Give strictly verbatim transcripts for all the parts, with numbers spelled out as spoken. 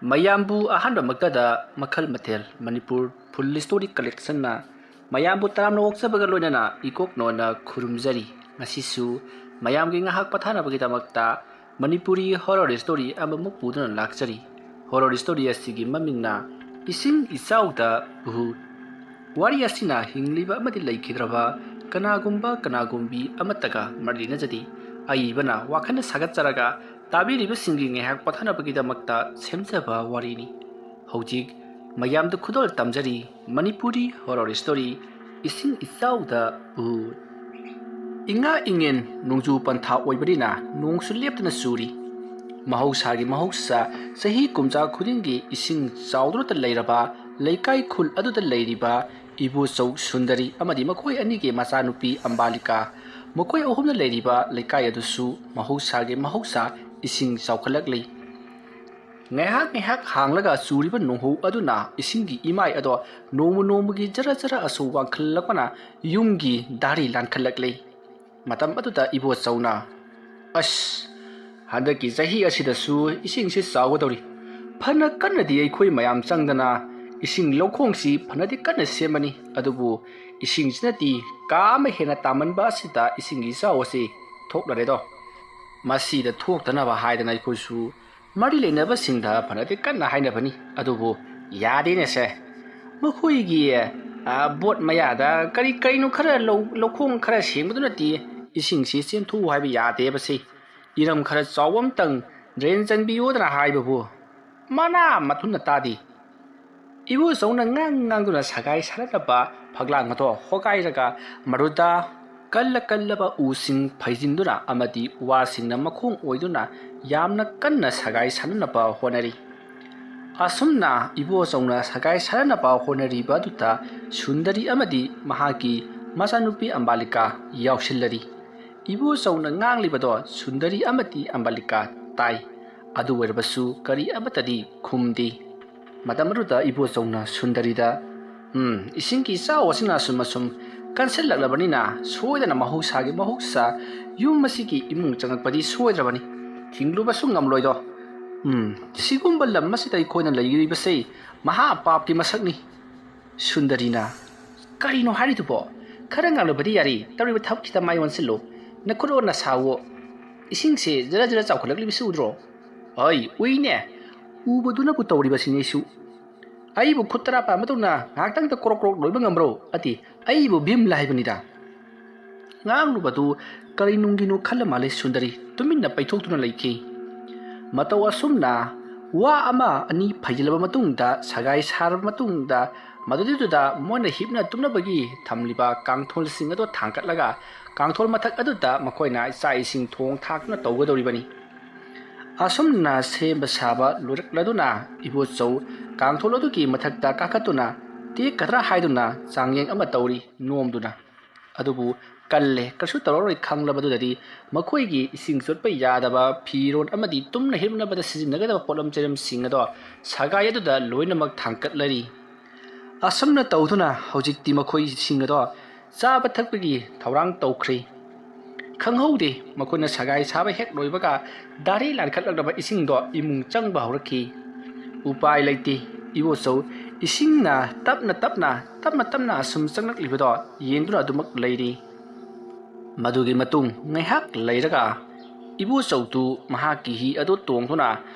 ꯃꯌꯥꯝꯕꯨ ꯑꯍꯥꯟꯕꯃꯛꯇꯗ ꯃꯈꯜ ꯃꯊꯦꯜ ꯃꯅꯤꯄꯨꯔ ꯐꯨꯜ ꯁ꯭ꯇꯣꯔꯤ ꯀꯂꯦꯛꯁꯟꯅ ꯃꯌꯥꯝꯕꯨ ꯇꯔꯥꯝꯅ ꯑꯣꯛꯆꯕꯒ ꯂꯣꯏꯅꯅ ꯏꯀꯣꯛ ꯅꯣꯟꯅ ꯈꯨꯔꯨꯝꯖꯔꯤ꯫ ꯉꯁꯤꯁꯨ ꯃꯌꯥꯝꯒꯤ ꯉꯥꯏꯍꯥꯛ ꯄꯊꯥꯅꯕꯒꯤꯗꯃꯛꯇ ꯃꯅꯤꯄꯨꯔꯤ ꯍꯣꯔꯣꯔ ꯁ꯭ꯇꯣꯔꯤ ꯑꯃꯃꯨꯛ ꯄꯨꯗꯨꯅ ꯂꯥꯛꯆꯔꯤ꯫ ꯍꯣꯔꯣꯔ ꯁ꯭ꯇꯣꯔꯤ ꯑꯁꯤꯒꯤ ꯃꯃꯤꯡꯅ ꯏꯁꯤꯡ ꯏꯆꯥꯎꯗ ꯚꯨꯠ꯫ ꯋꯥꯔꯤ ꯑꯁꯤꯅ ꯍꯤꯡꯂꯤꯕ ꯑꯃꯗꯤ ꯂꯩꯈꯤꯗ꯭ꯔꯕ ꯀꯅꯥꯒꯨꯝꯕ ꯀꯅꯥꯒꯨꯝꯕꯤ ꯑꯃꯠꯇꯒ ꯃꯔꯤ ꯂꯩꯅꯖꯗꯦ꯫ ꯑꯏꯕꯅ ꯋꯥꯈꯜꯅ ꯁꯥꯒꯠꯆꯔꯒ ꯇꯥꯕꯤꯔꯤꯕꯁꯤꯡꯒꯤ ꯉꯥꯏꯍꯥꯛ ꯄꯣꯊꯥꯅꯕꯒꯤꯗꯃꯛꯇ ꯁꯦꯝꯖꯕ ꯋꯥꯔꯤꯅꯤ꯫ ꯍꯧꯖꯤꯛ ꯃꯌꯥꯝꯗ ꯈꯨꯗꯣꯜ ꯇꯝꯖꯔꯤ ꯃꯅꯤꯄꯨꯔꯤ ꯍꯣꯔꯣꯔ ꯁ꯭ꯇꯣꯔꯤ ꯏꯁꯤꯡ ꯏꯆꯥꯎꯗ ꯚꯨꯠ꯫ ꯏꯉꯥ ꯏꯉꯦꯟ ꯅꯣꯡꯖꯨ ꯄꯟꯊꯥ ꯑꯣꯏꯕꯅꯤꯅ ꯅꯣꯡꯁꯨ ꯂꯦꯞꯇꯅ ꯆꯨꯔꯤ꯫ ꯃꯍꯧꯁꯥꯒꯤ ꯃꯍꯧꯁꯥ ꯆꯍꯤ ꯀꯨꯝꯖꯥ ꯈꯨꯗꯤꯡꯒꯤ ꯏꯁꯤꯡ ꯆꯥꯎꯗꯨꯅꯇ ꯂꯩꯔꯕ ꯂꯩꯀꯥꯏ ꯈꯨꯜ ꯑꯗꯨꯗ ꯂꯩꯔꯤꯕ ꯏꯕꯣꯆꯧ ꯁꯨꯟꯗꯔꯤ ꯑꯃꯗꯤ ꯃꯈꯣꯏ ꯑꯅꯤꯒꯤ ꯃꯆꯥꯅꯨꯄꯤ ꯑꯝꯕꯥꯂꯤꯀꯥ, ꯃꯈꯣꯏ ꯑꯍꯨꯝꯅ ꯂꯩꯔꯤꯕ ꯂꯩꯀꯥꯏ ꯑꯗꯨꯁꯨ ꯃꯍꯧꯁꯥꯒꯤ ꯃꯍꯧꯁꯥ ꯏꯁꯤꯡ ꯆꯥꯎꯈꯠꯂꯛꯂꯤ꯫ ꯉꯥꯏꯍꯥꯛ ꯉꯥꯏꯍꯥꯛ ꯍꯥꯡꯂꯒ ꯆꯨꯔꯤꯕ ꯅꯣꯡꯍꯧ ꯑꯗꯨꯅ ꯏꯁꯤꯡꯒꯤ ꯏꯃꯥꯏ ꯑꯗꯣ ꯅꯣꯡꯃ ꯅꯣꯡꯃꯒꯤ ꯖꯔ ꯖꯔ ꯑꯁꯨ ꯋꯥꯡꯈꯠꯂꯛꯄꯅ ꯌꯨꯝꯒꯤ ꯗꯥꯔꯤ ꯂꯥꯟꯈꯠꯂꯛꯂꯤ꯫ ꯃꯇꯝ ꯑꯗꯨꯗ ꯏꯕꯣꯆꯧꯅ, "ꯑꯁ, ꯍꯟꯗꯛꯀꯤ ꯆꯍꯤ ꯑꯁꯤꯗꯁꯨ ꯏꯁꯤꯡꯁꯤ ꯆꯥꯎꯒꯗꯧꯔꯤ꯫ ꯐꯅ ꯀꯟꯅꯗꯤ ꯑꯩꯈꯣꯏ ꯃꯌꯥꯝ ꯆꯪꯗꯅ ꯏꯁꯤꯡ ꯂꯧꯈꯣꯡꯁꯤ ꯐꯅꯗꯤ ꯀꯟꯅ ꯁꯦꯝꯕꯅꯤ, ꯑꯗꯨꯕꯨ ꯏꯁꯤꯡꯁꯤꯅꯗꯤ ꯀꯥ ꯑꯃ ꯍꯦꯟꯅ ꯇꯥꯃꯟꯕ ꯑꯁꯤꯗ ꯏꯁꯤꯡꯒꯤ ꯏꯆꯥꯎ ꯑꯁꯤ ꯊꯣꯛꯂꯔꯦꯗꯣ꯫ ꯃꯁꯤꯗ ꯊꯣꯛꯇꯅꯕ ꯍꯥꯏꯗꯅ ꯑꯩꯈꯣꯏꯁꯨ ꯃꯔꯤ ꯂꯩꯅꯕꯁꯤꯡꯗ ꯐꯅꯗꯤ ꯀꯟꯅ ꯍꯥꯏꯅꯕꯅꯤ, ꯑꯗꯨꯕꯨ ꯌꯥꯗꯦꯅꯦꯁꯦ꯫ ꯃꯈꯣꯏꯒꯤ, ꯑ, ꯕꯣꯠ ꯃꯌꯥꯗ ꯀꯔꯤ ꯀꯔꯤꯅꯣ ꯈꯔ ꯂꯧ-, ꯂꯧꯈꯣꯡ ꯈꯔ ꯁꯦꯡꯕꯗꯨꯅꯗꯤ ꯏꯁꯤꯡꯁꯤ ꯆꯦꯟꯊꯣꯛꯎ ꯍꯥꯏꯕ ꯌꯥꯗꯦꯕꯁꯤ꯫ ꯏꯔꯝ ꯈꯔ ꯆꯥꯎꯕ ꯑꯃꯇꯪ ꯗ꯭ꯔꯦꯟ ꯆꯟꯕꯤꯌꯣꯗꯅ ꯍꯥꯏꯕꯕꯨ ꯃꯅꯥ ꯃꯊꯨꯝꯅ ꯇꯥꯗꯦ꯫" ꯏꯕꯣꯆꯧꯅ ꯉꯥꯡ ꯉꯥꯡꯗꯨꯅ ꯁꯒꯥꯏ ꯁꯥꯅꯅꯕ ꯐꯛꯂꯥꯡ ꯑꯗꯣ ꯍꯣꯒꯥꯏꯔꯒ ꯃꯗꯨꯗ ꯀꯜꯂ ꯀꯜꯂꯕ ꯎꯁꯤꯡ ꯐꯩꯖꯤꯟꯗꯨꯅ ꯑꯃꯗꯤ ꯋꯥꯁꯤꯡꯅ ꯃꯈꯣꯡ ꯑꯣꯏꯗꯨꯅ ꯌꯥꯝꯅ ꯀꯟꯅ ꯁꯒꯥꯏ ꯁꯥꯅꯅꯕ ꯍꯣꯠꯅꯔꯤ꯫ ꯑꯁꯨꯝꯅ ꯏꯕꯣꯆꯧꯅ ꯁꯒꯥꯏ ꯁꯥꯅꯅꯕ ꯍꯣꯠꯅꯔꯤꯕ ꯑꯗꯨꯗ ꯁꯨꯟꯗꯔꯤ ꯑꯃꯗꯤ ꯃꯍꯥꯛꯀꯤ ꯃꯆꯥꯅꯨꯄꯤ ꯑꯝꯕꯥꯂꯤꯀꯥ ꯌꯥꯎꯁꯤꯜꯂꯔꯤ꯫ ꯏꯕꯣꯆꯧꯅ ꯉꯥꯡꯂꯤꯕꯗꯣ ꯁꯨꯟꯗꯔꯤ ꯑꯃꯗꯤ ꯑꯝꯕꯥꯂꯤꯀꯥ ꯇꯥꯏ꯫ ꯑꯗꯨ ꯑꯣꯏꯔꯕꯁꯨ ꯀꯔꯤ ꯑꯃꯠꯇꯗꯤ ꯈꯨꯝꯗꯦ꯫ ꯃꯇꯝ ꯑꯗꯨꯗ ꯏꯕꯣꯆꯧꯅ ꯁꯨꯟꯗꯔꯤꯗ, "ꯎꯝ, ꯏꯁꯤꯡꯒꯤ ꯏꯆꯥꯎ ꯑꯁꯤꯅ ꯑꯁꯨꯝ ꯑꯁꯨꯝ ꯀꯟꯁꯤꯜꯂꯛꯂꯕꯅꯤꯅ ꯁꯣꯏꯗꯅ ꯃꯍꯧꯁꯥꯒꯤ ꯃꯍꯧꯁꯥ ꯌꯨꯝ ꯑꯁꯤꯒꯤ ꯏꯃꯨꯡ ꯆꯪꯉꯛꯄꯗꯤ ꯁꯣꯏꯗ꯭ꯔꯕꯅꯤ꯫ ꯊꯤꯡꯂꯨꯕꯁꯨ ꯉꯝꯂꯣꯏꯗꯣ꯫ ꯎꯝ, ꯁꯤꯒꯨꯝꯕ ꯂꯝ ꯑꯁꯤꯗ ꯑꯩꯈꯣꯏꯅ ꯂꯩꯔꯤꯕꯁꯦ ꯃꯍꯥ ꯄꯥꯞꯀꯤ ꯃꯁꯛꯅꯤ꯫ ꯁꯨꯟꯗꯔꯤꯅ, "ꯀꯔꯤꯅꯣ ꯍꯥꯏꯔꯤꯗꯨꯕꯣ? ꯈꯔ ꯉꯥꯡꯂꯕꯗꯤ ꯌꯥꯔꯤ, ꯇꯧꯔꯤꯕ ꯊꯕꯛꯁꯤꯗ ꯃꯥꯏ ꯑꯣꯟꯁꯤꯜꯂꯨ꯫ ꯅꯈꯨꯠꯂꯣ ꯅꯁꯥꯋꯣ, ꯏꯁꯤꯡꯁꯦ ꯖꯔ ꯖꯔ ꯆꯥꯎꯈꯠꯂꯛꯂꯤꯕꯁꯤ ꯎꯗ꯭ꯔꯣ?" "ꯍꯣꯏ, ꯎꯏꯅꯦ꯫ ꯎꯕꯗꯨꯅꯕꯨ ꯇꯧꯔꯤꯕꯁꯤꯅꯦ ꯑꯩꯁꯨ꯫ ꯑꯩꯕꯨ ꯈꯨꯠ ꯇꯔꯥ ꯄꯥꯟꯕ ꯇꯧꯅ ꯉꯥꯏꯍꯥꯛꯇꯪꯗ ꯀ꯭ꯔꯣꯛ ꯀ꯭ꯔꯣꯛ ꯂꯣꯏꯕ ꯉꯝꯕ꯭ꯔꯣ?" ꯑꯗꯤ, "ꯑꯩꯕꯨ ꯚꯤꯝꯂ ꯍꯥꯏꯕꯅꯤꯗ"꯫ ꯉꯥꯡꯂꯨꯕꯗꯨ ꯀꯔꯤꯅꯨꯡꯒꯤꯅꯣ ꯈꯜꯂ ꯃꯥꯜꯂꯦ ꯁꯨꯟꯗꯔꯤ ꯇꯨꯃꯤꯟꯅ ꯄꯩꯊꯣꯛꯇꯨꯅ ꯂꯩꯈꯤ꯫ ꯃꯇꯧ ꯑꯁꯨꯝꯅ ꯋꯥ ꯑꯃ ꯑꯅꯤ ꯐꯩꯖꯤꯜꯂꯕ ꯃꯇꯨꯡꯗ, ꯁꯒꯥꯏ ꯁꯥꯔꯕ ꯃꯇꯨꯡꯗ, ꯃꯗꯨꯗꯩꯗꯨꯗ ꯃꯣꯏꯅ ꯍꯤꯞꯅ ꯇꯨꯝꯅꯕꯒꯤ ꯊꯝꯂꯤꯕ ꯀꯥꯡꯊꯣꯜꯁꯤꯡ ꯑꯗꯨ ꯊꯥꯡꯒꯠꯂꯒ ꯀꯥꯡꯊꯣꯜ ꯃꯊꯛ ꯑꯗꯨꯗ ꯃꯈꯣꯏꯅ ꯆꯥꯛ ꯏꯁꯤꯡ ꯊꯣꯡ ꯊꯥꯛꯇꯨꯅ ꯇꯧꯒꯗꯧꯔꯤꯕꯅꯤ꯫ ꯑꯁꯨꯝꯅ ꯁꯦꯝꯕ ꯁꯥꯕ ꯂꯣꯏꯔꯛꯂꯗꯨꯅ ꯏꯕꯣꯆꯧ ꯀꯥꯡꯊꯣꯜ ꯑꯗꯨꯒꯤ ꯃꯊꯛꯇ ꯀꯥꯈꯠꯇꯨꯅ ꯇꯦꯛꯀꯗ꯭ꯔꯥ ꯍꯥꯏꯗꯨꯅ ꯆꯥꯡꯌꯦꯡ ꯑꯃ ꯇꯧꯔꯤ ꯅꯣꯝꯗꯨꯅ꯫ ꯑꯗꯨꯕꯨ ꯀꯜꯂꯦ, ꯀꯩꯁꯨ ꯇꯧꯔꯔꯣꯏ ꯈꯪꯂꯕꯗꯨꯗꯗꯤ ꯃꯈꯣꯏꯒꯤ ꯏꯁꯤꯡ ꯆꯣꯠꯄ ꯌꯥꯗꯕ ꯐꯤꯔꯣꯜ ꯑꯃꯗꯤ ꯇꯨꯝꯅ ꯍꯤꯞꯅꯕꯗ ꯁꯤꯖꯤꯟꯅꯒꯗꯕ ꯄꯣꯠꯂꯝ ꯆꯩꯔꯝꯁꯤꯡ ꯑꯗꯣ ꯁꯒꯥꯏ ꯑꯗꯨꯗ ꯂꯣꯏꯅꯃꯛ ꯊꯥꯡꯀꯠꯂꯔꯤ꯫ ꯑꯁꯨꯝꯅ ꯇꯧꯗꯨꯅ ꯍꯧꯖꯤꯛꯇꯤ ꯃꯈꯣꯏꯁꯤꯡ ꯑꯗꯣ ꯆꯥꯕ ꯊꯛꯄꯒꯤ ꯊꯧꯔꯥꯡ ꯇꯧꯈ꯭ꯔꯦ꯫ ꯈꯪꯍꯧꯗꯦ, ꯃꯈꯣꯏꯅ ꯁꯒꯥꯏ ꯁꯥꯕ ꯍꯦꯛ ꯂꯣꯏꯕꯒ ꯗꯥꯔꯤ ꯂꯥꯟꯈꯠꯂꯛꯂꯕ ꯏꯁꯤꯡꯗꯣ ꯏꯃꯨꯡ ꯆꯪꯕ ꯍꯧꯔꯛꯈꯤ꯫ ꯎꯄꯥꯏ ꯂꯩꯇꯦ, ꯏꯕꯣꯆꯧ, ꯏꯁꯤꯡꯅ ꯇꯞꯅ ꯇꯞꯅ, ꯇꯞꯅ ꯇꯞꯅ ꯑꯁꯨꯝ ꯆꯪꯂꯛꯂꯤꯕꯗꯣ ꯌꯦꯡꯗꯨꯅ ꯑꯗꯨꯃꯛ ꯂꯩꯔꯤ꯫ ꯃꯗꯨꯒꯤ ꯃꯇꯨꯡ ꯉꯥꯏꯍꯥꯛ ꯂꯩꯔꯒ ꯏꯕꯣꯆꯧꯗꯨ ꯃꯍꯥꯛꯀꯤ ꯍꯤ ꯑꯗꯨ ꯇꯣꯡꯗꯨꯅ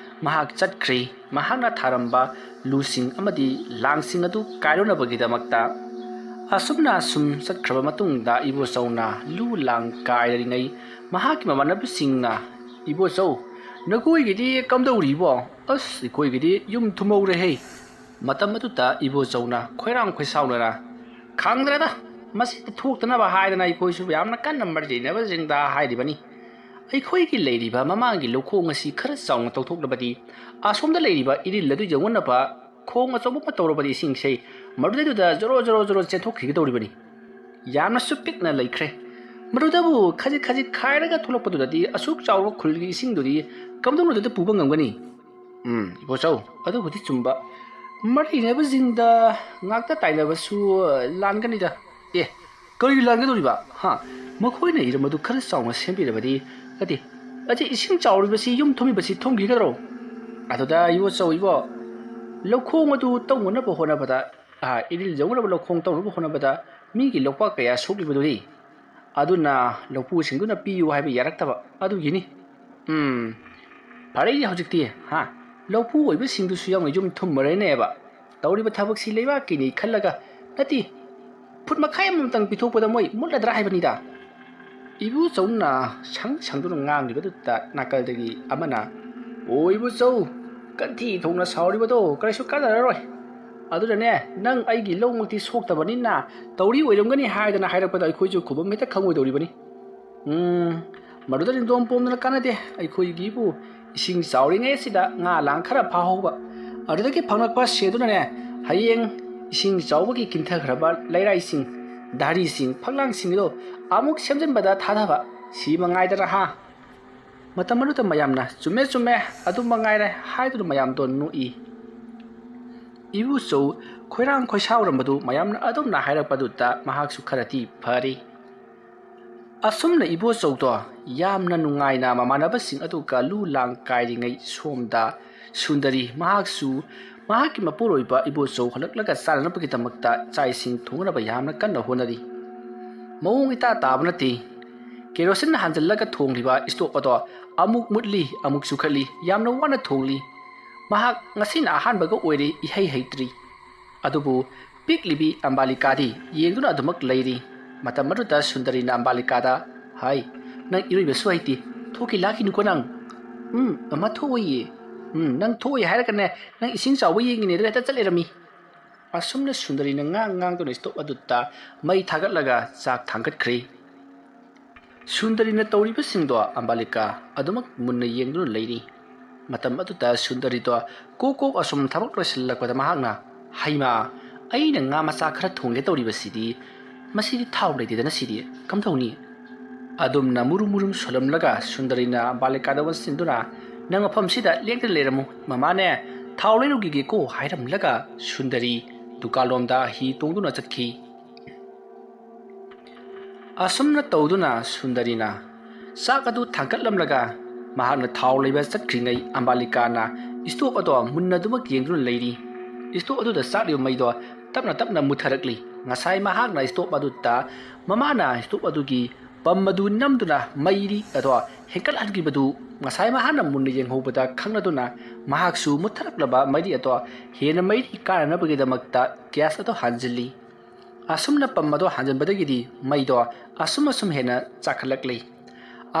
ꯃꯍꯥꯛ ꯆꯠꯈ꯭ꯔꯦ꯫ ꯃꯍꯥꯛꯅ ꯊꯥꯔꯝꯕ ꯂꯨꯁꯤꯡ ꯑꯃꯗꯤ ꯂꯥꯡꯁꯤꯡ ꯑꯗꯨ ꯀꯥꯏꯔꯨꯅꯕꯒꯤꯗꯃꯛꯇ꯫ ꯑꯁꯨꯝꯅ ꯑꯁꯨꯝ ꯆꯠꯈ꯭ꯔꯕ ꯃꯇꯨꯡꯗ ꯏꯕꯣꯆꯧꯅ ꯂꯨ ꯂꯥꯡ ꯀꯥꯏꯔꯤꯉꯩ ꯃꯍꯥꯛꯀꯤ ꯃꯃꯥꯟꯅꯕꯁꯤꯡꯅ, "ꯏꯕꯣꯆꯧ, ꯅꯈꯣꯏꯒꯤꯗꯤ ꯀꯝꯗꯧꯔꯤꯕꯣ? ꯑꯁ, ꯑꯩꯈꯣꯏꯒꯤꯗꯤ ꯌꯨꯝ ꯊꯨꯝꯍꯧꯔꯦꯍꯦ!" ꯃꯇꯝ ꯑꯗꯨꯗ ꯏꯕꯣꯆꯧꯅ ꯈꯣꯏꯔꯥꯡ ꯈꯣꯏꯁꯥꯎꯅꯅ, "ꯈꯪꯗ꯭ꯔꯦꯗ, ꯃꯁꯤꯗ ꯊꯣꯛꯇꯅꯕ ꯍꯥꯏꯗꯅ ꯑꯩꯈꯣꯏꯁꯨ ꯌꯥꯝꯅ ꯀꯟꯅ ꯃꯔꯤ ꯂꯩꯅꯕꯁꯤꯡꯗ ꯍꯥꯏꯔꯤꯕꯅꯤ꯫ ꯑꯩꯈꯣꯏꯒꯤ ꯂꯩꯔꯤꯕ ꯃꯃꯥꯡꯒꯤ ꯂꯧꯈꯣꯡ ꯑꯁꯤ ꯈꯔ ꯆꯥꯎꯅ ꯇꯧꯊꯣꯛꯂꯕꯗꯤ ꯑꯁꯣꯝꯗ ꯂꯩꯔꯤꯕ ꯏꯔꯤꯜ ꯑꯗꯨ ꯌꯧꯅꯅꯕ ꯈꯣꯡ ꯑꯆꯧꯕ ꯑꯃ ꯇꯧꯔꯕꯗꯤ ꯏꯁꯤꯡꯁꯦ ꯃꯗꯨꯗꯩꯗꯨꯗ ꯖꯣꯔꯣ ꯖꯣꯔꯣ ꯖꯣꯔꯣ ꯆꯦꯟꯊꯣꯛꯈꯤꯒꯗꯧꯔꯤꯕꯅꯤ꯫ ꯌꯥꯝꯅꯁꯨ ꯄꯤꯛꯅ ꯂꯩꯈ꯭ꯔꯦ꯫ ꯃꯗꯨꯗꯕꯨ ꯈꯖꯤꯛ ꯈꯖꯤꯛ ꯈꯥꯏꯔꯒ ꯊꯣꯛꯂꯛꯄꯗꯨꯗꯗꯤ ꯑꯁꯨꯛ ꯆꯥꯎꯔꯕ ꯈꯨꯜꯒꯤ ꯏꯁꯤꯡꯗꯨꯗꯤ ꯀꯝꯗꯧꯅꯗꯨꯗ ꯄꯨꯕ ꯉꯝꯒꯅꯤ?" "ꯎꯝ, ꯏꯕꯣꯆꯧ, ꯑꯗꯨꯕꯨꯗꯤ ꯆꯨꯝꯕ꯫ ꯃꯔꯩꯅꯕꯁꯤꯡꯗ ꯉꯥꯛꯇ ꯇꯥꯏꯅꯕꯁꯨ ꯂꯥꯟꯒꯅꯤꯗ꯫" "ꯑꯦ, ꯀꯔꯤ ꯂꯥꯟꯒꯗꯧꯔꯤꯕ? ꯍꯥ? ꯃꯈꯣꯏꯅ ꯏꯔꯝ ꯑꯗꯨ ꯈꯔ ꯆꯥꯎꯅ ꯁꯦꯝꯕꯤꯔꯕꯗꯤ?" "ꯑꯗꯤ, ꯑꯗꯤ ꯏꯁꯤꯡ ꯆꯥꯎꯔꯤꯕꯁꯤ ꯌꯨꯝ ꯊꯨꯝꯃꯤꯕꯁꯤ ꯊꯨꯝꯈꯤꯒꯗ꯭ꯔꯣ?" ꯑꯗꯨꯗ ꯏꯕꯣꯆꯧ, ꯏꯕꯣ, ꯂꯧꯈꯣꯡ ꯑꯗꯨ ꯇꯧꯅꯅꯕ ꯍꯣꯠꯅꯕꯗ, ꯑꯥ, ꯏꯔꯤꯜ ꯌꯧꯅꯕ ꯂꯧꯈꯣꯡ ꯇꯧꯅꯕ ꯍꯣꯠꯅꯕꯗ ꯃꯤꯒꯤ ꯂꯧꯄꯥꯛ ꯀꯌꯥ ꯁꯣꯛꯂꯤꯕꯗꯨꯅꯤ꯫ ꯑꯗꯨꯅ ꯂꯧꯄꯨꯁꯤꯡꯗꯨꯅ ꯄꯤꯌꯨ ꯍꯥꯏꯕ ꯌꯥꯔꯛꯇꯕ ꯑꯗꯨꯒꯤꯅꯤ꯫ ꯎꯝ, ꯐꯔꯦꯅꯦ ꯍꯧꯖꯤꯛꯇꯤ, ꯍꯥ? ꯂꯧꯄꯨ ꯑꯣꯏꯕꯁꯤꯡꯗꯨꯁꯨ ꯌꯥꯎꯅ ꯌꯨꯝ ꯊꯨꯝꯃꯔꯦꯅꯦꯕ꯫ ꯇꯧꯔꯤꯕ ꯊꯕꯛꯁꯤ ꯂꯩꯕꯥꯛꯀꯤꯅꯤ ꯈꯜꯂꯒ ꯅꯠꯇꯦ, ꯐꯨꯠ ꯃꯈꯥꯏ ꯑꯃꯃꯝꯇꯪ ꯄꯤꯊꯣꯛꯄꯗ ꯃꯣꯏ ꯃꯨꯠꯂꯗ꯭ꯔꯥ ꯍꯥꯏꯕꯅꯤꯗ꯫ ꯏꯕꯨꯆꯧꯅ ꯁꯪ ꯁꯪꯗꯨꯅ ꯉꯥꯡꯂꯤꯕꯗꯨꯗ ꯅꯥꯀꯜꯗꯒꯤ ꯑꯃꯅ, "ꯑꯣ ꯏꯕꯨꯆꯧ, ꯀꯟꯊꯤ ꯊꯣꯡꯅ ꯁꯥꯎꯔꯤꯕꯗꯣ ꯀꯔꯤꯁꯨ ꯀꯥꯟꯅꯔꯔꯣꯏ꯫ ꯑꯗꯨꯅꯅꯦ, ꯅꯪ ꯑꯩꯒꯤ ꯂꯧꯃꯛꯇꯤ ꯁꯣꯛꯇꯕꯅꯤꯅ ꯇꯧꯔꯤ ꯑꯣꯏꯔꯝꯒꯅꯤ ꯍꯥꯏꯗꯅ ꯍꯥꯏꯔꯛꯄꯗ ꯑꯩꯈꯣꯏꯁꯨ ꯈꯨꯕꯝ ꯍꯦꯛꯇ ꯈꯪꯉꯣꯏꯗꯧꯔꯤꯕꯅꯤ꯫ ꯎꯝ, ꯃꯗꯨꯗ ꯅꯤꯡꯗꯣꯝ ꯄꯣꯝꯗꯅ ꯀꯥꯟꯅꯗꯦ꯫ ꯑꯩꯈꯣꯏꯒꯤꯕꯨ ꯏꯁꯤꯡ ꯆꯥꯎꯔꯤꯉꯩ ꯑꯁꯤꯗ ꯉꯥ ꯂꯥꯡ ꯈꯔ ꯐꯥꯍꯧꯕ, ꯑꯗꯨꯗꯒꯤ ꯐꯪꯂꯛꯄ ꯁꯦꯗꯨꯅꯅꯦ, ꯍꯌꯦꯡ ꯏꯁꯤꯡ ꯆꯥꯎꯕꯒꯤ ꯀꯤꯟꯊꯈ꯭ꯔꯕ ꯂꯩꯔꯥꯏꯁꯤꯡ, ꯗꯥꯔꯤꯁꯤꯡ, ꯐꯛꯂꯥꯡꯁꯤꯡꯗꯣ ꯑꯃꯨꯛ ꯁꯦꯝꯖꯤꯟꯕꯗ ꯊꯥꯗꯕ, ꯁꯤ ꯃꯉꯥꯏꯗꯅ ꯍꯥ?" ꯃꯇꯝ ꯑꯗꯨꯗ ꯃꯌꯥꯝꯅ, "ꯆꯨꯝꯃꯦ, ꯆꯨꯝꯃꯦ, ꯑꯗꯨ ꯃꯉꯥꯏꯔꯦ" ꯍꯥꯏꯗꯨꯅ ꯃꯌꯥꯝꯗꯣ ꯅꯣꯛꯏ꯫ ꯏꯕꯨꯆꯧ ꯈꯣꯏꯔꯥꯡ ꯈꯣꯏꯁꯥꯎꯔꯝꯕꯗꯨ ꯃꯌꯥꯝꯅ ꯑꯗꯨꯝꯅ ꯍꯥꯏꯔꯛꯄꯗꯨꯗ ꯃꯍꯥꯛꯁꯨ ꯈꯔꯗꯤ ꯐꯔꯤ꯫ ꯑꯁꯨꯝꯅ ꯏꯕꯣꯆꯧꯗꯣ ꯌꯥꯝꯅ ꯅꯨꯡꯉꯥꯏꯅ ꯃꯃꯥꯟꯅꯕꯁꯤꯡ ꯑꯗꯨꯒ ꯂꯨ ꯂꯥꯡ ꯀꯥꯏꯔꯤꯉꯩ, ꯁꯣꯝꯗ ꯁꯨꯟꯗꯔꯤ ꯃꯍꯥꯛꯁꯨ ꯃꯍꯥꯛꯀꯤ ꯃꯄꯨꯔꯣꯏꯕ ꯏꯕꯣꯆꯧ ꯍꯜꯂꯛꯂꯒ ꯆꯥꯅꯅꯕꯒꯤꯗꯃꯛꯇ ꯆꯥꯛ ꯏꯁꯤꯡ ꯊꯣꯡꯅꯕ ꯌꯥꯝꯅ ꯀꯟꯅ ꯍꯣꯠꯅꯔꯤ꯫ ꯃꯑꯣꯡ ꯏꯇꯥ ꯇꯥꯕ ꯅꯠꯇꯦ꯫ ꯀꯦꯔꯣꯁꯤꯟ ꯍꯥꯟꯖꯤꯜꯂꯒ ꯊꯣꯡꯂꯤꯕ ꯏꯁꯇꯣꯞ ꯑꯗꯣ ꯑꯃꯨꯛ ꯃꯨꯠꯂꯤ, ꯑꯃꯨꯛ ꯆꯨꯈꯠꯂꯤ, ꯌꯥꯝꯅ ꯋꯥꯅ ꯊꯣꯡꯂꯤ꯫ ꯃꯍꯥꯛ ꯉꯁꯤꯅ ꯑꯍꯥꯟꯕꯒ ꯑꯣꯏꯔꯦ, ꯏꯍꯩ ꯍꯩꯇ꯭ꯔꯤ꯫ ꯑꯗꯨꯕꯨ ꯄꯤꯛꯂꯤꯕꯤ ꯑꯝꯕꯥꯂꯤꯀꯥꯗꯤ ꯌꯦꯡꯗꯨꯅ ꯑꯗꯨꯃꯛ ꯂꯩꯔꯤ꯫ ꯃꯇꯝ ꯑꯗꯨꯗ ꯁꯨꯟꯗꯔꯤꯅ ꯑꯝꯕꯥꯂꯤꯀꯥꯗ, "ꯍꯥꯏ, ꯅꯪ ꯏꯔꯣꯏꯕꯁꯨ ꯍꯩꯇꯦ, ꯊꯣꯛꯈꯤ ꯂꯥꯛꯈꯤꯅꯨꯀꯣ ꯅꯪ꯫ ꯎꯝ, ꯑꯃ ꯊꯣꯛꯑꯣꯏꯌꯦ꯫ ꯎꯝ, ꯅꯪ ꯊꯣꯛꯑꯣꯏ ꯍꯥꯏꯔꯒꯅꯦ, ꯅꯪ ꯏꯁꯤꯡ ꯆꯥꯎꯕ ꯌꯦꯡꯉꯤꯅꯦ ꯑꯗꯨꯅ ꯍꯦꯛꯇ ꯆꯠ ꯂꯩꯔꯝꯃꯤ"꯫ ꯑꯁꯨꯝꯅ ꯁꯨꯟꯗꯔꯤꯅ ꯉꯥꯡ ꯉꯥꯡꯗꯨꯅ ꯏꯁꯇꯣꯞ ꯑꯗꯨꯗ ꯃꯩ ꯊꯥꯒꯠꯂꯒ ꯆꯥꯛ ꯊꯥꯡꯒꯠꯈ꯭ꯔꯦ꯫ ꯁꯨꯟꯗꯔꯤꯅ ꯇꯧꯔꯤꯕꯁꯤꯡꯗꯣ ꯑꯝꯕꯥꯂꯤꯀꯥ ꯑꯗꯨꯃꯛ ꯃꯨꯟꯅ ꯌꯦꯡꯗꯨꯅ ꯂꯩꯔꯤ꯫ ꯃꯇꯝ ꯑꯗꯨꯗ ꯁꯨꯟꯗꯔꯤꯗꯣ ꯀꯣꯛ ꯀꯣꯛ ꯑꯁꯨꯝ ꯊꯕꯛ ꯂꯣꯏꯁꯤꯜꯂꯛꯄꯗ ꯃꯍꯥꯛꯅ, "ꯍꯩꯃꯥ, ꯑꯩꯅ ꯉꯥ ꯃꯆꯥ ꯈꯔ ꯊꯣꯡꯒꯦ ꯇꯧꯔꯤꯕꯁꯤꯗꯤ, ꯃꯁꯤꯗꯤ ꯊꯥꯎ ꯂꯩꯇꯦꯗꯅ ꯁꯤꯗꯤ, ꯀꯝꯗꯧꯅꯤ?" ꯑꯗꯨꯝꯅ ꯃꯨꯔꯨꯝ ꯃꯨꯔꯨꯝ ꯁꯣꯜꯂꯝꯂꯒ ꯁꯨꯟꯗꯔꯤꯅ ꯑꯝꯕꯥꯂꯤꯀꯥꯗ ꯑꯣꯟꯁꯤꯟꯗꯨꯅ, "ꯅꯪ ꯃꯐꯝꯁꯤꯗ ꯂꯦꯡꯗꯅ ꯂꯩꯔꯝꯃꯨ, ꯃꯃꯥꯅꯦ ꯊꯥꯎ ꯂꯩꯔꯨꯈꯤꯒꯦꯀꯣ" ꯍꯥꯏꯔꯝꯂꯒ ꯁꯨꯟꯗꯔꯤ ꯗꯨꯀꯥꯟꯂꯣꯝꯗ ꯍꯤ ꯇꯣꯡꯗꯨꯅ ꯆꯠꯈꯤ꯫ ꯑꯁꯨꯝꯅ ꯇꯧꯗꯨꯅ ꯁꯨꯟꯗꯔꯤꯅ ꯆꯥꯛ ꯑꯗꯨ ꯊꯥꯡꯒꯠꯂꯝꯂꯒ ꯃꯍꯥꯛꯅ ꯊꯥꯎ ꯂꯩꯕ ꯆꯠꯈ꯭ꯔꯤꯉꯩ ꯑꯝꯕꯥꯂꯤꯀꯥꯅ ꯏꯁꯇꯣꯞ ꯑꯗꯣ ꯃꯨꯟꯅ ꯑꯗꯨꯃꯛ ꯌꯦꯡꯗꯨꯅ ꯂꯩꯔꯤ꯫ ꯏꯁꯇꯣꯞ ꯑꯗꯨꯗ ꯆꯥꯛꯂꯤꯕ ꯃꯩꯗꯣ ꯇꯞꯅ ꯇꯞꯅ ꯃꯨꯠꯊꯔꯛꯂꯤ꯫ ꯉꯁꯥꯏ ꯃꯍꯥꯛꯅ ꯏꯁꯇꯣꯞ ꯑꯗꯨꯗ ꯃꯃꯥꯅ ꯏꯁꯇꯣꯞ ꯑꯗꯨꯒꯤ ꯄꯝ ꯑꯗꯨ ꯅꯝꯗꯨꯅ ꯃꯩꯔꯤ ꯑꯗꯣ ꯍꯦꯟꯀꯠꯍꯟꯈꯤꯕꯗꯨ ꯉꯁꯥꯏ ꯃꯍꯥꯛꯅ ꯃꯨꯟꯅ ꯌꯦꯡꯍꯧꯕꯗ ꯈꯪꯂꯗꯨꯅ ꯃꯍꯥꯛꯁꯨ ꯃꯨꯠꯊꯔꯛꯂꯕ ꯃꯩꯔꯤ ꯑꯗꯣ ꯍꯦꯟꯅ ꯃꯩꯔꯤ ꯀꯥꯅꯅꯕꯒꯤꯗꯃꯛꯇ ꯒ꯭ꯌꯥꯁ ꯑꯗꯨ ꯍꯥꯟꯖꯤꯜꯂꯤ꯫ ꯑꯁꯨꯝꯅ ꯄꯝ ꯑꯗꯣ ꯍꯥꯟꯖꯤꯟꯕꯗꯒꯤꯗꯤ ꯃꯩꯗꯣ ꯑꯁꯨꯝ ꯑꯁꯨꯝ ꯍꯦꯟꯅ ꯆꯥꯈꯠꯂꯛꯂꯤ꯫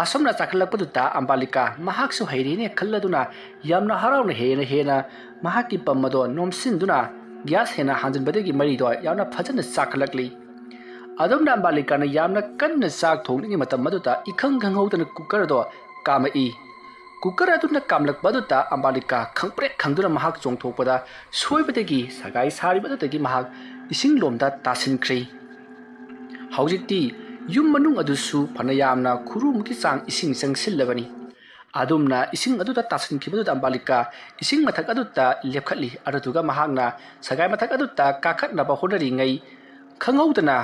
ꯑꯁꯨꯝꯅ ꯆꯥꯈꯠꯂꯛꯄꯗꯨꯗ ꯑꯝꯕꯥꯂꯤꯀꯥ ꯃꯍꯥꯛꯁꯨ ꯍꯩꯔꯦꯅꯦ ꯈꯜꯂꯗꯨꯅ ꯌꯥꯝꯅ ꯍꯔꯥꯎꯅ ꯍꯦꯟꯅ ꯍꯦꯟꯅ ꯃꯍꯥꯛꯀꯤ ꯄꯝ ꯑꯗꯣ ꯅꯣꯝꯁꯤꯟꯗꯨꯅ ꯒ꯭ꯌꯥꯁ ꯍꯦꯟꯅ ꯍꯥꯟꯖꯤꯟꯕꯗꯒꯤ ꯃꯩꯗꯣ ꯌꯥꯝꯅ ꯐꯖꯅ ꯆꯥꯈꯠꯂꯛꯂꯤ꯫ ꯑꯗꯨꯝꯅ ꯑꯝꯕꯥꯂꯤꯀꯥꯅ ꯌꯥꯝꯅ ꯀꯟꯅ ꯆꯥꯛ ꯊꯣꯡꯂꯤꯉꯩ ꯃꯇꯝ ꯑꯗꯨꯗ ꯏꯈꯪ ꯈꯪꯍꯧꯗꯅ ꯀꯨꯀꯔ ꯑꯗꯣ ꯀꯥꯝꯃꯛꯏ꯫ ꯀꯨꯀꯔ ꯑꯗꯨꯅ ꯀꯥꯝꯂꯛꯄ ꯑꯗꯨꯗ ꯑꯝꯕꯥꯂꯤꯀꯥ ꯈꯪꯄ꯭ꯔꯦꯛ ꯈꯪꯗꯨꯅ ꯃꯍꯥꯛ ꯆꯣꯡꯊꯣꯛꯄꯗ ꯁꯣꯏꯕꯗꯒꯤ ꯁꯒꯥꯏ ꯁꯥꯔꯤꯕ ꯑꯗꯨꯗꯒꯤ ꯃꯍꯥꯛ ꯏꯁꯤꯡ ꯂꯣꯝꯗ ꯇꯥꯁꯤꯟꯈ꯭ꯔꯦ꯫ ꯍꯧꯖꯤꯛꯇꯤ ꯌꯨꯝ ꯃꯅꯨꯡ ꯑꯗꯨꯁꯨ ꯐꯅ ꯌꯥꯝꯅ ꯈꯨꯔꯨꯃꯨꯛꯀꯤ ꯆꯥꯡ ꯏꯁꯤꯡ ꯆꯪꯁꯤꯜꯂꯕꯅꯤ꯫ ꯑꯗꯨꯝꯅ ꯏꯁꯤꯡ ꯑꯗꯨꯗ ꯇꯥꯁꯤꯟꯈꯤꯕꯗꯨꯗ ꯑꯝꯕꯥꯂꯤꯀꯥ ꯏꯁꯤꯡ ꯃꯊꯛ ꯑꯗꯨꯗ ꯂꯦꯞꯈꯠꯂꯤ꯫ ꯑꯗꯨꯗꯨꯒ ꯃꯍꯥꯛꯅ ꯁꯒꯥꯏ ꯃꯊꯛ ꯑꯗꯨꯗ ꯀꯥꯈꯠꯅꯕ ꯍꯣꯠꯅꯔꯤꯉꯩ ꯈꯪꯍꯧꯗꯅ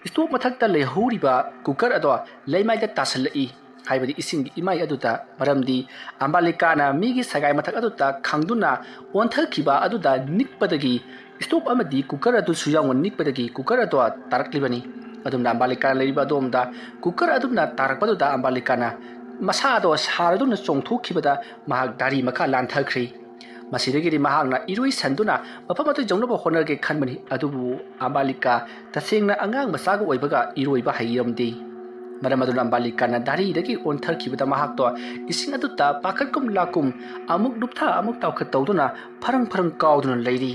ꯏꯁꯇꯣꯞ ꯃꯊꯛꯇ ꯂꯩꯍꯧꯔꯤꯕ ꯀꯨꯀꯔ ꯑꯗꯣ ꯂꯩꯃꯥꯏꯗ ꯇꯥꯁꯤꯜꯂꯛꯏ꯫ ꯍꯥꯏꯕꯗꯤ ꯏꯁꯤꯡꯒꯤ ꯏꯃꯥꯏ ꯑꯗꯨꯗ꯫ ꯃꯔꯝꯗꯤ ꯑꯝꯕꯥꯂꯤꯀꯥꯅ ꯃꯤꯒꯤ ꯁꯒꯥꯏ ꯃꯊꯛ ꯑꯗꯨꯗ ꯈꯪꯗꯨꯅ ꯑꯣꯟꯊꯈꯤꯕ ꯑꯗꯨꯗ ꯅꯤꯛꯄꯗꯒꯤ ꯏꯁꯇꯣꯞ ꯑꯃꯗꯤ ꯀꯨꯀꯔ ꯑꯗꯨꯁꯨ ꯌꯥꯎꯅ ꯅꯤꯛꯄꯗꯒꯤ ꯀꯨꯀꯔ ꯑꯗꯣ ꯇꯥꯔꯛꯂꯤꯕꯅꯤ꯫ ꯑꯗꯨꯝꯅ ꯑꯝꯕꯥꯂꯤꯀꯥꯅ ꯂꯩꯔꯤꯕ ꯑꯗꯣꯝꯗ ꯀꯨꯀꯔ ꯑꯗꯨꯅ ꯇꯥꯔꯛꯄꯗꯨꯗ ꯑꯝꯕꯥꯂꯤꯀꯥꯅ ꯃꯁꯥꯗꯣ ꯁꯥꯔꯗꯨꯅ ꯆꯣꯡꯊꯣꯛꯈꯤꯕꯗ ꯃꯍꯥꯛ ꯗꯥꯔꯤ ꯃꯈꯥ ꯂꯥꯟꯊꯈ꯭ꯔꯦ꯫ ꯃꯁꯤꯗꯒꯤꯗꯤ ꯃꯍꯥꯛꯅ ꯏꯔꯣꯏꯁꯟꯗꯨꯅ ꯃꯐꯝ ꯑꯗꯨ ꯌꯧꯅꯕ ꯍꯣꯠꯅꯒꯦ ꯈꯟꯕꯅꯤ꯫ ꯑꯗꯨꯕꯨ ꯑꯝꯕꯥꯂꯤꯀꯥ ꯇꯁꯦꯡꯅ ꯑꯉꯥꯡ ꯃꯆꯥꯒ ꯑꯣꯏꯕꯒ ꯏꯔꯣꯏꯕ ꯍꯩꯔꯝꯗꯦ꯫ ꯃꯔꯝ ꯑꯗꯨꯅ ꯑꯝꯕꯥꯂꯤꯀꯥꯅ ꯗꯥꯔꯤꯗꯒꯤ ꯑꯣꯟꯊꯈꯤꯕꯗ ꯃꯍꯥꯛꯇꯣ ꯏꯁꯤꯡ ꯑꯗꯨꯗ ꯄꯥꯈꯠꯀꯨꯝ ꯂꯥꯛꯀꯨꯝ ꯑꯃꯨꯛ ꯂꯨꯞꯊ ꯑꯃꯨꯛ ꯇꯥꯎꯈꯠ ꯇꯧꯗꯨꯅ ꯐꯔꯪ ꯐꯔꯪ ꯀꯥꯎꯗꯨꯅ ꯂꯩꯔꯤ꯫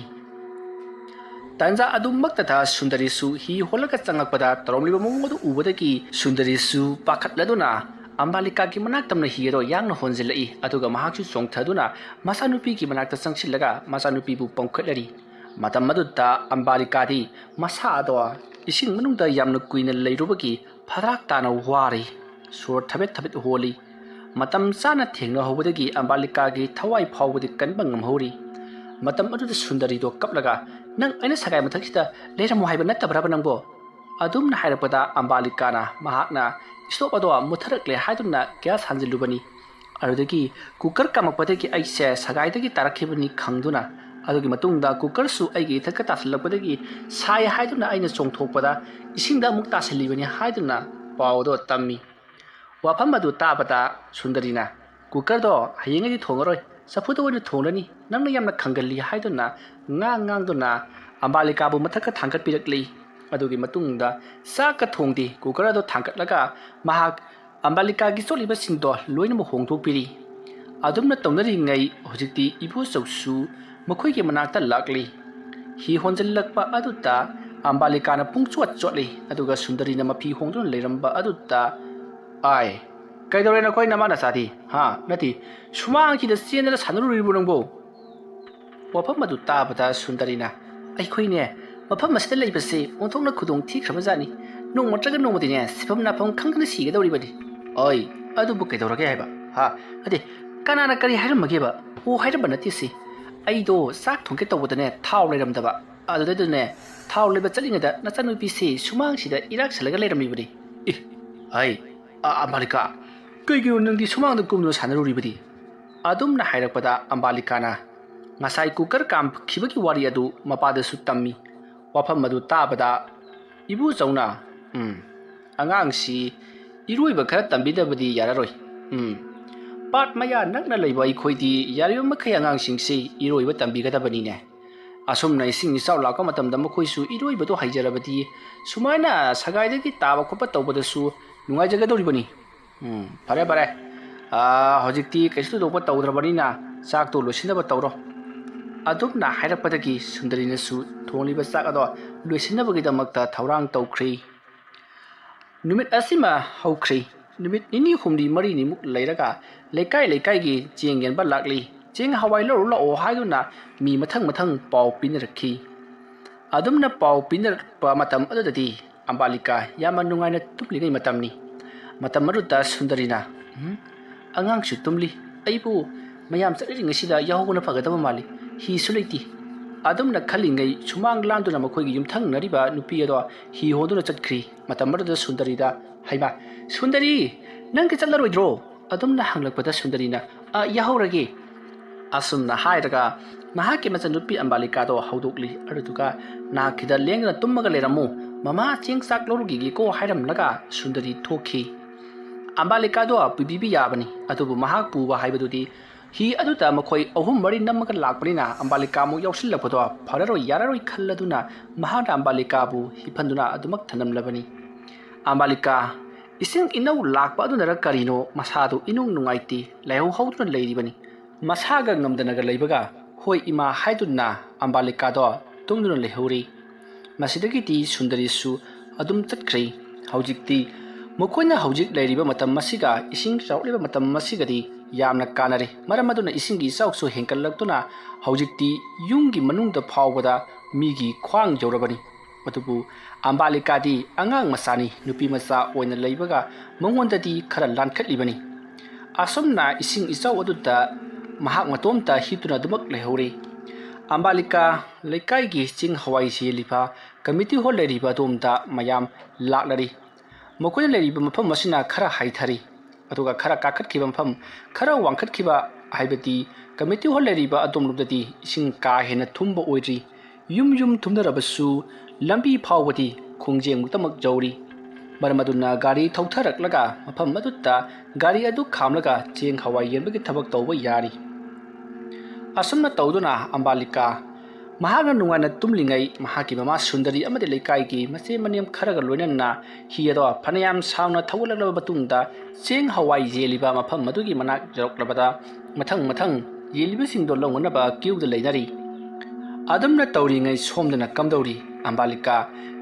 ꯇꯥꯟꯖꯥ ꯑꯗꯨꯃꯛꯇꯗ ꯁꯨꯟꯗꯔꯤꯁꯨ ꯍꯤ ꯍꯣꯜꯂꯒ ꯆꯪꯂꯛꯄꯗ ꯇꯧꯔꯝꯂꯤꯕ ꯃꯑꯣꯡ ꯑꯗꯨ ꯎꯕꯗꯒꯤ ꯁꯨꯟꯗꯔꯤꯁꯨ ꯄꯥꯈꯠꯂꯗꯨꯅ ꯑꯝꯕꯥꯂꯤꯀꯥꯒꯤ ꯃꯅꯥꯛ ꯇꯝꯅ ꯍꯤ ꯑꯗꯣ ꯌꯥꯡꯅ ꯍꯣꯟꯖꯤꯜꯂꯛꯏ꯫ ꯑꯗꯨꯒ ꯃꯍꯥꯛꯁꯨ ꯆꯣꯡꯊꯗꯨꯅ ꯃꯆꯥꯅꯨꯄꯤꯒꯤ ꯃꯅꯥꯛꯇ ꯆꯪꯁꯤꯜꯂꯒ ꯃꯆꯥꯅꯨꯄꯤꯕꯨ ꯄꯝꯈꯠꯂꯔꯤ꯫ ꯃꯇꯝ ꯑꯗꯨꯗ ꯑꯝꯕꯥꯂꯤꯀꯥꯗꯤ ꯃꯁꯥ ꯑꯗꯣ ꯏꯁꯤꯡ ꯃꯅꯨꯡꯗ ꯌꯥꯝꯅ ꯀꯨꯏꯅ ꯂꯩꯔꯨꯕꯒꯤ ꯐꯔꯥꯛ ꯇꯥꯅ ꯋꯥꯔꯤ꯫ ꯁꯣꯔ ꯊꯕꯦꯠ ꯊꯕꯦꯠ ꯍꯣꯜꯂꯤ꯫ ꯃꯇꯝ ꯆꯥꯅ ꯊꯦꯡꯅꯍꯧꯕꯗꯒꯤ ꯑꯝꯕꯥꯂꯤꯀꯥꯒꯤ ꯊꯋꯥꯏ ꯐꯥꯎꯕꯗꯤ ꯀꯟꯕ ꯉꯝꯍꯧꯔꯤ꯫ ꯃꯇꯝ ꯑꯗꯨꯗ ꯁꯨꯟꯗꯔꯤꯗꯣ ꯀꯞꯂꯒ, "ꯅꯪ ꯑꯩꯅ ꯁꯒꯥꯏ ꯃꯊꯛꯁꯤꯗ ꯂꯩꯔꯝꯃꯣ ꯍꯥꯏꯕ ꯅꯠꯇꯕ꯭ꯔꯕ ꯅꯪꯕꯣ?" ꯑꯗꯨꯝꯅ ꯍꯥꯏꯔꯛꯄꯗ ꯑꯝꯕꯥꯂꯤꯀꯥꯅ ꯃꯍꯥꯛꯅ ꯏꯁꯇꯣꯞ ꯑꯗꯣ ꯃꯨꯠꯊꯔꯛꯂꯦ ꯍꯥꯏꯗꯨꯅ ꯒ꯭ꯌꯥꯁ ꯍꯥꯟꯖꯤꯜꯂꯨꯕꯅꯤ꯫ ꯑꯗꯨꯗꯒꯤ ꯀꯨꯀꯔ ꯀꯥꯝꯃꯛꯄꯗꯒꯤ ꯑꯩꯁꯦ ꯁꯒꯥꯏꯗꯒꯤ ꯇꯥꯔꯛꯈꯤꯕꯅꯤ ꯈꯪꯗꯨꯅ, ꯑꯗꯨꯒꯤ ꯃꯇꯨꯡꯗ ꯀꯨꯀꯔꯁꯨ ꯑꯩꯒꯤ ꯏꯊꯛꯇ ꯇꯥꯁꯤꯜꯂꯛꯄꯗꯒꯤ ꯁꯥꯏ ꯍꯥꯏꯗꯨꯅ ꯑꯩꯅ ꯆꯣꯡꯊꯣꯛꯄꯗ ꯏꯁꯤꯡꯗ ꯑꯃꯨꯛ ꯇꯥꯁꯤꯜꯂꯤꯕꯅꯤ ꯍꯥꯏꯗꯨꯅ ꯄꯥꯎꯗꯣ ꯇꯝꯃꯤ꯫ ꯋꯥꯐꯝ ꯑꯗꯨ ꯇꯥꯕꯗ ꯁꯨꯟꯗꯔꯤꯅ, "ꯀꯨꯀꯔꯗꯣ ꯍꯌꯦꯡꯗꯒꯤ ꯊꯣꯡꯉꯔꯣꯏ, ꯆꯐꯨꯗ ꯑꯣꯏꯅ ꯊꯣꯡꯂꯅꯤ, ꯅꯪꯅ ꯌꯥꯝꯅ ꯈꯪꯒꯜꯂꯤ" ꯍꯥꯏꯗꯨꯅ ꯉꯥꯡ ꯉꯥꯡꯗꯨꯅ ꯑꯝꯕꯥꯂꯤꯀꯥꯕꯨ ꯃꯊꯛꯇ ꯊꯥꯡꯒꯠꯄꯤꯔꯛꯂꯤ꯫ ꯑꯗꯨꯒꯤ ꯃꯇꯨꯡꯗ ꯆꯥꯛꯀ ꯊꯣꯡꯗꯦ, ꯀꯨꯀꯔ ꯑꯗꯣ ꯊꯥꯡꯒꯠꯂꯒ ꯃꯍꯥꯛ ꯑꯝꯕꯥꯂꯤꯀꯥꯒꯤ ꯆꯣꯠꯂꯤꯕꯁꯤꯡꯗꯣ ꯂꯣꯏꯅꯃꯛ ꯍꯣꯡꯗꯣꯛꯄꯤꯔꯤ꯫ ꯑꯗꯨꯝꯅ ꯇꯧꯅꯔꯤꯉꯩ ꯍꯧꯖꯤꯛꯇꯤ ꯏꯕꯣꯆꯧꯁꯨ ꯃꯈꯣꯏꯒꯤ ꯃꯅꯥꯛꯇ ꯂꯥꯛꯂꯤ꯫ ꯍꯤ ꯍꯣꯟꯖꯤꯜꯂꯛꯄ ꯑꯗꯨꯗ ꯑꯝꯕꯥꯂꯤꯀꯥꯅ ꯄꯨꯡꯆꯣꯠ ꯆꯣꯠꯂꯤ, ꯑꯗꯨꯒ ꯁꯨꯟꯗꯔꯤꯅ ꯃꯐꯤ ꯍꯣꯡꯗꯨꯅ ꯂꯩꯔꯝꯕ ꯑꯗꯨꯗ, "ꯑꯥꯏ, ꯀꯩꯗꯧꯔꯦ ꯅꯈꯣꯏ ꯅꯃꯥ ꯅꯆꯥꯗꯤ? ꯍꯥ? ꯅꯠꯇꯦ, ꯁꯨꯃꯥꯡꯁꯤꯗ ꯆꯦꯟꯗꯅ ꯁꯥꯟꯅꯔꯨꯔꯤꯕ꯭ꯔꯣ ꯅꯪꯕꯨ?" ꯋꯥꯐꯝ ꯑꯗꯨ ꯇꯥꯕꯗ ꯁꯨꯟꯗꯔꯤꯅ, "ꯑꯩꯈꯣꯏꯅꯦ, ꯃꯐꯝ ꯑꯁꯤꯗ ꯂꯩꯕꯁꯦ ꯑꯣꯟꯊꯣꯛꯅ ꯈꯨꯗꯣꯡ ꯊꯤꯈ꯭ꯔꯕꯖꯥꯠꯅꯤ꯫ ꯅꯣꯡꯃ ꯅꯠꯇ꯭ꯔꯒ ꯅꯣꯡꯃꯗꯤꯅꯦ ꯁꯤꯐꯝ ꯅꯥꯐꯝ ꯈꯪꯗꯅ ꯁꯤꯒꯗꯧꯔꯤꯕꯅꯤ꯫" "ꯑꯣꯏ, ꯑꯗꯨꯕꯨ ꯀꯩꯗꯧꯔꯒꯦ ꯍꯥꯏꯕ? ꯍꯥ? ꯅꯠꯇꯦ, ꯀꯅꯥꯅ ꯀꯔꯤ ꯍꯥꯏꯔꯝꯃꯒꯦꯕ? ꯑꯣ ꯍꯥꯏꯔꯝꯕ ꯅꯠꯇꯦ ꯁꯤ꯫ ꯑꯩꯗꯣ ꯆꯥꯛ ꯊꯣꯡꯒꯦ ꯇꯧꯕꯗꯅꯦ ꯊꯥꯎ ꯂꯩꯔꯝꯗꯕ꯫ ꯑꯗꯨꯗꯩꯗꯨꯅꯦ ꯊꯥꯎ ꯂꯩꯕ ꯆꯠꯂꯤꯉꯩꯗ ꯅꯆꯥꯅꯨꯄꯤꯁꯤ ꯁꯨꯃꯥꯡꯁꯤꯗ ꯏꯔꯥꯛꯁꯜꯂꯒ ꯂꯩꯔꯝꯃꯤꯕꯅꯤ꯫" "ꯑꯦ, ꯑꯩ, ꯑ, ꯑꯝꯕꯥꯂꯤꯀꯥ, ꯀꯩꯒꯤꯅꯣ ꯅꯪꯗꯤ ꯁꯨꯃꯥꯡꯗ ꯀꯨꯝꯗꯨꯅ ꯁꯥꯟꯅꯔꯨꯔꯤꯕꯗꯤ?" ꯑꯗꯨꯝꯅ ꯍꯥꯏꯔꯛꯄꯗ ꯑꯝꯕꯥꯂꯤꯀꯥꯅ ꯉꯁꯥꯏ ꯀꯨꯀꯔ ꯀꯥꯝꯈꯤꯕꯒꯤ ꯋꯥꯔꯤ ꯑꯗꯨ ꯃꯄꯥꯗꯁꯨ ꯇꯝꯃꯤ꯫ ꯋꯥꯐꯝ ꯑꯗꯨ ꯇꯥꯕꯗ ꯏꯕꯨꯆꯧꯅ, "ꯎꯝ, ꯑꯉꯥꯡꯁꯤ ꯏꯔꯣꯏꯕ ꯈꯔ ꯇꯝꯕꯤꯗꯕꯗꯤ ꯌꯥꯔꯔꯣꯏ꯫ ꯎꯝ, ꯄꯥꯠ ꯃꯌꯥ ꯅꯛꯅ ꯂꯩꯕ ꯑꯩꯈꯣꯏꯗꯤ ꯌꯥꯔꯤꯕ ꯃꯈꯩ ꯑꯉꯥꯡꯁꯤꯡꯁꯤ ꯏꯔꯣꯏꯕ ꯇꯝꯕꯤꯒꯗꯕꯅꯤꯅꯦ꯫ ꯑꯁꯨꯝꯅ ꯏꯁꯤꯡ ꯏꯆꯥꯎ ꯂꯥꯛꯄ ꯃꯇꯝꯗ ꯃꯈꯣꯏꯁꯨ ꯏꯔꯣꯏꯕꯗꯣ ꯍꯩꯖꯔꯕꯗꯤ ꯁꯨꯃꯥꯏꯅ ꯁꯒꯥꯏꯗꯒꯤ ꯇꯥꯕ ꯈꯣꯠꯄ ꯇꯧꯕꯗꯁꯨ ꯅꯨꯡꯉꯥꯏꯖꯒꯗꯧꯔꯤꯕꯅꯤ꯫" "ꯎꯝ, ꯐꯔꯦ, ꯐꯔꯦ꯫ ꯑꯥ, ꯍꯧꯖꯤꯛꯇꯤ ꯀꯩꯁꯨ ꯊꯣꯏꯗꯣꯛꯄ ꯇꯧꯗ꯭ꯔꯕꯅꯤꯅ ꯆꯥꯛꯇꯣ ꯂꯣꯏꯁꯤꯟꯅꯕ ꯇꯧꯔꯣ꯫" ꯑꯗꯨꯝꯅ ꯍꯥꯏꯔꯛꯄꯗꯒꯤ ꯁꯨꯟꯗꯔꯤꯅꯁꯨ ꯊꯣꯡꯂꯤꯕ ꯆꯥꯛ ꯑꯗꯣ ꯂꯣꯏꯁꯤꯟꯅꯕꯒꯤꯗꯃꯛꯇ ꯊꯧꯔꯥꯡ ꯇꯧꯈ꯭ꯔꯤ꯫ ꯅꯨꯃꯤꯠ ꯑꯁꯤꯃ ꯍꯧꯈ꯭ꯔꯤ꯫ ꯅꯨꯃꯤꯠ ꯅꯤꯅꯤ ꯍꯨꯝꯅꯤ ꯃꯔꯤꯅꯤꯃꯨꯛ ꯂꯩꯔꯒ ꯂꯩꯀꯥꯏ ꯂꯩꯀꯥꯏꯒꯤ ꯆꯦꯡ ꯌꯦꯟꯕ ꯂꯥꯛꯂꯤ꯫ ꯆꯦꯡ ꯍꯋꯥꯏ ꯂꯧꯔꯨ ꯂꯥꯛꯑꯣ ꯍꯥꯏꯗꯨꯅ ꯃꯤ ꯃꯊꯪ ꯃꯊꯪ ꯄꯥꯎ ꯄꯤꯅꯔꯛꯈꯤ꯫ ꯑꯗꯨꯝꯅ ꯄꯥꯎ ꯄꯤꯅꯔꯛꯄ ꯃꯇꯝ ꯑꯗꯨꯗꯗꯤ ꯑꯝꯕꯥꯂꯤꯀꯥ ꯌꯥꯝꯅ ꯅꯨꯡꯉꯥꯏꯅ ꯇꯨꯝꯂꯤꯉꯩ ꯃꯇꯝꯅꯤ꯫ ꯃꯇꯝ ꯑꯗꯨꯗ ꯁꯨꯟꯗꯔꯤꯅ, "ꯎꯝ, ꯑꯉꯥꯡꯁꯨ ꯇꯨꯝꯂꯤ꯫ ꯑꯩꯕꯨ ꯃꯌꯥꯝ ꯆꯠꯂꯤꯉꯩꯁꯤꯗ ꯌꯥꯍꯧꯕꯅ ꯐꯒꯗꯕ ꯃꯥꯜꯂꯤ꯫ ꯍꯤꯁꯨ ꯂꯩꯇꯦ꯫" ꯑꯗꯨꯝꯅ ꯈꯜꯂꯤꯉꯩ ꯁꯨꯃꯥꯡ ꯂꯥꯟꯗꯨꯅ ꯃꯈꯣꯏꯒꯤ ꯌꯨꯝꯊꯪꯅꯔꯤꯕ ꯅꯨꯄꯤ ꯑꯗꯣ ꯍꯤ ꯍꯣꯟꯗꯨꯅ ꯆꯠꯈ꯭ꯔꯤ꯫ ꯃꯇꯝ ꯑꯗꯨꯗ ꯁꯨꯟꯗꯔꯤꯗ, "ꯍꯩꯃꯥ, ꯁꯨꯟꯗꯔꯤ, ꯅꯪꯗꯤ ꯆꯠꯂꯔꯣꯏꯗ꯭ꯔꯣ?" ꯑꯗꯨꯝꯅ ꯍꯪꯂꯛꯄꯗ ꯁꯨꯟꯗꯔꯤꯅ, "ꯑ, ꯌꯥꯍꯧꯔꯒꯦ꯫" ꯑꯁꯨꯝꯅ ꯍꯥꯏꯔꯒ ꯃꯍꯥꯛꯀꯤ ꯃꯆꯟꯅꯨꯄꯤ ꯑꯝꯕꯥꯂꯤꯀꯥꯗꯣ ꯍꯧꯗꯣꯛꯂꯤ꯫ ꯑꯗꯨꯗꯨꯒ, "ꯅꯍꯥꯛ ꯈꯤꯇ ꯂꯦꯡꯗꯅ ꯇꯨꯝꯃꯒ ꯂꯩꯔꯝꯃꯨ, ꯃꯃꯥ ꯆꯦꯡ ꯆꯥꯛ ꯂꯧꯔꯨꯈꯤꯒꯦꯀꯣ" ꯍꯥꯏꯔꯝꯂꯒ ꯁꯨꯟꯗꯔꯤ ꯊꯣꯛꯈꯤ꯫ ꯑꯝꯕꯥꯂꯤꯀꯥꯗꯣ ꯄꯨꯕꯤꯕ ꯌꯥꯕꯅꯤ, ꯑꯗꯨꯕꯨ ꯃꯍꯥꯛ ꯄꯨꯕ ꯍꯥꯏꯕꯗꯨꯗꯤ ꯍꯤ ꯑꯗꯨꯗ ꯃꯈꯣꯏ ꯑꯍꯨꯝ ꯃꯔꯤ ꯅꯝꯃꯒ ꯂꯥꯛꯄꯅꯤꯅ ꯑꯝꯕꯥꯂꯤꯀꯥ ꯑꯃꯨꯛ ꯌꯥꯎꯁꯤꯜꯂꯛꯄꯗꯣ ꯐꯔꯔꯣꯏ ꯌꯥꯔꯔꯣꯏ ꯈꯜꯂꯗꯨꯅ ꯃꯍꯥꯛꯅ ꯑꯝꯕꯥꯂꯤꯀꯥꯕꯨ ꯍꯤꯐꯟꯗꯨꯅ ꯑꯗꯨꯃꯛ ꯊꯅꯝꯂꯕꯅꯤ꯫ "ꯑꯝꯕꯥꯂꯤꯀꯥ, ꯏꯁꯤꯡ ꯏꯅꯧ ꯂꯥꯛꯄ ꯑꯗꯨꯅꯔ ꯀꯔꯤꯅꯣ ꯃꯁꯥꯗꯨ ꯏꯅꯨꯡ ꯅꯨꯡꯉꯥꯏꯇꯦ, ꯂꯥꯏꯍꯧ ꯍꯧꯗꯨꯅ ꯂꯩꯔꯤꯕꯅꯤ꯫" ꯃꯁꯥꯒ ꯉꯝꯗꯅꯒ ꯂꯩꯕꯒ "ꯍꯣꯏ ꯏꯃꯥ" ꯍꯥꯏꯗꯨꯅ ꯑꯝꯕꯥꯂꯤꯀꯥꯗꯣ ꯇꯨꯝꯗꯨꯅ ꯂꯩꯍꯧꯔꯤ꯫ ꯃꯁꯤꯗꯒꯤꯗꯤ ꯁꯨꯟꯗꯔꯤꯁꯨ ꯑꯗꯨꯝ ꯆꯠꯈ꯭ꯔꯦ꯫ ꯍꯧꯖꯤꯛꯇꯤ ꯃꯈꯣꯏꯅ ꯍꯧꯖꯤꯛ ꯂꯩꯔꯤꯕ ꯃꯇꯝ ꯑꯁꯤꯒ ꯏꯁꯤꯡ ꯆꯥꯎꯔꯛꯂꯤꯕ ꯃꯇꯝ ꯑꯁꯤꯒꯗꯤ ꯌꯥꯝꯅ ꯀꯥꯟꯅꯔꯦ꯫ ꯃꯔꯝ ꯑꯗꯨꯅ ꯏꯁꯤꯡꯒꯤ ꯏꯆꯥꯎꯁꯨ ꯍꯦꯟꯒꯠꯂꯛꯇꯨꯅ ꯍꯧꯖꯤꯛꯇꯤ ꯌꯨꯝꯒꯤ ꯃꯅꯨꯡꯗ ꯐꯥꯎꯕꯗ ꯃꯤꯒꯤ ꯈ꯭ꯋꯥꯡ ꯌꯧꯔꯕꯅꯤ꯫ ꯑꯗꯨꯕꯨ ꯑꯝꯕꯥꯂꯤꯀꯥꯗꯤ ꯑꯉꯥꯡ ꯃꯆꯥꯅꯤ, ꯅꯨꯄꯤ ꯃꯆꯥ ꯑꯣꯏꯅ ꯂꯩꯕꯒ ꯃꯉꯣꯟꯗꯗꯤ ꯈꯔ ꯂꯥꯟꯈꯠꯂꯤꯕꯅꯤ꯫ ꯑꯁꯨꯝꯅ ꯏꯁꯤꯡ ꯏꯆꯥꯎ ꯑꯗꯨꯗ ꯃꯍꯥꯛ ꯃꯇꯣꯝꯇ ꯍꯤꯞꯇꯨꯅ ꯑꯗꯨꯃꯛ ꯂꯩꯍꯧꯔꯤ꯫ ꯑꯝꯕꯥꯂꯤꯀꯥ ꯂꯩꯀꯥꯏꯒꯤ ꯆꯦꯡ ꯍꯋꯥꯏ ꯌꯦꯜꯂꯤꯕ ꯀꯃꯤꯇꯤ ꯍꯣꯜ ꯂꯩꯔꯤꯕ ꯑꯗꯣꯝꯗ ꯃꯌꯥꯝ ꯂꯥꯛꯅꯔꯤ꯫ ꯃꯈꯣꯏꯅ ꯂꯩꯔꯤꯕ ꯃꯐꯝ ꯑꯁꯤꯅ ꯈꯔ ꯍꯥꯏꯊꯔꯤ, ꯑꯗꯨꯒ ꯈꯔ ꯀꯥꯈꯠꯈꯤꯕ ꯃꯐꯝ, ꯈꯔ ꯋꯥꯡꯈꯠꯈꯤꯕ ꯍꯥꯏꯕꯗꯤ ꯀꯃꯤꯇꯤ ꯍꯣꯜ ꯂꯩꯔꯤꯕ ꯑꯗꯣꯝꯂꯣꯝꯗꯗꯤ ꯏꯁꯤꯡ ꯀꯥ ꯍꯦꯟꯅ ꯊꯨꯝꯕ ꯑꯣꯏꯗ꯭ꯔꯤ꯫ ꯌꯨꯝ ꯌꯨꯝ ꯊꯨꯝꯅꯔꯕꯁꯨ ꯂꯝꯕꯤ ꯐꯥꯎꯕꯗꯤ ꯈꯣꯡꯖꯦꯡꯃꯨꯛꯇꯃꯛ ꯌꯧꯔꯤ꯫ ꯃꯔꯝ ꯑꯗꯨꯅ ꯒꯥꯔꯤ ꯊꯧꯊꯔꯛꯂꯒ ꯃꯐꯝ ꯑꯗꯨꯗ ꯒꯥꯔꯤ ꯑꯗꯨ ꯈꯥꯝꯂꯒ ꯆꯦꯡ ꯍꯋꯥꯏ ꯌꯦꯟꯕꯒꯤ ꯊꯕꯛ ꯇꯧꯕ ꯌꯥꯔꯤ꯫ ꯑꯁꯨꯝꯅ ꯇꯧꯗꯨꯅ ꯑꯝꯕꯥꯂꯤꯀꯥ ꯃꯍꯥꯛꯅ ꯅꯨꯡꯉꯥꯏꯅ ꯇꯨꯝꯂꯤꯉꯩ ꯃꯍꯥꯛꯀꯤ ꯃꯃꯥ ꯁꯨꯟꯗꯔꯤ ꯑꯃꯗꯤ ꯂꯩꯀꯥꯏꯒꯤ ꯃꯆꯦ ꯃꯅꯦꯝ ꯈꯔꯒ ꯂꯣꯏꯅꯅ ꯍꯤ ꯑꯗꯣ ꯐꯅꯌꯥꯝ ꯁꯥꯡꯅ ꯊꯧꯒꯠꯂꯛꯂꯕ ꯃꯇꯨꯡꯗ ꯆꯦꯡ ꯍꯋꯥꯏ ꯌꯦꯜꯂꯤꯕ ꯃꯐꯝ ꯑꯗꯨꯒꯤ ꯃꯅꯥꯛ ꯌꯧꯔꯛꯂꯕꯗ ꯃꯊꯪ ꯃꯊꯪ ꯌꯦꯜꯂꯤꯕꯁꯤꯡꯗꯣ ꯂꯧꯅꯅꯕ ꯀ꯭ꯌꯨꯗ ꯂꯩꯅꯔꯤ꯫ ꯑꯗꯨꯝꯅ ꯇꯧꯔꯤꯉꯩ ꯁꯣꯝꯗꯅ ꯀꯝꯗꯧꯔꯤ? ꯑꯝꯕꯥꯂꯤꯀꯥ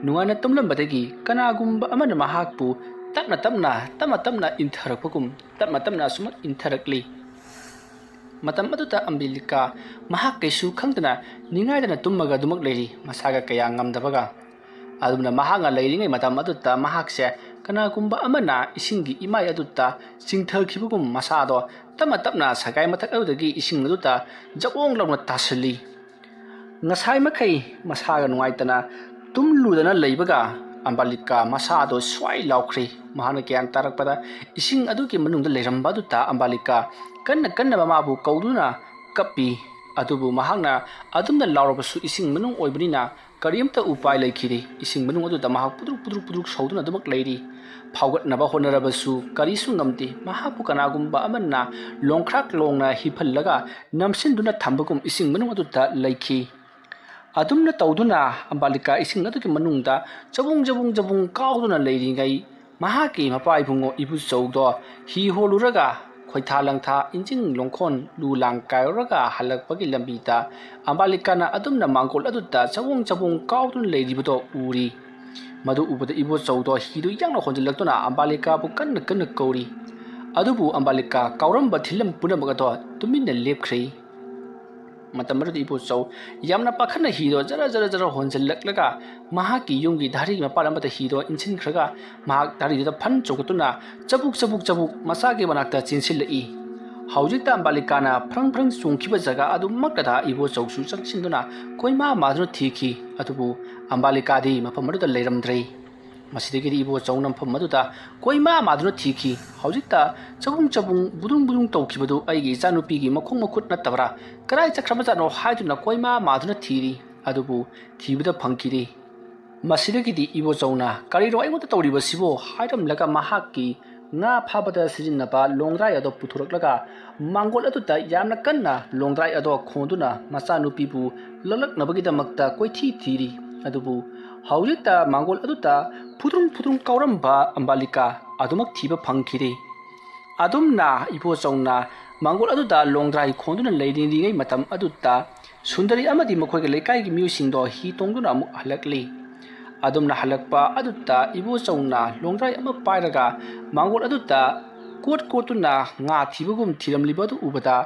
ꯅꯨꯡꯉꯥꯏꯅ ꯇꯨꯝꯂꯝꯕꯗꯒꯤ ꯀꯅꯥꯒꯨꯝꯕ ꯑꯃꯅ ꯃꯍꯥꯛꯄꯨ ꯇꯞꯅ ꯇꯞꯅ, ꯇꯞꯅ ꯇꯞꯅ ꯏꯟꯊꯔꯛꯄꯒꯨꯝ, ꯇꯞꯅ ꯇꯞꯅ ꯑꯁꯨꯃꯛ ꯏꯟꯊꯔꯛꯂꯤ꯫ ꯃꯇꯝ ꯑꯗꯨꯗ ꯑꯝꯕꯥꯂꯤꯀꯥ ꯃꯍꯥꯛ ꯀꯩꯁꯨ ꯈꯪꯗꯅ ꯅꯤꯡꯉꯥꯏꯗꯅ ꯇꯨꯝꯃꯒ ꯑꯗꯨꯃꯛ ꯂꯩꯔꯤ, ꯃꯁꯥꯒ ꯀꯌꯥ ꯉꯝꯗꯕꯒ꯫ ꯑꯗꯨꯝꯅ ꯃꯍꯥꯛꯅ ꯂꯩꯔꯤꯉꯩ ꯃꯇꯝ ꯑꯗꯨꯗ ꯃꯍꯥꯛꯁꯦ ꯀꯅꯥꯒꯨꯝꯕ ꯑꯃꯅ ꯏꯁꯤꯡꯒꯤ ꯏꯃꯥꯏ ꯑꯗꯨꯗ ꯆꯤꯡꯊꯈꯤꯕꯒꯨꯝ ꯃꯁꯥꯗꯣ ꯇꯞꯅ ꯇꯞꯅ ꯁꯒꯥꯏ ꯃꯊꯛ ꯑꯗꯨꯗꯒꯤ ꯏꯁꯤꯡ ꯑꯗꯨꯗ ꯖꯕꯣꯡ ꯂꯥꯎꯅ ꯇꯥꯁꯤꯜꯂꯤ꯫ ꯉꯁꯥꯏ ꯃꯈꯩ ꯃꯁꯥꯒ ꯅꯨꯡꯉꯥꯏꯇꯅ ꯇꯨꯝꯂꯨꯗꯅ ꯂꯩꯕꯒ ꯑꯝꯕꯥꯂꯤꯀꯥ ꯃꯁꯥꯗꯣ ꯁ꯭ꯋꯥꯏ ꯂꯥꯎꯈ꯭ꯔꯦ꯫ ꯃꯍꯥꯛꯅ ꯒ꯭ꯌꯥꯟ ꯇꯥꯔꯛꯄꯗ ꯏꯁꯤꯡ ꯑꯗꯨꯒꯤ ꯃꯅꯨꯡꯗ ꯂꯩꯔꯝꯕ ꯑꯗꯨꯗ ꯑꯝꯕꯥꯂꯤꯀꯥ ꯀꯟꯅ ꯀꯟꯅ ꯃꯃꯥꯕꯨ ꯀꯧꯗꯨꯅ ꯀꯞꯄꯤ꯫ ꯑꯗꯨꯕꯨ ꯃꯍꯥꯛꯅ ꯑꯗꯨꯝꯅ ꯂꯥꯎꯔꯕꯁꯨ ꯏꯁꯤꯡ ꯃꯅꯨꯡ ꯑꯣꯏꯕꯅꯤꯅ ꯀꯔꯤꯝꯇ ꯎꯄꯥꯏ ꯂꯩꯈꯤꯗꯦ꯫ ꯏꯁꯤꯡ ꯃꯅꯨꯡ ꯑꯗꯨꯗ ꯃꯍꯥꯛ ꯄꯨꯗ꯭ꯔꯨꯛ ꯄꯨꯗ꯭ꯔꯨꯛ ꯄꯨꯗ꯭ꯔꯨꯛ ꯁꯧꯗꯨꯅ ꯑꯗꯨꯃꯛ ꯂꯩꯔꯤ꯫ ꯐꯥꯎꯒꯠꯅꯕ ꯍꯣꯠꯅꯔꯕꯁꯨ ꯀꯔꯤꯁꯨ ꯉꯝꯗꯦ꯫ ꯃꯍꯥꯛꯄꯨ ꯀꯅꯥꯒꯨꯝꯕ ꯑꯃꯅ ꯂꯣꯡꯈ꯭ꯔꯥꯛ ꯂꯣꯡꯅ ꯍꯤꯞꯍꯜꯂꯒ ꯅꯝꯁꯤꯟꯗꯨꯅ ꯊꯝꯕꯒꯨꯝ ꯏꯁꯤꯡ ꯃꯅꯨꯡ ꯑꯗꯨꯗ ꯂꯩꯈꯤ꯫ ꯑꯗꯨꯝꯅ ꯇꯧꯗꯨꯅ ꯑꯝꯕꯥꯂꯤꯀꯥ ꯏꯁꯤꯡ ꯑꯗꯨꯒꯤ ꯃꯅꯨꯡꯗ ꯆꯕꯨꯡ ꯆꯕꯨꯡ ꯆꯕꯨꯡ ꯀꯥꯎꯗꯨꯅ ꯂꯩꯔꯤꯉꯩ, ꯃꯍꯥꯛꯀꯤ ꯃꯄꯥ ꯏꯕꯨꯡꯉꯣ ꯏꯕꯨꯆꯧꯗꯣ ꯍꯤ ꯍꯣꯜꯂꯨꯔꯒ ꯈꯣꯏꯊꯥ ꯂꯪꯊꯥ, ꯏꯟꯖꯤꯟ ꯂꯣꯡꯈꯣꯟ, ꯂꯨ ꯂꯥꯡ ꯀꯥꯏꯔꯨꯔꯒ ꯍꯜꯂꯛꯄꯒꯤ ꯂꯝꯕꯤꯗ ꯑꯝꯕꯥꯂꯤꯀꯥꯅ ꯑꯗꯨꯝꯅ ꯃꯥꯡꯒꯣꯜ ꯑꯗꯨꯗ ꯆꯕꯨꯡ ꯆꯕꯨꯡ ꯀꯥꯎꯗꯨꯅ ꯂꯩꯔꯤꯕꯗꯣ ꯎꯔꯤ꯫ ꯃꯗꯨ ꯎꯕꯗ ꯏꯕꯣꯆꯧꯗꯣ ꯍꯤꯗꯨ ꯌꯥꯡꯅ ꯍꯣꯟꯖꯤꯜꯂꯛꯇꯨꯅ ꯑꯝꯕꯥꯂꯤꯀꯥꯕꯨ ꯀꯟꯅ ꯀꯟꯅ ꯀꯧꯔꯤ꯫ ꯑꯗꯨꯕꯨ ꯑꯝꯕꯥꯂꯤꯀꯥ ꯀꯥꯎꯔꯝꯕ ꯊꯤꯜꯂꯝ ꯄꯨꯝꯅꯃꯛ ꯑꯗꯣ ꯇꯨꯃꯤꯟꯅ ꯂꯦꯞꯈ꯭ꯔꯦ꯫ ꯃꯇꯝ ꯑꯗꯨꯗ ꯏꯕꯣꯆꯧ ꯌꯥꯝꯅ ꯄꯥꯈꯠꯅ ꯍꯤꯗꯣ ꯖꯔ ꯖꯔ ꯖꯔ ꯍꯣꯟꯖꯤꯜꯂꯛꯂꯒ ꯃꯍꯥꯛꯀꯤ ꯌꯨꯝꯒꯤ ꯙꯥꯔꯤ ꯃꯄꯥꯟ ꯑꯃꯗ ꯍꯤꯗꯣ ꯏꯟꯁꯤꯟꯈ꯭ꯔꯒ ꯃꯍꯥꯛ ꯙꯥꯔꯤꯗꯨꯗ ꯐꯟ ꯆꯣꯡꯈꯠꯇꯨꯅ ꯆꯕꯨꯛ ꯆꯕꯨꯛ ꯆꯕꯨꯛ ꯃꯆꯥꯒꯤ ꯃꯅꯥꯛꯇ ꯆꯦꯟꯁꯤꯜꯂꯛꯏ꯫ ꯍꯧꯖꯤꯛꯇ ꯑꯝꯕꯥꯂꯤꯀꯥꯅ ꯐ꯭ꯔꯪ ꯐ꯭ꯔꯪ ꯆꯣꯡꯈꯤꯕ ꯖꯒꯥ ꯑꯗꯨꯃꯛꯇꯗ ꯏꯕꯣꯆꯧꯁꯨ ꯆꯪꯁꯤꯟꯗꯨꯅ ꯀꯣꯏꯃꯥ ꯃꯥꯗꯨꯅ ꯊꯤꯈꯤ꯫ ꯑꯗꯨꯕꯨ ꯑꯝꯕꯥꯂꯤꯀꯥꯗꯤ ꯃꯐꯝ ꯑꯗꯨꯗ ꯂꯩꯔꯝꯗ꯭ꯔꯦ꯫ ꯃꯁꯤꯗꯒꯤꯗꯤ ꯏꯕꯣꯆꯧꯅ ꯃꯐꯝ ꯑꯗꯨꯗ ꯀꯣꯏꯃꯥ ꯃꯥꯗꯨꯅ ꯊꯤꯈꯤ꯫ ꯍꯧꯖꯤꯛꯇ ꯆꯕꯨꯡ ꯆꯕꯨꯡ ꯕꯨꯗꯨꯡ ꯕꯨꯗꯨꯡ ꯇꯧꯈꯤꯕꯗꯨ ꯑꯩꯒꯤ ꯏꯆꯥꯅꯨꯄꯤꯒꯤ ꯃꯈꯣꯡ ꯃꯈꯨꯠ ꯅꯠꯇꯕ꯭ꯔꯥ? ꯀꯗꯥꯏ ꯆꯠꯈ꯭ꯔꯕꯖꯥꯠꯅꯣ ꯍꯥꯏꯗꯨꯅ ꯀꯣꯏꯃꯥ ꯃꯥꯗꯨꯅ ꯊꯤꯔꯤ꯫ ꯑꯗꯨꯕꯨ ꯊꯤꯕꯗ ꯐꯪꯈꯤꯗꯦ꯫ ꯃꯁꯤꯗꯒꯤꯗꯤ ꯏꯕꯣꯆꯧꯅ "ꯀꯔꯤꯅꯣ ꯑꯩꯉꯣꯟꯗ ꯇꯧꯔꯤꯕꯁꯤꯕꯣ?" ꯍꯥꯏꯔꯝꯂꯒ ꯃꯍꯥꯛꯀꯤ ꯉꯥ ꯐꯥꯕꯗ ꯁꯤꯖꯤꯟꯅꯕ ꯂꯣꯡꯗ꯭ꯔꯥꯏ ꯑꯗꯣ ꯄꯨꯊꯣꯔꯛꯂꯒ ꯃꯥꯡꯒꯣꯜ ꯑꯗꯨꯗ ꯌꯥꯝꯅ ꯀꯟꯅ ꯂꯣꯡꯗ꯭ꯔꯥꯏ ꯑꯗꯣ ꯈꯣꯟꯗꯨꯅ ꯃꯆꯥꯅꯨꯄꯤꯕꯨ ꯂꯛꯂꯛꯅꯕꯒꯤꯗꯃꯛꯇ ꯀꯣꯏꯊꯤ ꯊꯤꯔꯤ꯫ ꯑꯗꯨꯕꯨ ꯍꯧꯖꯤꯛꯇ ꯃꯥꯡꯒꯣꯜ ꯑꯗꯨꯗ ꯐꯨꯗ꯭ꯔꯨꯡ ꯐꯨꯗ꯭ꯔꯨꯡ ꯀꯥꯎꯔꯝꯕ ꯑꯝꯕꯥꯂꯤꯀꯥ ꯑꯗꯨꯃꯛ ꯊꯤꯕ ꯐꯪꯈꯤꯗꯦ꯫ ꯑꯗꯨꯝꯅ ꯏꯕꯣꯆꯧꯅ ꯃꯥꯡꯒꯣꯜ ꯑꯗꯨꯗ ꯂꯣꯡꯗ꯭ꯔꯥꯏ ꯈꯣꯟꯗꯨꯅ ꯂꯩꯔꯤꯉꯩ ꯃꯇꯝ ꯑꯗꯨꯗ ꯁꯨꯟꯗꯔꯤ ꯑꯃꯗꯤ ꯃꯈꯣꯏꯒꯤ ꯂꯩꯀꯥꯏꯒꯤ ꯃꯤꯑꯣꯏꯁꯤꯡꯗꯣ ꯍꯤ ꯇꯣꯡꯗꯨꯅ ꯑꯃꯨꯛ ꯍꯜꯂꯛꯂꯤ꯫ ꯑꯗꯨꯝꯅ ꯍꯜꯂꯛꯄ ꯑꯗꯨꯗ ꯏꯕꯣꯆꯧꯅ ꯂꯣꯡꯗ꯭ꯔꯥꯏ ꯑꯃ ꯄꯥꯏꯔꯒ ꯃꯥꯡꯒꯣꯜ ꯑꯗꯨꯗ ꯀꯣꯠ ꯀꯣꯠꯇꯨꯅ ꯉꯥ ꯊꯤꯕꯒꯨꯝ ꯊꯤꯔꯝꯂꯤꯕ ꯑꯗꯨ ꯎꯕꯗ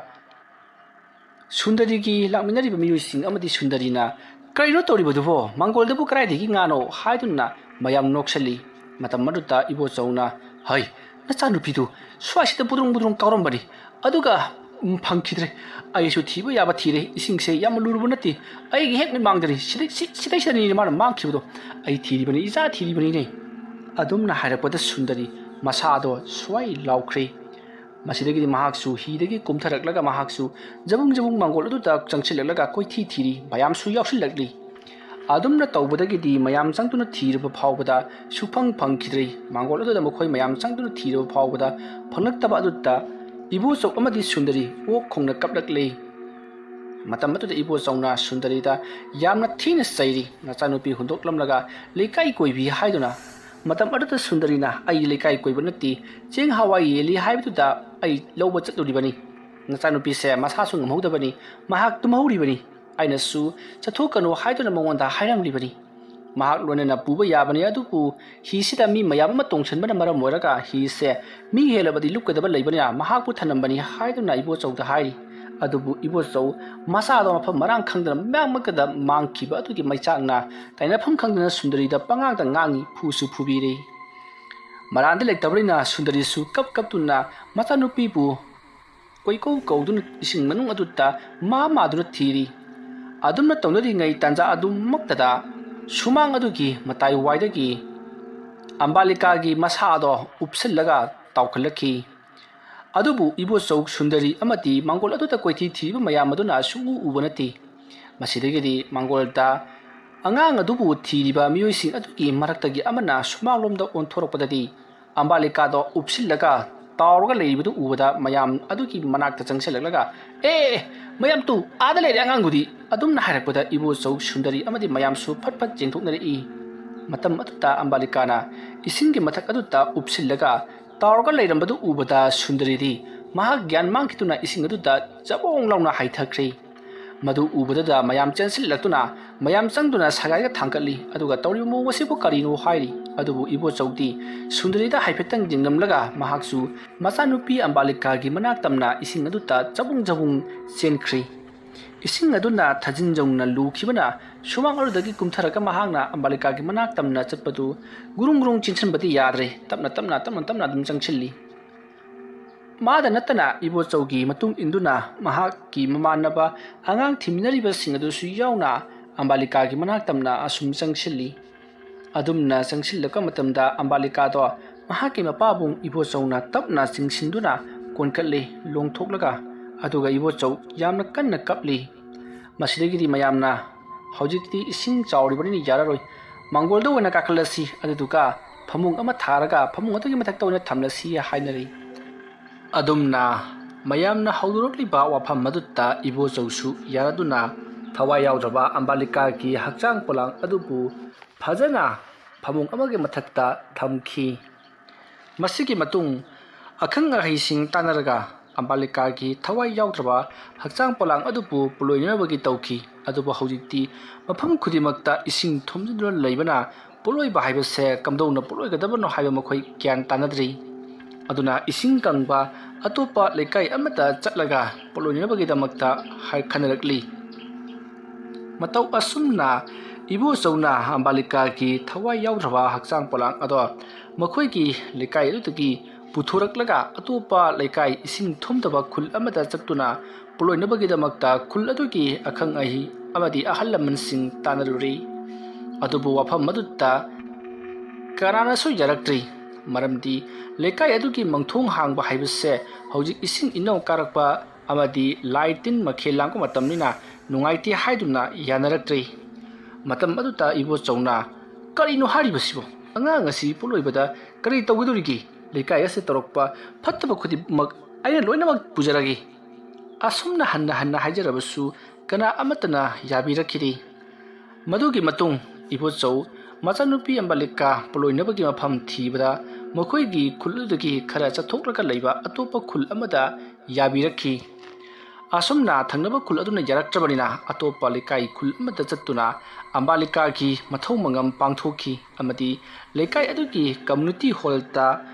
ꯁꯨꯟꯗꯔꯤꯒꯤ ꯂꯥꯛꯃꯤꯟꯅꯔꯤꯕ ꯃꯤꯑꯣꯏꯁꯤꯡ ꯑꯃꯗꯤ ꯁꯨꯟꯗꯔꯤꯅ "ꯀꯔꯤꯅꯣ ꯇꯧꯔꯤꯕꯗꯨꯕꯣ? ꯃꯥꯡꯒꯣꯜꯗꯕꯨ ꯀꯗꯥꯏꯗꯒꯤ ꯉꯥꯅꯣ?" ꯍꯥꯏꯗꯨꯅ ꯃꯌꯥꯝ ꯅꯣꯛꯁꯜꯂꯤ꯫ ꯃꯇꯝ ꯑꯗꯨꯗ ꯏꯕꯣꯆꯧꯅ, "ꯍꯩ, ꯅꯆꯥꯅꯨꯄꯤꯗꯨ ꯁ꯭ꯋꯥꯏꯁꯤꯗ ꯕꯨꯗ꯭ꯔꯨꯡ ꯕꯨꯗ꯭ꯔꯨꯡ ꯀꯥꯎꯔꯝꯕꯅꯤ꯫ ꯑꯗꯨꯒ "ꯎꯝ, ꯐꯪꯈꯤꯗ꯭ꯔꯦ꯫ ꯑꯩꯁꯨ ꯊꯤꯕ ꯌꯥꯕ ꯊꯤꯔꯦ꯫ ꯏꯁꯤꯡꯁꯦ ꯌꯥꯝꯅ ꯂꯨꯔꯨꯕ ꯅꯠꯇꯦ꯫ ꯑꯩꯒꯤ ꯍꯦꯛ ꯃꯤꯠꯃꯥꯡꯗꯅꯤ꯫ ꯁꯤꯗꯩ-, ꯁꯤ-, ꯁꯤꯗꯩꯁꯤꯗꯅꯤꯅꯦ ꯃꯥꯅ ꯃꯥꯡꯈꯤꯕꯗꯣ꯫ ꯑꯩ ꯊꯤꯔꯤꯕꯅꯤ, ꯏꯆꯥ ꯊꯤꯔꯤꯕꯅꯤꯅꯦ"꯫ ꯑꯗꯨꯝꯅ ꯍꯥꯏꯔꯛꯄꯗ ꯁꯨꯟꯗꯔꯤ ꯃꯁꯥꯗꯣ ꯁ꯭ꯋꯥꯏ ꯂꯥꯎꯈ꯭ꯔꯦ꯫ ꯃꯁꯤꯗꯒꯤꯗꯤ ꯃꯍꯥꯛꯁꯨ ꯍꯤꯗꯒꯤ ꯀꯨꯝꯊꯔꯛꯂꯒ ꯃꯍꯥꯛꯁꯨ ꯖꯕꯨꯡ ꯖꯕꯨꯡ ꯃꯥꯡꯒꯣꯜ ꯑꯗꯨꯗ ꯆꯪꯁꯤꯜꯂꯛꯂꯒ ꯀꯣꯏꯊꯤ ꯊꯤꯔꯤ꯫ ꯃꯌꯥꯝꯁꯨ ꯌꯥꯎꯁꯤꯜꯂꯛꯂꯤ꯫ ꯑꯗꯨꯝꯅ ꯇꯧꯕꯗꯒꯤꯗꯤ ꯃꯌꯥꯝ ꯆꯪꯗꯨꯅ ꯊꯤꯔꯕ ꯐꯥꯎꯕꯗ ꯁꯨꯐꯪ ꯐꯪꯈꯤꯗ꯭ꯔꯦ꯫ ꯃꯥꯡꯒꯣꯜ ꯑꯗꯨꯗ ꯃꯈꯣꯏ ꯃꯌꯥꯝ ꯆꯪꯗꯨꯅ ꯊꯤꯔꯕ ꯐꯥꯎꯕꯗ ꯐꯪꯂꯛꯇꯕ ꯑꯗꯨꯗ ꯏꯕꯣꯆꯧ ꯑꯃꯗꯤ ꯁꯨꯟꯗꯔꯤ ꯑꯣꯛ ꯈꯣꯡꯅ ꯀꯞꯂꯛꯂꯦ꯫ ꯃꯇꯝ ꯑꯗꯨꯗ ꯏꯕꯣꯆꯧꯅ ꯁꯨꯟꯗꯔꯤꯗ ꯌꯥꯝꯅ ꯊꯤꯅ ꯆꯩꯔꯤ꯫ "ꯅꯆꯥꯅꯨꯄꯤ ꯍꯨꯟꯗꯣꯛꯂꯝꯂꯒ ꯂꯩꯀꯥꯏ ꯀꯣꯏꯕꯤ ꯍꯥꯏꯗꯨꯅ"꯫ ꯃꯇꯝ ꯑꯗꯨꯗ ꯁꯨꯟꯗꯔꯤꯅ, "ꯑꯩ ꯂꯩꯀꯥꯏ ꯀꯣꯏꯕ ꯅꯠꯇꯦ, ꯆꯦꯡ ꯍꯋꯥꯏ ꯌꯦꯜꯂꯤ ꯍꯥꯏꯕꯗꯨꯗ ꯑꯩ ꯂꯧꯕ ꯆꯠꯂꯨꯔꯤꯕꯅꯤ꯫ ꯅꯆꯥꯅꯨꯄꯤꯁꯦ ꯃꯁꯥꯁꯨ ꯉꯝꯍꯧꯗꯕꯅꯤ, ꯃꯍꯥꯛ ꯇꯨꯝꯍꯧꯔꯤꯕꯅꯤ꯫ ꯑꯩꯅꯁꯨ ꯆꯠꯊꯣꯛꯀꯅꯨ ꯍꯥꯏꯗꯨꯅ ꯃꯉꯣꯟꯗ ꯍꯥꯏꯔꯝꯂꯤꯕꯅꯤ꯫ ꯃꯍꯥꯛ ꯂꯣꯏꯅꯅ ꯄꯨꯕ ꯌꯥꯕꯅꯤ, ꯑꯗꯨꯕꯨ ꯍꯤꯁꯤꯗ ꯃꯤ ꯃꯌꯥꯝ ꯑꯃ ꯇꯣꯡꯁꯤꯟꯕꯅ ꯃꯔꯝ ꯑꯣꯏꯔꯒ ꯍꯤꯁꯦ ꯃꯤ ꯍꯦꯜꯂꯕꯗꯤ ꯂꯨꯞꯀꯗꯕ ꯂꯩꯕꯅꯤꯅ ꯃꯍꯥꯛꯄꯨ ꯊꯅꯝꯕꯅꯤ" ꯍꯥꯏꯗꯨꯅ ꯏꯕꯣꯆꯧꯗ ꯍꯥꯏꯔꯤ꯫ ꯑꯗꯨꯕꯨ ꯏꯕꯣꯆꯧ ꯃꯁꯥꯗꯣ ꯃꯐꯝ ꯃꯔꯥꯡ ꯈꯪꯗꯅ ꯃꯌꯥꯝ ꯑꯃꯗ ꯃꯥꯡꯈꯤꯕ ꯑꯗꯨꯒꯤ ꯃꯩꯆꯥꯛꯅ ꯇꯥꯏꯅꯐꯝ ꯈꯪꯗꯅ ꯁꯨꯟꯗꯔꯤꯗ ꯄꯉꯥꯡꯗ ꯉꯥꯡꯉꯤ, ꯐꯨꯁꯨ ꯐꯨꯕꯤꯔꯦ꯫ ꯃꯔꯥꯟꯗꯤ ꯂꯩꯇꯕꯅꯤꯅ ꯁꯨꯟꯗꯔꯤꯁꯨ ꯀꯞ ꯀꯞꯇꯨꯅ ꯃꯆꯥꯅꯨꯄꯤꯕꯨ ꯀꯣꯏꯀꯧ ꯀꯧꯗꯨꯅ ꯏꯁꯤꯡ ꯃꯅꯨꯡ ꯑꯗꯨꯗ ꯃꯥ ꯃꯥꯗꯨꯅ ꯊꯤꯔꯤ꯫ ꯑꯗꯨꯝꯅ ꯇꯧꯅꯔꯤꯉꯩ ꯇꯥꯟꯖꯥ ꯑꯗꯨꯃꯛꯇꯗ ꯁꯨꯃꯥꯡ ꯑꯗꯨꯒꯤ ꯃꯇꯥꯏ ꯋꯥꯏꯗꯒꯤ ꯑꯝꯕꯥꯂꯤꯀꯥꯒꯤ ꯃꯁꯥꯗꯣ ꯎꯞꯁꯤꯜꯂꯒ ꯇꯥꯎꯈꯠꯂꯛꯈꯤ꯫ ꯑꯗꯨꯕꯨ ꯏꯕꯣꯆꯧ ꯁꯨꯟꯗꯔꯤ ꯑꯃꯗꯤ ꯃꯥꯡꯒꯣꯜ ꯑꯗꯨꯗ ꯀꯣꯏꯊꯤ ꯊꯤꯔꯤꯕ ꯃꯌꯥꯝ ꯑꯗꯨꯅ ꯁꯨꯡꯎ ꯎꯕ ꯅꯠꯇꯦ꯫ ꯃꯁꯤꯗꯒꯤꯗꯤ ꯃꯥꯡꯒꯣꯜꯗ ꯑꯉꯥꯡ ꯑꯗꯨꯕꯨ ꯊꯤꯔꯤꯕ ꯃꯤꯑꯣꯏꯁꯤꯡ ꯑꯗꯨꯒꯤ ꯃꯔꯛꯇꯒꯤ ꯑꯃꯅ ꯁꯨꯃꯥꯡꯂꯣꯝꯗ ꯑꯣꯟꯊꯣꯔꯛꯄꯗꯗꯤ ꯑꯝꯕꯥꯂꯤꯀꯥꯗꯣ ꯎꯞꯁꯤꯜꯂꯒ ꯇꯥꯎꯔꯒ ꯂꯩꯔꯤꯕꯗꯨ ꯎꯕꯗ ꯃꯌꯥꯝ ꯑꯗꯨꯒꯤ ꯃꯅꯥꯛꯇ ꯆꯪꯁꯤꯜꯂꯛꯂꯒ, "ꯑꯦ, ꯑꯦ, ꯃꯌꯥꯝ ꯇꯨ, ꯑꯥꯗ ꯂꯩꯔꯦ ꯑꯉꯥꯡꯗꯨꯗꯤ!" ꯑꯗꯨꯝꯅ ꯍꯥꯏꯔꯛꯄꯗ ꯏꯕꯣꯆꯧ ꯁꯨꯟꯗꯔꯤ ꯑꯃꯗꯤ ꯃꯌꯥꯝꯁꯨ ꯐꯠ ꯐꯠ ꯆꯦꯟꯊꯣꯛꯅꯔꯛꯏ꯫ ꯃꯇꯝ ꯑꯗꯨꯗ ꯑꯝꯕꯥꯂꯤꯀꯥꯅ ꯏꯁꯤꯡꯒꯤ ꯃꯊꯛ ꯑꯗꯨꯗ ꯎꯞꯁꯤꯜꯂꯒ ꯇꯥꯎꯔꯒ ꯂꯩꯔꯝꯕꯗꯨ ꯎꯕꯗ ꯁꯨꯟꯗꯔꯤꯗꯤ ꯃꯍꯥꯛ ꯒ꯭ꯌꯥꯟ ꯃꯥꯡꯈꯤꯗꯨꯅ ꯏꯁꯤꯡ ꯑꯗꯨꯗ ꯆꯕꯣꯡ ꯂꯥꯎꯅ ꯍꯥꯏꯊꯈ꯭ꯔꯦ꯫ ꯃꯗꯨ ꯎꯕꯗꯨꯗ ꯃꯌꯥꯝ ꯆꯦꯟꯁꯤꯜꯂꯛꯇꯨꯅ ꯃꯌꯥꯝ ꯆꯪꯗꯨꯅ ꯁꯒꯥꯏꯒ ꯊꯥꯡꯒꯠꯂꯤ꯫ ꯑꯗꯨꯒ ꯇꯧꯔꯤꯕ ꯃꯑꯣꯡ ꯑꯁꯤꯕꯨ ꯀꯔꯤꯅꯣ ꯍꯥꯏꯔꯤ꯫ ꯑꯗꯨꯕꯨ ꯏꯕꯣꯆꯧꯗꯤ ꯁꯨꯟꯗꯔꯤꯗ ꯍꯥꯏꯐꯦꯠꯇꯪ ꯌꯦꯡꯂꯝꯂꯒ ꯃꯍꯥꯛꯁꯨ ꯃꯆꯥꯅꯨꯄꯤ ꯑꯝꯕꯥꯂꯤꯀꯥꯒꯤ ꯃꯅꯥꯛ ꯇꯝꯅ ꯏꯁꯤꯡ ꯑꯗꯨꯗ ꯆꯕꯨꯡ ꯆꯕꯨꯡ ꯆꯦꯟꯈ꯭ꯔꯤ꯫ ꯏꯁꯤꯡ ꯑꯗꯨꯅ ꯊꯥꯖꯤꯟ ꯌꯧꯅ ꯂꯨꯈꯤꯕꯅ ꯁꯨꯃꯥꯡ ꯑꯗꯨꯗꯒꯤ ꯀꯨꯝꯊꯔꯒ ꯃꯍꯥꯛꯅ ꯑꯝꯕꯥꯂꯤꯀꯥꯒꯤ ꯃꯅꯥꯛ ꯇꯝꯅ ꯆꯠꯄꯗꯨ ꯒꯨꯔꯨꯡ ꯒꯨꯔꯨꯡ ꯆꯦꯟꯁꯤꯟꯕꯗꯤ ꯌꯥꯗ꯭ꯔꯦ꯫ ꯇꯞꯅ ꯇꯞꯅ, ꯇꯞꯅ ꯇꯞꯅ ꯑꯗꯨꯝ ꯆꯪꯁꯤꯜꯂꯤ꯫ ꯃꯥꯗ ꯅꯠꯇꯅ ꯏꯕꯣꯆꯧꯒꯤ ꯃꯇꯨꯡ ꯏꯟꯗꯨꯅ ꯃꯍꯥꯛꯀꯤ ꯃꯃꯥꯟꯅꯕ ꯑꯉꯥꯡ ꯊꯤꯃꯤꯟꯅꯔꯤꯕꯁꯤꯡ ꯑꯗꯨꯁꯨ ꯌꯥꯎꯅ ꯑꯝꯕꯥꯂꯤꯀꯥꯒꯤ ꯃꯅꯥꯛ ꯇꯝꯅ ꯑꯁꯨꯝ ꯆꯪꯁꯤꯜꯂꯤ꯫ ꯑꯗꯨꯝꯅ ꯆꯪꯁꯤꯜꯂꯛꯄ ꯃꯇꯝꯗ ꯑꯝꯕꯥꯂꯤꯀꯥꯗꯣ ꯃꯍꯥꯛꯀꯤ ꯃꯄꯥꯕꯨꯡ ꯏꯕꯣꯆꯧꯅ ꯇꯞꯅ ꯆꯤꯡꯁꯤꯟꯗꯨꯅ ꯀꯣꯟꯈꯠꯂꯤ, ꯂꯣꯡꯊꯣꯛꯂꯒ, ꯑꯗꯨꯒ ꯏꯕꯣꯆꯧ ꯌꯥꯝꯅ ꯀꯟꯅ ꯀꯞꯂꯤ꯫ ꯃꯁꯤꯗꯒꯤꯗꯤ ꯃꯌꯥꯝꯅ, "ꯍꯧꯖꯤꯛꯇꯤ ꯏꯁꯤꯡ ꯆꯥꯎꯔꯤꯕꯅꯤꯅ ꯌꯥꯔꯔꯣꯏ, ꯃꯥꯡꯒꯣꯜꯗ ꯑꯣꯏꯅ ꯀꯥꯈꯠꯂꯁꯤ, ꯑꯗꯨꯗꯨꯒ ꯐꯃꯨꯡ ꯑꯃ ꯊꯥꯔꯒ ꯐꯃꯨꯡ ꯑꯗꯨꯒꯤ ꯃꯊꯛꯇ ꯑꯣꯏꯅ ꯊꯝꯂꯁꯤ" ꯍꯥꯏꯅꯔꯤ꯫ ꯑꯗꯨꯝꯅ ꯃꯌꯥꯝꯅ ꯍꯧꯗꯣꯔꯛꯂꯤꯕ ꯋꯥꯐꯝ ꯑꯗꯨꯗ ꯏꯕꯣꯆꯧꯁꯨ ꯌꯥꯔꯗꯨꯅ ꯊꯋꯥꯏ ꯌꯥꯎꯗ꯭ꯔꯕ ꯑꯝꯕꯥꯂꯤꯀꯥꯒꯤ ꯍꯛꯆꯥꯡ ꯄꯣꯂꯥꯡ ꯑꯗꯨꯕꯨ ꯐꯖꯅ ꯐꯃꯨꯡ ꯑꯃꯒꯤ ꯃꯊꯛꯇ ꯊꯝꯈꯤ꯫ ꯃꯁꯤꯒꯤ ꯃꯇꯨꯡ ꯑꯈꯪ ꯑꯍꯩꯁꯤꯡ ꯇꯥꯟꯅꯔꯒ ꯑꯝꯕꯥꯂꯤꯀꯥꯒꯤ ꯊꯋꯥꯏ ꯌꯥꯎꯗ꯭ꯔꯕ ꯍꯛꯆꯥꯡ ꯄꯣꯂꯥꯡ ꯑꯗꯨꯕꯨ ꯄꯨꯂꯣꯏꯅꯅꯕꯒꯤ ꯇꯧꯈꯤ꯫ ꯑꯗꯨꯕꯨ ꯍꯧꯖꯤꯛꯇꯤ ꯃꯐꯝ ꯈꯨꯗꯤꯡꯃꯛꯇ ꯏꯁꯤꯡ ꯊꯨꯝꯖꯤꯟꯗꯨꯅ ꯂꯩꯕꯅ ꯄꯨꯂꯣꯏꯕ ꯍꯥꯏꯕꯁꯦ ꯀꯝꯗꯧꯅ ꯄꯨꯂꯣꯏꯒꯗꯕꯅꯣ ꯍꯥꯏꯕ ꯃꯈꯣꯏ ꯒ꯭ꯌꯥꯟ ꯇꯥꯅꯗ꯭ꯔꯤ꯫ ꯑꯗꯨꯅ ꯏꯁꯤꯡ ꯀꯪꯕ ꯑꯇꯣꯞꯄ ꯂꯩꯀꯥꯏ ꯑꯃꯗ ꯆꯠꯂꯒ ꯄꯨꯂꯣꯏꯅꯅꯕꯒꯤꯗꯃꯛꯇ ꯍꯥꯏ-, ꯈꯟꯅꯔꯛꯂꯤ꯫ ꯃꯇꯧ ꯑꯁꯨꯝꯅ ꯏꯕꯣꯆꯧꯅ ꯑꯝꯕꯥꯂꯤꯀꯥꯒꯤ ꯊꯋꯥꯏ ꯌꯥꯎꯗ꯭ꯔꯕ ꯍꯛꯆꯥꯡ ꯄꯣꯂꯥꯡ ꯑꯗꯣ ꯃꯈꯣꯏꯒꯤ ꯂꯩꯀꯥꯏ ꯑꯗꯨꯗꯒꯤ ꯄꯨꯊꯣꯔꯛꯂꯒ ꯑꯇꯣꯞꯄ ꯂꯩꯀꯥꯏ ꯏꯁꯤꯡ ꯊꯨꯝꯗꯕ ꯈꯨꯜ ꯑꯃꯗ ꯆꯠꯇꯨꯅ ꯄꯨꯂꯣꯏꯅꯕꯒꯤꯗꯃꯛꯇ ꯈꯨꯜ ꯑꯗꯨꯒꯤ ꯑꯈꯪ ꯑꯍꯩ ꯑꯃꯗꯤ ꯑꯍꯜ ꯂꯃꯟꯁꯤꯡ ꯇꯥꯟꯅꯔꯨꯔꯤ꯫ ꯑꯗꯨꯕꯨ ꯋꯥꯐꯝ ꯑꯗꯨꯗ ꯀꯅꯥꯅꯁꯨ ꯌꯥꯔꯛꯇ꯭ꯔꯤ꯫ ꯃꯔꯝꯗꯤ ꯂꯩꯀꯥꯏ ꯑꯗꯨꯒꯤ ꯃꯪꯊꯣꯡ ꯍꯥꯡꯕ ꯍꯥꯏꯕꯁꯦ ꯍꯧꯖꯤꯛ ꯏꯁꯤꯡ ꯏꯅꯧ ꯀꯥꯔꯛꯄ ꯑꯃꯗꯤ ꯂꯥꯏ ꯇꯤꯟ ꯃꯈꯦꯜ ꯂꯥꯡꯕ ꯃꯇꯝꯅꯤꯅ ꯅꯨꯡꯉꯥꯏꯇꯦ ꯍꯥꯏꯗꯨꯅ ꯌꯥꯅꯔꯛꯇ꯭ꯔꯤ꯫ ꯃꯇꯝ ꯑꯗꯨꯗ ꯏꯕꯣꯆꯧꯅ, "ꯀꯔꯤꯅꯣ ꯍꯥꯏꯔꯤꯕꯁꯤꯕꯣ? ꯑꯉꯥꯡ ꯑꯁꯤ ꯄꯣꯠꯂꯣꯏꯕꯗ ꯀꯔꯤ ꯇꯧꯒꯗꯧꯔꯤꯒꯦ? ꯂꯩꯀꯥꯏ ꯑꯁꯤꯗ ꯇꯧꯔꯛꯄ ꯐꯠꯇꯕ ꯈꯨꯗꯤꯡꯃꯛ ꯑꯩꯅ ꯂꯣꯏꯅꯃꯛ ꯄꯨꯖꯔꯒꯦ꯫" ꯑꯁꯨꯝꯅ ꯍꯟꯅ ꯍꯟꯅ ꯍꯥꯏꯖꯔꯕꯁꯨ ꯀꯅꯥ ꯑꯃꯠꯇꯅ ꯌꯥꯕꯤꯔꯛꯈꯤꯗꯦ꯫ ꯃꯗꯨꯒꯤ ꯃꯇꯨꯡ ꯏꯕꯣꯆꯧ ꯃꯆꯥꯅꯨꯄꯤ ꯑꯝꯕꯥꯂꯤꯀꯥ ꯄꯣꯠꯂꯣꯏꯅꯕꯒꯤ ꯃꯐꯝ ꯊꯤꯕꯗ ꯃꯈꯣꯏꯒꯤ ꯈꯨꯜ ꯑꯗꯨꯗꯒꯤ ꯈꯔ ꯆꯠꯊꯣꯛꯂꯒ ꯂꯩꯕ ꯑꯇꯣꯞꯄ ꯈꯨꯜ ꯑꯃꯗ ꯌꯥꯕꯤꯔꯛꯈꯤ꯫ ꯑꯁꯨꯝꯅ ꯊꯪꯅꯕ ꯈꯨꯜ ꯑꯗꯨꯅ ꯌꯥꯔꯛꯇ꯭ꯔꯕꯅꯤꯅ ꯑꯇꯣꯞꯄ ꯂꯩꯀꯥꯏ ꯈꯨꯜ ꯑꯃꯗ ꯆꯠꯇꯨꯅ ꯑꯝꯕꯥꯂꯤꯀꯥꯒꯤ ꯃꯊꯧ ꯃꯉꯝ ꯄꯥꯡꯊꯣꯛꯈꯤ ꯑꯃꯗꯤ ꯂꯩꯀꯥꯏ ꯑꯗꯨꯒꯤ ꯀꯝꯃ꯭ꯌꯨꯅꯤꯇꯤ ꯍꯣꯜꯗ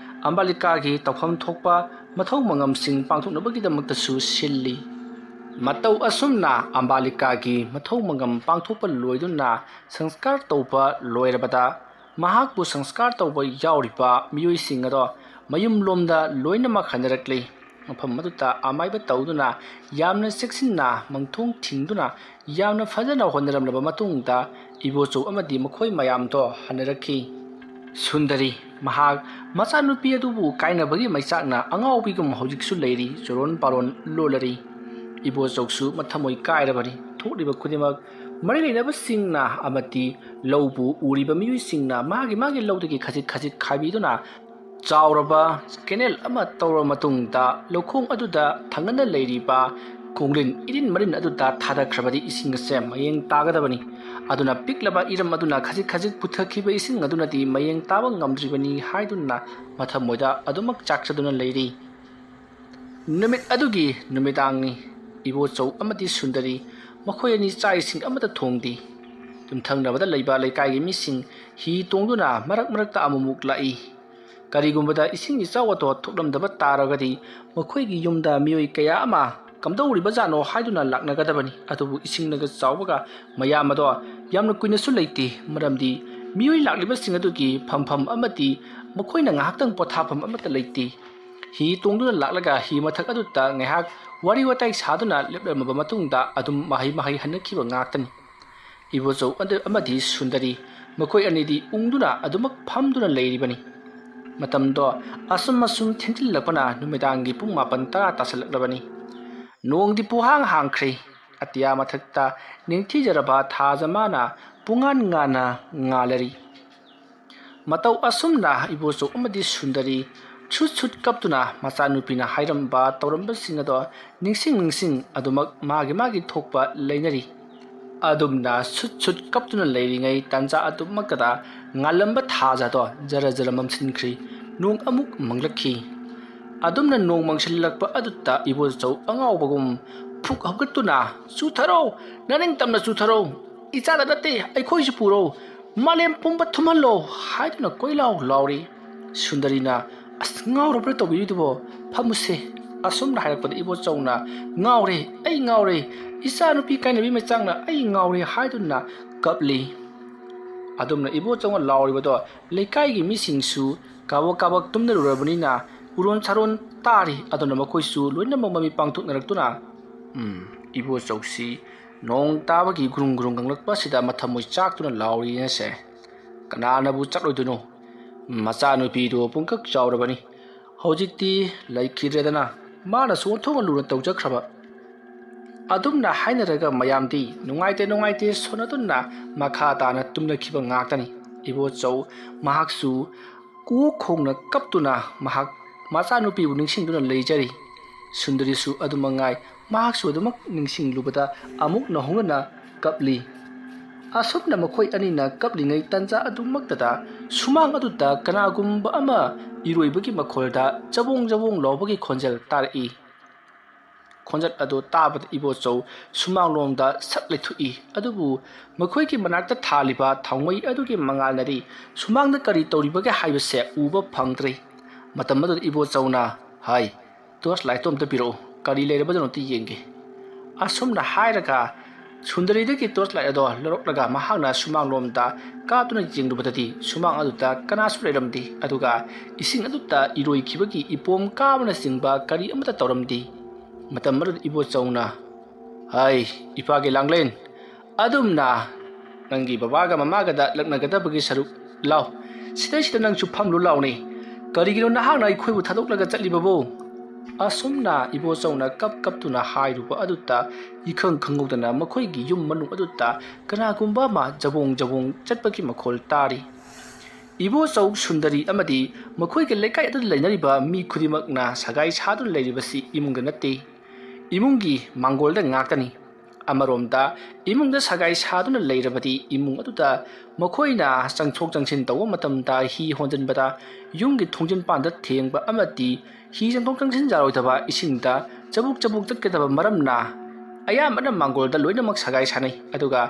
ꯑꯝꯕꯥꯂꯤꯀꯥꯒꯤ ꯇꯧꯐꯝ ꯊꯣꯛꯄ ꯃꯊꯧ ꯃꯉꯝꯁꯤꯡ ꯄꯥꯡꯊꯣꯛꯅꯕꯒꯤꯗꯃꯛꯇꯁꯨ ꯁꯤꯜꯂꯤ꯫ ꯃꯇꯧ ꯑꯁꯨꯝꯅ ꯑꯝꯕꯥꯂꯤꯀꯥꯒꯤ ꯃꯊꯧ ꯃꯉꯝ ꯄꯥꯡꯊꯣꯛꯄ ꯂꯣꯏꯗꯨꯅ ꯁꯪꯁꯀꯥꯔ ꯇꯧꯕ ꯂꯣꯏꯔꯕꯗ ꯃꯍꯥꯛꯄꯨ ꯁꯪꯁꯀꯥꯔ ꯇꯧꯕ ꯌꯥꯎꯔꯤꯕ ꯃꯤꯑꯣꯏꯁꯤꯡ ꯑꯗꯣ ꯃꯌꯨꯝꯂꯣꯝꯗ ꯂꯣꯏꯅꯃꯛ ꯍꯟꯅꯔꯛꯂꯤ꯫ ꯃꯐꯝ ꯑꯗꯨꯗ ꯑꯃꯥꯏꯕ ꯇꯧꯗꯨꯅ ꯌꯥꯝꯅ ꯆꯦꯛꯁꯤꯟꯅ ꯃꯪꯊꯣꯡ ꯊꯤꯡꯗꯨꯅ ꯌꯥꯝꯅ ꯐꯖꯅ ꯍꯣꯠꯅꯔꯝꯂꯕ ꯃꯇꯨꯡꯗ ꯏꯕꯣꯆꯧ ꯑꯃꯗꯤ ꯃꯈꯣꯏ ꯃꯌꯥꯝꯗꯣ ꯍꯟꯅꯔꯛꯈꯤ꯫ ꯁꯨꯟꯗꯔꯤ ꯃꯍꯥꯛ ꯃꯆꯥꯅꯨꯄꯤ ꯑꯗꯨꯕꯨ ꯀꯥꯏꯅꯕꯒꯤ ꯃꯩꯆꯥꯛꯅ ꯑꯉꯥꯎꯕꯤꯒꯨꯝ ꯍꯧꯖꯤꯛꯁꯨ ꯂꯩꯔꯤ, ꯆꯨꯔꯣꯟ ꯄꯥꯔꯣꯟ ꯂꯣꯜꯂꯔꯤ꯫ ꯏꯕꯣꯆꯧꯁꯨ ꯃꯊꯃꯣꯏ ꯀꯥꯏꯔꯕꯅꯤ꯫ ꯊꯣꯛꯂꯤꯕ ꯈꯨꯗꯤꯡꯃꯛ ꯃꯔꯤ ꯂꯩꯅꯕꯁꯤꯡꯅ ꯑꯃꯗꯤ ꯂꯧꯕꯨ ꯎꯔꯤꯕ ꯃꯤꯑꯣꯏꯁꯤꯡꯅ ꯃꯥꯒꯤ ꯃꯥꯒꯤ ꯂꯧꯗꯒꯤ ꯈꯖꯤꯛ ꯈꯖꯤꯛ ꯈꯥꯏꯕꯤꯗꯨꯅ ꯆꯥꯎꯔꯕ ꯀꯦꯅꯦꯜ ꯑꯃ ꯇꯧꯔꯕ ꯃꯇꯨꯡꯗ ꯂꯧꯈꯣꯡ ꯑꯗꯨꯗ ꯊꯪꯅꯅ ꯂꯩꯔꯤꯕ ꯈꯣꯡꯂꯤꯟ ꯏꯔꯤꯟ ꯃꯔꯤꯟ ꯑꯗꯨꯗ ꯊꯥꯗꯈ꯭ꯔꯕꯗꯤ ꯏꯁꯤꯡ ꯑꯁꯦ ꯃꯌꯦꯡ ꯇꯥꯒꯗꯕꯅꯤ꯫ ꯑꯗꯨꯅ ꯄꯤꯛꯂꯕ ꯏꯔꯝ ꯑꯗꯨꯅ ꯈꯖꯤꯛ ꯈꯖꯤꯛ ꯄꯨꯊꯈꯤꯕ ꯏꯁꯤꯡ ꯑꯗꯨꯅꯗꯤ ꯃꯌꯦꯡ ꯇꯥꯕ ꯉꯝꯗ꯭ꯔꯤꯕꯅꯤ ꯍꯥꯏꯗꯨꯅ ꯃꯊꯃꯣꯏꯗ ꯑꯗꯨꯃꯛ ꯆꯥꯛꯆꯗꯨꯅ ꯂꯩꯔꯤ꯫ ꯅꯨꯃꯤꯠ ꯑꯗꯨꯒꯤ ꯅꯨꯃꯤꯗꯥꯡꯅꯤ꯫ ꯏꯕꯣꯆꯧ ꯑꯃꯗꯤ ꯁꯨꯟꯗꯔꯤ ꯃꯈꯣꯏ ꯑꯅꯤ ꯆꯥꯛ ꯏꯁꯤꯡ ꯑꯃꯠꯇ ꯊꯣꯡꯗꯦ꯫ ꯌꯨꯝꯊꯪꯅꯕꯗ ꯂꯩꯕ ꯂꯩꯀꯥꯏꯒꯤ ꯃꯤꯁꯤꯡ ꯍꯤ ꯇꯣꯡꯗꯨꯅ ꯃꯔꯛ ꯃꯔꯛꯇ ꯑꯃꯨꯛꯃꯨꯛ ꯂꯥꯛꯏ꯫ ꯀꯔꯤꯒꯨꯝꯕꯗ ꯏꯁꯤꯡ ꯏꯆꯥꯎ ꯑꯗꯣ ꯊꯣꯛꯂꯝꯗꯕ ꯇꯥꯔꯒꯗꯤ ꯃꯈꯣꯏꯒꯤ ꯌꯨꯝꯗ ꯃꯤꯑꯣꯏ ꯀꯌꯥ ꯑꯃ ꯀꯝꯗꯧꯔꯤꯕꯖꯥꯠꯅꯣ ꯍꯥꯏꯗꯨꯅ ꯂꯥꯛꯅꯒꯗꯕꯅꯤ꯫ ꯑꯗꯨꯕꯨ ꯏꯁꯤꯡꯅꯒ ꯆꯥꯎꯕꯒ ꯃꯌꯥꯝ ꯑꯗꯣ ꯌꯥꯝꯅ ꯀꯨꯏꯅꯁꯨ ꯂꯩꯇꯦ, ꯃꯔꯝꯗꯤ ꯃꯤꯑꯣꯏ ꯂꯥꯛꯂꯤꯕꯁꯤꯡ ꯑꯗꯨꯒꯤ ꯐꯝꯐꯝ ꯑꯃꯗꯤ ꯃꯈꯣꯏꯅ ꯉꯥꯏꯍꯥꯛꯇꯪ ꯄꯣꯊꯥꯐꯝ ꯑꯃꯠꯇ ꯂꯩꯇꯦ꯫ ꯍꯤ ꯇꯣꯡꯗꯨꯅ ꯂꯥꯛꯂꯒ ꯍꯤ ꯃꯊꯛ ꯑꯗꯨꯗ ꯉꯥꯏꯍꯥꯛ ꯋꯥꯔꯤ ꯋꯥꯇꯥꯏ ꯁꯥꯗꯨꯅ ꯂꯦꯞꯂꯝꯃꯕ ꯃꯇꯨꯡꯗ ꯑꯗꯨꯝ ꯃꯍꯩ ꯃꯍꯩ ꯍꯟꯅꯈꯤꯕ ꯉꯥꯛꯇꯅꯤ꯫ ꯏꯕꯣꯆꯧ ꯑꯗꯨ ꯑꯃꯗꯤ ꯁꯨꯟꯗꯔꯤ ꯃꯈꯣꯏ ꯑꯅꯤꯗꯤ ꯎꯪꯗꯨꯅ ꯑꯗꯨꯃꯛ ꯐꯝꯗꯨꯅ ꯂꯩꯔꯤꯕꯅꯤ꯫ ꯃꯇꯝꯗꯣ ꯑꯁꯨꯝ ꯑꯁꯨꯝ ꯊꯦꯡꯖꯤꯜꯂꯛꯄꯅ ꯅꯨꯃꯤꯗꯥꯡꯒꯤ ꯄꯨꯡ ꯃꯥꯄꯟ ꯇꯔꯥ ꯇꯥꯁꯤꯜꯂꯛꯂꯕꯅꯤ꯫ ꯅꯣꯡꯗꯤ ꯄꯨꯍꯥꯡ ꯍꯥꯡꯈ꯭ꯔꯦ꯫ ꯑꯇꯤꯌꯥ ꯃꯊꯛꯇ ꯅꯤꯡꯊꯤꯖꯔꯕ ꯊꯥꯖ ꯃꯥꯅ ꯄꯨꯡꯉꯥꯟ ꯉꯥꯟꯅ ꯉꯥꯜꯂꯔꯤ꯫ ꯃꯇꯧ ꯑꯁꯨꯝꯅ ꯏꯕꯣꯆꯧ ꯑꯃꯗꯤ ꯁꯨꯟꯗꯔꯤ ꯁꯨꯠ ꯁꯨꯠ ꯀꯞꯇꯨꯅ ꯃꯆꯥꯅꯨꯄꯤꯅ ꯍꯥꯏꯔꯝꯕ ꯇꯧꯔꯝꯕꯁꯤꯡ ꯑꯗꯣ ꯅꯤꯡꯁꯤꯡ ꯅꯤꯡꯁꯤꯡ ꯑꯗꯨꯃꯛ ꯃꯥꯒꯤ ꯃꯥꯒꯤ ꯊꯣꯛꯄ ꯂꯩꯅꯔꯤ꯫ ꯑꯗꯨꯝꯅ ꯁꯨꯠ ꯁꯨꯠ ꯀꯞꯇꯨꯅ ꯂꯩꯔꯤꯉꯩ ꯇꯥꯟꯖꯥ ꯑꯗꯨꯃꯛꯇꯗ ꯉꯥꯜꯂꯝꯕ ꯊꯥꯖꯗꯣ ꯖꯔ ꯖꯔ ꯃꯝꯁꯤꯟꯈ꯭ꯔꯤ꯫ ꯅꯣꯡ ꯑꯃꯨꯛ ꯃꯪꯂꯛꯈꯤ꯫ ꯑꯗꯨꯝꯅ ꯅꯣꯡ ꯃꯪꯁꯤꯜꯂꯛꯄ ꯑꯗꯨꯗ ꯏꯕꯣꯆꯧ ꯑꯉꯥꯎꯕꯒꯨꯝ ꯐꯨꯛ ꯍꯧꯒꯠꯇꯨꯅ, "ꯆꯨꯊꯔꯣ, ꯅꯅꯤꯡ ꯇꯝꯅ ꯆꯨꯊꯔꯣ, ꯏꯆꯥꯗ ꯅꯠꯇꯦ, ꯑꯩꯈꯣꯏꯁꯨ ꯄꯨꯔꯣ, ꯃꯥꯂꯦꯝ ꯄꯨꯝꯕ ꯊꯨꯝꯍꯜꯂꯣ" ꯍꯥꯏꯗꯨꯅ ꯀꯣꯏꯂꯥꯎ ꯂꯥꯎꯔꯤ꯫ ꯁꯨꯟꯗꯔꯤꯅ, "ꯑꯁ, ꯉꯥꯎꯔꯕ꯭ꯔꯥ ꯇꯧꯕꯤꯔꯤꯗꯨꯕꯣ? ꯐꯝꯃꯨꯁꯦ꯫" ꯑꯁꯨꯝꯅ ꯍꯥꯏꯔꯛꯄꯗ ꯏꯕꯣꯆꯧꯅ, "ꯉꯥꯎꯔꯦ, ꯑꯩ ꯉꯥꯎꯔꯦ, ꯏꯆꯥꯅꯨꯄꯤ ꯀꯥꯏꯅꯕꯤ ꯃꯩꯆꯥꯛꯅ ꯑꯩ ꯉꯥꯎꯔꯦ" ꯍꯥꯏꯗꯨꯅ ꯀꯞꯂꯤ꯫ ꯑꯗꯨꯝꯅ ꯏꯕꯣꯆꯧꯅ ꯂꯥꯎꯔꯤꯕꯗꯣ ꯂꯩꯀꯥꯏꯒꯤ ꯃꯤꯁꯤꯡꯁꯨ ꯀꯥꯕꯛ ꯀꯥꯕꯛ ꯇꯨꯝꯅꯔꯨꯔꯕꯅꯤꯅ ꯎꯔꯣꯟ ꯁꯥꯔꯣꯟ ꯇꯥꯔꯤ꯫ ꯑꯗꯨꯅ ꯃꯈꯣꯏꯁꯨ ꯂꯣꯏꯅꯃꯛ ꯃꯃꯤꯠ ꯄꯥꯡꯊꯣꯛꯅꯔꯛꯇꯨꯅ, "ꯎꯝ, ꯏꯕꯣꯆꯧꯁꯤ ꯅꯣꯡ ꯇꯥꯕꯒꯤ ꯒꯨꯔꯨꯡ ꯒꯨꯔꯨꯡ ꯉꯪꯂꯛꯄ ꯑꯁꯤꯗ ꯃꯊꯃꯣꯏ ꯆꯥꯛꯇꯨꯅ ꯂꯥꯎꯔꯤꯅꯦꯁꯦ꯫ ꯀꯅꯥꯅꯕꯨ ꯆꯠꯂꯣꯏꯗꯣꯏꯅꯣ? ꯃꯆꯥꯅꯨꯄꯤꯗꯨ ꯄꯨꯡꯀꯛ ꯆꯥꯎꯔꯕꯅꯤ꯫ ꯍꯧꯖꯤꯛꯇꯤ ꯂꯩꯈꯤꯗ꯭ꯔꯦꯗꯅ, ꯃꯥꯅꯁꯨ ꯑꯣꯟꯊꯣꯛꯅ ꯂꯨꯅ ꯇꯧꯖꯈ꯭ꯔꯕ꯫" ꯑꯗꯨꯝꯅ ꯍꯥꯏꯅꯔꯒ ꯃꯌꯥꯝꯗꯤ ꯅꯨꯡꯉꯥꯏꯇꯦ ꯅꯨꯡꯉꯥꯏꯇꯦ ꯁꯣꯟꯅꯗꯨꯅ ꯃꯈꯥ ꯇꯥꯅ ꯇꯨꯝꯅꯈꯤꯕ ꯉꯥꯛꯇꯅꯤ꯫ ꯏꯕꯣꯆꯧ ꯃꯍꯥꯛꯁꯨ ꯀꯣꯛ ꯈꯣꯡꯅ ꯀꯞꯇꯨꯅ ꯃꯍꯥꯛ ꯃꯆꯥꯅꯨꯄꯤꯕꯨ ꯅꯤꯡꯁꯤꯡꯗꯨꯅ ꯂꯩꯖꯔꯤ꯫ ꯁꯨꯟꯗꯔꯤꯁꯨ ꯑꯗꯨꯃꯉꯥꯏ, ꯃꯍꯥꯛꯁꯨ ꯑꯗꯨꯃꯛ ꯅꯤꯡꯁꯤꯡꯂꯨꯕꯗ ꯑꯃꯨꯛ ꯅꯧꯍꯧꯅꯅ ꯀꯞꯂꯤ꯫ ꯑꯁꯨꯝꯅ ꯃꯈꯣꯏ ꯑꯅꯤꯅ ꯀꯞꯂꯤꯉꯩ ꯇꯟꯖꯥ ꯑꯗꯨꯃꯛꯇꯗ ꯁꯨꯃꯥꯡ ꯑꯗꯨꯗ ꯀꯅꯥꯒꯨꯝꯕ ꯑꯃ ꯏꯔꯣꯏꯕꯒꯤ ꯃꯈꯣꯜꯗ ꯆꯕꯣꯡ ꯆꯕꯣꯡ ꯂꯥꯎꯕꯒꯤ ꯈꯣꯟꯖꯦꯜ ꯇꯥꯔꯛꯏ꯫ ꯈꯣꯟꯖꯦꯜ ꯑꯗꯨ ꯇꯥꯕꯗ ꯏꯕꯣꯆꯧ ꯁꯨꯃꯥꯡꯂꯣꯝꯗ ꯁꯠ ꯂꯩꯊꯣꯛꯏ꯫ ꯑꯗꯨꯕꯨ ꯃꯈꯣꯏꯒꯤ ꯃꯅꯥꯛꯇ ꯊꯥꯜꯂꯤꯕ ꯊꯥꯎꯃꯩ ꯑꯗꯨꯒꯤ ꯃꯉꯥꯜꯅꯗꯤ ꯁꯨꯃꯥꯡꯗ ꯀꯔꯤ ꯇꯧꯔꯤꯕꯒꯦ ꯍꯥꯏꯕꯁꯦ ꯎꯕ ꯐꯪꯗ꯭ꯔꯦ꯫ ꯃꯇꯝ ꯑꯗꯨꯗ ꯏꯕꯣꯆꯧꯅ, "ꯍꯥꯏ, ꯇꯣꯔꯆ ꯂꯥꯏꯠꯇꯣ ꯑꯝꯇ ꯄꯤꯔꯛꯎ, ꯀꯔꯤ ꯂꯩꯔꯕꯗꯣ ꯑꯝꯇ ꯌꯦꯡꯒꯦ꯫" ꯑꯁꯨꯝꯅ ꯍꯥꯏꯔꯒ ꯁꯨꯟꯗꯔꯤꯗꯒꯤ ꯇꯣꯔꯆ ꯂꯥꯏꯠ ꯑꯗꯣ ꯂꯧꯔꯛꯂꯒ ꯃꯍꯥꯛꯅ ꯁꯨꯃꯥꯡꯂꯣꯝꯗ ꯀꯥꯞꯇꯨꯅ ꯌꯦꯡꯂꯨꯕꯗꯗꯤ ꯁꯨꯃꯥꯡ ꯑꯗꯨꯗ ꯀꯅꯥꯁꯨ ꯂꯩꯔꯝꯗꯦ꯫ ꯑꯗꯨꯒ ꯏꯁꯤꯡ ꯑꯗꯨꯗ ꯏꯔꯣꯏꯈꯤꯕꯒꯤ ꯏꯄꯣꯝ ꯀꯥꯕꯅꯆꯤꯡꯕ ꯀꯔꯤ ꯑꯃꯠꯇ ꯇꯧꯔꯝꯗꯦ꯫ ꯃꯇꯝ ꯑꯗꯨꯗ ꯏꯕꯣꯆꯧꯅ, "ꯍꯥꯏ, ꯏꯄꯥꯒꯤ ꯂꯥꯡꯂꯦꯟ, ꯑꯗꯨꯝꯅ ꯅꯪꯒꯤ ꯕꯕꯥꯒ ꯃꯃꯥꯒꯗ ꯂꯛꯅꯒꯗꯕꯒꯤ ꯁꯔꯨꯛ ꯂꯥꯎ, ꯁꯤꯗꯩꯁꯤꯗ ꯅꯪꯁꯨ ꯐꯝꯂꯨ ꯂꯥꯎꯅꯦ꯫ ꯀꯔꯤꯒꯤꯅꯣ ꯅꯍꯥꯛꯅ ꯑꯩꯈꯣꯏꯕꯨ ꯊꯥꯗꯣꯛꯂꯒ ꯆꯠꯂꯤꯕꯕꯨ?" ꯑꯁꯨꯝꯅ ꯏꯕꯣꯆꯧꯅ ꯀꯞ ꯀꯞꯇꯨꯅ ꯍꯥꯏꯔꯨꯕ ꯑꯗꯨꯗ ꯏꯈꯪ ꯈꯪꯍꯧꯗꯅ ꯃꯈꯣꯏꯒꯤ ꯌꯨꯝ ꯃꯅꯨꯡ ꯑꯗꯨꯗ ꯀꯅꯥꯒꯨꯝꯕ ꯑꯃ ꯖꯕꯣꯡ ꯖꯕꯣꯡ ꯆꯠꯄꯒꯤ ꯃꯈꯣꯜ ꯇꯥꯔꯤ꯫ ꯏꯕꯣꯆꯧ ꯁꯨꯟꯗꯔꯤ ꯑꯃꯗꯤ ꯃꯈꯣꯏꯒꯤ ꯂꯩꯀꯥꯏ ꯑꯗꯨꯗ ꯂꯩꯅꯔꯤꯕ ꯃꯤ ꯈꯨꯗꯤꯡꯃꯛꯅ ꯁꯒꯥꯏ ꯁꯥꯗꯨꯅ ꯂꯩꯔꯤꯕꯁꯤ ꯏꯃꯨꯡꯗ ꯅꯠꯇꯦ, ꯏꯃꯨꯡꯒꯤ ꯃꯥꯡꯒꯣꯜꯗ ꯉꯥꯛꯇꯅꯤ꯫ ꯑꯃꯔꯣꯝꯗ ꯏꯃꯨꯡꯗ ꯁꯒꯥꯏ ꯁꯥꯗꯨꯅ ꯂꯩꯔꯕꯗꯤ ꯏꯃꯨꯡ ꯑꯗꯨꯗ ꯃꯈꯣꯏꯅ ꯆꯪꯊꯣꯛ ꯆꯪꯁꯤꯟ ꯇꯧꯕ ꯃꯇꯝꯗ ꯍꯤ ꯍꯣꯟꯖꯤꯟꯕꯗ ꯌꯨꯝꯒꯤ ꯊꯣꯡꯖꯤꯟ ꯄꯥꯟꯗ ꯊꯦꯡꯕ ꯑꯃꯗꯤ ꯍꯤ ꯆꯪꯊꯣꯛ ꯆꯪꯁꯤꯟ ꯌꯥꯔꯣꯏꯗꯕ, ꯏꯁꯤꯡꯗ ꯆꯕꯨꯛ ꯆꯕꯨꯛ ꯆꯠꯀꯗꯕ ꯃꯔꯝꯅ ꯑꯌꯥꯝꯕꯅ ꯃꯥꯡꯒꯣꯜꯗ ꯂꯣꯏꯅꯃꯛ ꯁꯒꯥꯏ ꯁꯥꯅꯩ꯫ ꯑꯗꯨꯒ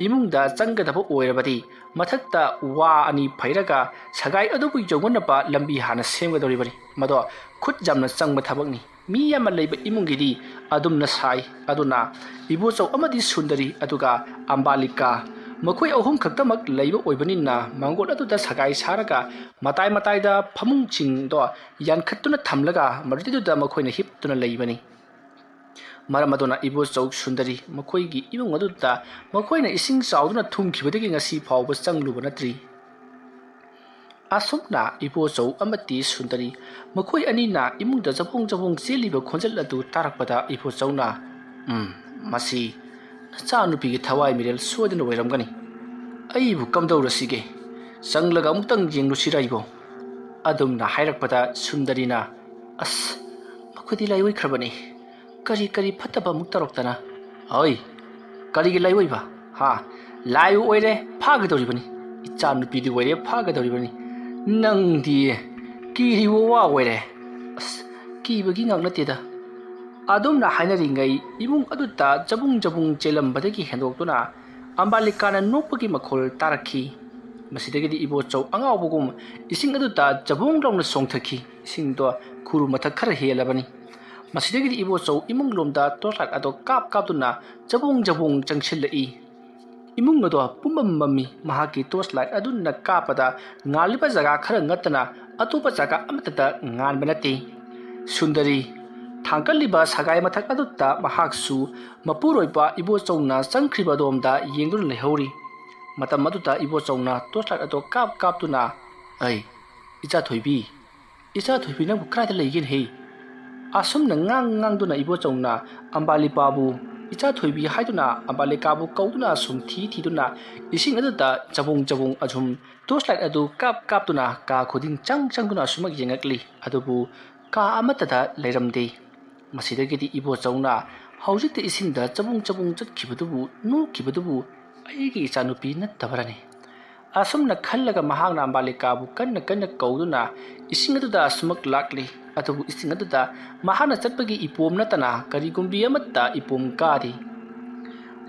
ꯏꯃꯨꯡꯗ ꯆꯪꯒꯗꯕ ꯑꯣꯏꯔꯕꯗꯤ ꯃꯊꯛꯇ ꯋꯥ ꯑꯅꯤ ꯐꯩꯔꯒ ꯁꯒꯥꯏ ꯑꯗꯨꯕꯨ ꯌꯧꯅꯅꯕ ꯂꯝꯕꯤ ꯍꯥꯟꯅ ꯁꯦꯝꯒꯗꯧꯔꯤꯕꯅꯤ꯫ ꯃꯗꯣ ꯈꯨꯠ ꯌꯥꯝꯅ ꯆꯪꯕ ꯊꯕꯛꯅꯤ꯫ ꯃꯤ ꯑꯃ ꯂꯩꯕ ꯏꯃꯨꯡꯒꯤꯗꯤ ꯑꯗꯨꯝꯅ ꯁꯥꯏ꯫ ꯑꯗꯨꯅ ꯏꯕꯣꯆꯧ ꯑꯃꯗꯤ ꯁꯨꯟꯗꯔꯤ, ꯑꯗꯨꯒ ꯑꯝꯕꯥꯂꯤꯀꯥ, ꯃꯈꯣꯏ ꯑꯍꯨꯝ ꯈꯛꯇꯃꯛ ꯂꯩꯕ ꯑꯣꯏꯕꯅꯤꯅ ꯃꯥꯡꯒꯣꯜ ꯑꯗꯨꯗ ꯁꯒꯥꯏ ꯁꯥꯔꯒ ꯃꯇꯥꯏ ꯃꯇꯥꯏꯗ ꯐꯃꯨꯡꯁꯤꯡꯗꯣ ꯌꯥꯟꯈꯠꯇꯨꯅ ꯊꯝꯂꯒ ꯃꯗꯨꯗꯩꯗꯨꯗ ꯃꯈꯣꯏꯅ ꯍꯤꯞꯇꯨꯅ ꯂꯩꯕꯅꯤ꯫ ꯃꯔꯝ ꯑꯗꯨꯅ ꯏꯕꯣꯆꯧ ꯁꯨꯟꯗꯔꯤ ꯃꯈꯣꯏꯒꯤ ꯏꯃꯨꯡ ꯑꯗꯨꯗ ꯃꯈꯣꯏꯅ ꯏꯁꯤꯡ ꯆꯥꯎꯗꯨꯅ ꯊꯨꯝꯈꯤꯕꯗꯒꯤ ꯉꯁꯤ ꯐꯥꯎꯕ ꯆꯪꯂꯨꯕ ꯅꯠꯇ꯭ꯔꯤ꯫ ꯑꯁꯨꯝꯅ ꯏꯕꯣꯆꯧ ꯑꯃꯗꯤ ꯁꯨꯟꯗꯔꯤ ꯃꯈꯣꯏ ꯑꯅꯤꯅ ꯏꯃꯨꯡꯗ ꯆꯕꯣꯡ ꯆꯕꯣꯡ ꯆꯦꯜꯂꯤꯕ ꯈꯣꯟꯖꯦꯜ ꯑꯗꯨ ꯇꯥꯔꯛꯄꯗ ꯏꯕꯣꯆꯧꯅ, "ꯎꯝ, ꯃꯁꯤ ꯅꯆꯥꯅꯨꯄꯤꯒꯤ ꯊꯋꯥꯏ ꯃꯤꯔꯦꯜ ꯁꯣꯏꯗꯅ ꯑꯣꯏꯔꯝꯒꯅꯤ꯫ ꯑꯩꯕꯨ ꯀꯝꯗꯧꯔꯁꯤꯒꯦ? ꯆꯪꯂꯒ ꯑꯃꯨꯛꯇꯪ ꯌꯦꯡꯂꯨꯁꯤꯔ ꯏꯕꯣ?" ꯑꯗꯨꯝꯅ ꯍꯥꯏꯔꯛꯄꯗ ꯁꯨꯟꯗꯔꯤꯅ, "ꯑꯁ, ꯃꯈꯣꯏꯗꯤ ꯂꯥꯏꯑꯣꯏꯈ꯭ꯔꯕꯅꯤ꯫ ꯀꯔꯤ ꯀꯔꯤ ꯐꯠꯇꯕ ꯑꯃꯨꯛ ꯇꯧꯔꯛꯇꯅ?" "ꯍꯣꯏ, ꯀꯔꯤꯒꯤ ꯂꯥꯏꯑꯣꯏꯕ? ꯍꯥ? ꯂꯥꯏ ꯑꯣꯏꯔꯦ ꯐꯥꯒꯗꯧꯔꯤꯕꯅꯤ꯫ ꯏꯆꯥ ꯅꯨꯄꯤꯗꯤ ꯑꯣꯏꯔꯦ ꯐꯥꯒꯗꯧꯔꯤꯕꯅꯤ꯫ ꯅꯪꯗꯤ ꯀꯤꯔꯤꯕ ꯋꯥ ꯑꯣꯏꯔꯦ꯫" "ꯑꯁ, ꯀꯤꯕꯒꯤ ꯉꯥꯛ ꯅꯠꯇꯦꯗ꯫" ꯑꯗꯨꯝꯅ ꯍꯥꯏꯅꯔꯤꯉꯩ ꯏꯃꯨꯡ ꯑꯗꯨꯗ ꯆꯕꯨꯡ ꯆꯕꯨꯡ ꯆꯦꯜꯂꯝꯕꯗꯒꯤ ꯍꯦꯟꯗꯣꯛꯇꯨꯅ ꯑꯝꯕꯥꯂꯤꯀꯥꯅ ꯅꯣꯛꯄꯒꯤ ꯃꯈꯣꯜ ꯇꯥꯔꯛꯈꯤ꯫ ꯃꯁꯤꯗꯒꯤꯗꯤ ꯏꯕꯣꯆꯧ ꯑꯉꯥꯎꯕꯒꯨꯝ ꯏꯁꯤꯡ ꯑꯗꯨꯗ ꯆꯕꯣꯡ ꯂꯥꯎꯅ ꯆꯣꯡꯊꯈꯤ꯫ ꯏꯁꯤꯡꯗꯣ ꯈꯨꯔꯨ ꯃꯊꯛ ꯈꯔ ꯍꯦꯜꯂꯕꯅꯤ꯫ ꯃꯁꯤꯗꯒꯤꯗꯤ ꯏꯕꯣꯆꯧ ꯏꯃꯨꯡꯂꯣꯝꯗ torch light ꯑꯗꯨ ꯀꯥꯞ ꯀꯥꯞꯇꯨꯅ ꯆꯕꯣꯡ ꯆꯕꯣꯡ ꯆꯪꯁꯤꯜꯂꯛꯏ꯫ ꯏꯃꯨꯡ ꯑꯗꯣ ꯄꯨꯝꯃꯝ ꯃꯝꯃꯤ꯫ ꯃꯍꯥꯛꯀꯤ torch light ꯑꯗꯨꯅ ꯀꯥꯞꯄꯗ ꯉꯥꯜꯂꯤꯕ ꯖꯒꯥ ꯈꯔ ꯅꯠꯇꯅ ꯑꯇꯣꯞꯄ ꯖꯒꯥ ꯑꯃꯠꯇꯗ ꯉꯥꯟꯕ ꯅꯠꯇꯦ꯫ ꯁꯨꯟꯗꯔꯤ ꯊꯥꯡꯒꯠꯂꯤꯕ ꯁꯒꯥꯏ ꯃꯊꯛ ꯑꯗꯨꯗ ꯃꯍꯥꯛꯁꯨ ꯃꯄꯨꯔꯣꯏꯕ ꯏꯕꯣꯆꯧꯅ ꯆꯪꯈ꯭ꯔꯤꯕ ꯑꯗꯣꯝꯗ ꯌꯦꯡꯗꯨꯅ ꯂꯩꯍꯧꯔꯤ꯫ ꯃꯇꯝ ꯑꯗꯨꯗ ꯏꯕꯣꯆꯧꯅ torch light ꯑꯗꯨ ꯀꯥꯞ ꯀꯥꯞꯇꯨꯅ, "ꯑꯩ, ꯏꯆꯥ ꯊꯣꯏꯕꯤ, ꯏꯆꯥ ꯊꯣꯏꯕꯤ, ꯅꯪꯕꯨ ꯀꯗꯥꯏꯗ ꯂꯩꯒꯦꯅꯦꯍꯦ?" ꯑꯁꯨꯝꯅ ꯉꯥꯡ ꯉꯥꯡꯗꯨꯅ ꯏꯕꯣꯆꯧꯅ ꯑꯝꯕꯥꯂꯤꯄꯥꯕꯨ, "ꯏꯆꯥ ꯊꯣꯏꯕꯤ" ꯍꯥꯏꯗꯨꯅ ꯑꯝꯕꯥꯂꯤꯀꯥꯕꯨ ꯀꯧꯗꯨꯅ ꯁꯨꯝ ꯊꯤ ꯊꯤꯗꯨꯅ ꯏꯁꯤꯡ ꯑꯗꯨꯗ ꯆꯕꯨꯡ ꯆꯕꯨꯡ ꯑꯁꯨꯝ torch light ꯑꯗꯨ ꯀꯥꯞ ꯀꯥꯞꯇꯨꯅ ꯀꯥ ꯈꯨꯗꯤꯡ ꯆꯪ ꯆꯪꯗꯨꯅ ꯑꯁꯨꯃꯛ ꯌꯦꯡꯉꯛꯂꯤ꯫ ꯑꯗꯨꯕꯨ ꯀꯥ ꯑꯃꯠꯇꯗ ꯂꯩꯔꯝꯗꯦ꯫ ꯃꯁꯤꯗꯒꯤꯗꯤ ꯏꯕꯣꯆꯧꯅ ꯍꯧꯖꯤꯛꯇ ꯏꯁꯤꯡꯗ ꯆꯕꯨꯡ ꯆꯕꯨꯡ ꯆꯠꯈꯤꯕꯗꯨꯕꯨ, ꯅꯣꯛꯈꯤꯕꯗꯨꯕꯨ ꯑꯩꯒꯤ ꯏꯆꯥꯅꯨꯄꯤ ꯅꯠꯇꯕꯔꯅꯦ? ꯑꯁꯨꯝꯅ ꯈꯜꯂꯒ ꯃꯍꯥꯛꯅ ꯑꯝꯕꯥꯂꯤꯀꯥꯕꯨ ꯀꯟꯅ ꯀꯟꯅ ꯀꯧꯗꯨꯅ ꯏꯁꯤꯡ ꯑꯗꯨꯗ ꯑꯁꯨꯃꯛ ꯂꯥꯛꯂꯤ꯫ ꯑꯗꯨꯕꯨ ꯏꯁꯤꯡ ꯑꯗꯨꯗ ꯃꯍꯥꯛꯅ ꯆꯠꯄꯒꯤ ꯏꯄꯣꯝ ꯅꯠꯇꯅ ꯀꯔꯤꯒꯨꯝꯕꯤ ꯑꯃꯠꯇ ꯏꯄꯣꯝ ꯀꯥꯗꯦ꯫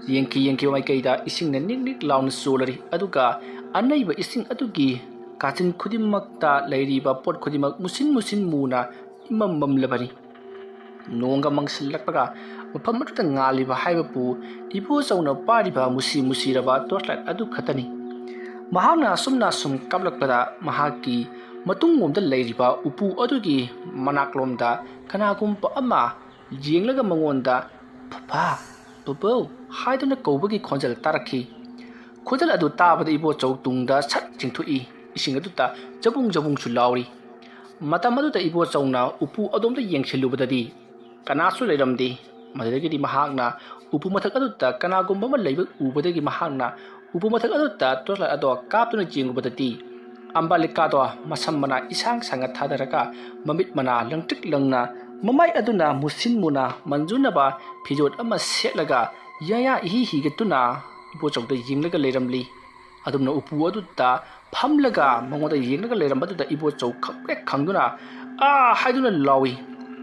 ꯌꯦꯡꯈꯤ ꯌꯦꯡꯈꯤꯕ ꯃꯥꯏꯀꯩꯗ ꯏꯁꯤꯡꯅ ꯅꯤꯛ ꯅꯤꯛ ꯂꯥꯎꯅ ꯆꯣꯜꯂꯔꯤ, ꯑꯗꯨꯒ ꯑꯅꯩꯕ ꯏꯁꯤꯡ ꯑꯗꯨꯒꯤ ꯀꯥꯆꯤꯟ ꯈꯨꯗꯤꯡꯃꯛꯇ ꯂꯩꯔꯤꯕ ꯄꯣꯠ ꯈꯨꯗꯤꯡꯃꯛ ꯃꯨꯁꯤꯟ ꯃꯨꯁꯤꯟ ꯃꯨꯅ ꯏꯃꯝ ꯃꯝꯂꯕꯅꯤ꯫ ꯅꯣꯡꯒ ꯃꯪꯁꯤꯜꯂꯛꯄꯒ ꯃꯐꯝ ꯑꯗꯨꯗ ꯉꯥꯜꯂꯤꯕ ꯍꯥꯏꯕꯕꯨ ꯏꯕꯣꯆꯧꯅ ꯄꯥꯏꯔꯤꯕ ꯃꯨꯁꯤ ꯃꯨꯁꯤꯔꯕ torchlight ꯑꯗꯨ ꯈꯛꯇꯅꯤ꯫ ꯃꯍꯥꯛꯅ ꯑꯁꯨꯝꯅ ꯑꯁꯨꯝ ꯀꯥꯞꯂꯛꯄꯗ ꯃꯍꯥꯛꯀꯤ ꯃꯇꯨꯡꯂꯣꯝꯗ ꯂꯩꯔꯤꯕ ꯎꯄꯨ ꯑꯗꯨꯒꯤ ꯃꯅꯥꯛꯂꯣꯝꯗ ꯀꯅꯥꯒꯨꯝꯕ ꯑꯃ ꯌꯦꯡꯂꯒ ꯃꯉꯣꯟꯗ "ꯄꯄꯥ, ꯄꯨꯄꯨ" ꯍꯥꯏꯗꯨꯅ ꯀꯧꯕꯒꯤ ꯈꯣꯟꯖꯦꯜ ꯇꯥꯔꯛꯈꯤ꯫ ꯈꯣꯟꯖꯦꯜ ꯑꯗꯨ ꯇꯥꯕꯗ ꯏꯕꯣꯆꯧ ꯇꯨꯡꯗ ꯁꯠ ꯆꯤꯡꯊꯣꯛꯏ꯫ ꯏꯁꯤꯡ ꯑꯗꯨꯗ ꯖꯕꯨꯡ ꯖꯕꯨꯡꯁꯨ ꯂꯥꯎꯔꯤ꯫ ꯃꯇꯝ ꯑꯗꯨꯗ ꯏꯕꯣꯆꯧꯅ ꯎꯄꯨ ꯑꯗꯣꯝꯗ ꯌꯦꯡꯁꯤꯜꯂꯨꯕꯗꯗꯤ ꯀꯅꯥꯁꯨ ꯂꯩꯔꯝꯗꯦ꯫ ꯃꯗꯨꯗꯒꯤꯗꯤ ꯃꯍꯥꯛꯅ ꯎꯄꯨ ꯃꯊꯛ ꯑꯗꯨꯗ ꯀꯅꯥꯒꯨꯝꯕ ꯑꯃ ꯂꯩꯕ ꯎꯕꯗꯒꯤ ꯃꯍꯥꯛꯅ ꯎꯄꯨ ꯃꯊꯛ ꯑꯗꯨꯗ torchlight ꯑꯗꯣ ꯀꯥꯞꯇꯨꯅ ꯌꯦꯡꯂꯨꯕꯗꯗꯤ ꯑꯝꯕꯥꯂꯤꯀꯥꯗꯣ ꯃꯁꯝ ꯃꯅꯥ ꯏꯁꯥꯡ ꯁꯥꯡꯅ ꯊꯥꯗꯔꯒ ꯃꯃꯤꯠ ꯃꯅꯥ ꯂꯪꯇ꯭ꯔꯤꯛ ꯂꯪꯅ ꯃꯃꯥꯏ ꯑꯗꯨꯅ ꯃꯨꯁꯤꯟ ꯃꯨꯅ ꯃꯟꯖꯨꯅꯕ ꯐꯤꯖꯣꯜ ꯑꯃ ꯁꯦꯠꯂꯒ ꯌꯥꯌꯥ ꯏꯍꯤ ꯍꯤꯒꯠꯇꯨꯅ ꯏꯕꯣꯆꯧꯗ ꯌꯦꯡꯂꯒ ꯂꯩꯔꯝꯂꯤ꯫ ꯑꯗꯨꯝꯅ ꯎꯄꯨ ꯑꯗꯨꯗ ꯐꯝꯂꯒ ꯃꯉꯣꯟꯗ ꯌꯦꯡꯂꯒ ꯂꯩꯔꯝꯕꯗꯨꯗ ꯏꯕꯣꯆꯧ ꯈꯪꯄ꯭ꯔꯦꯛ ꯈꯪꯗꯨꯅ "ꯑꯥ" ꯍꯥꯏꯗꯨꯅ ꯂꯥꯎꯏ꯫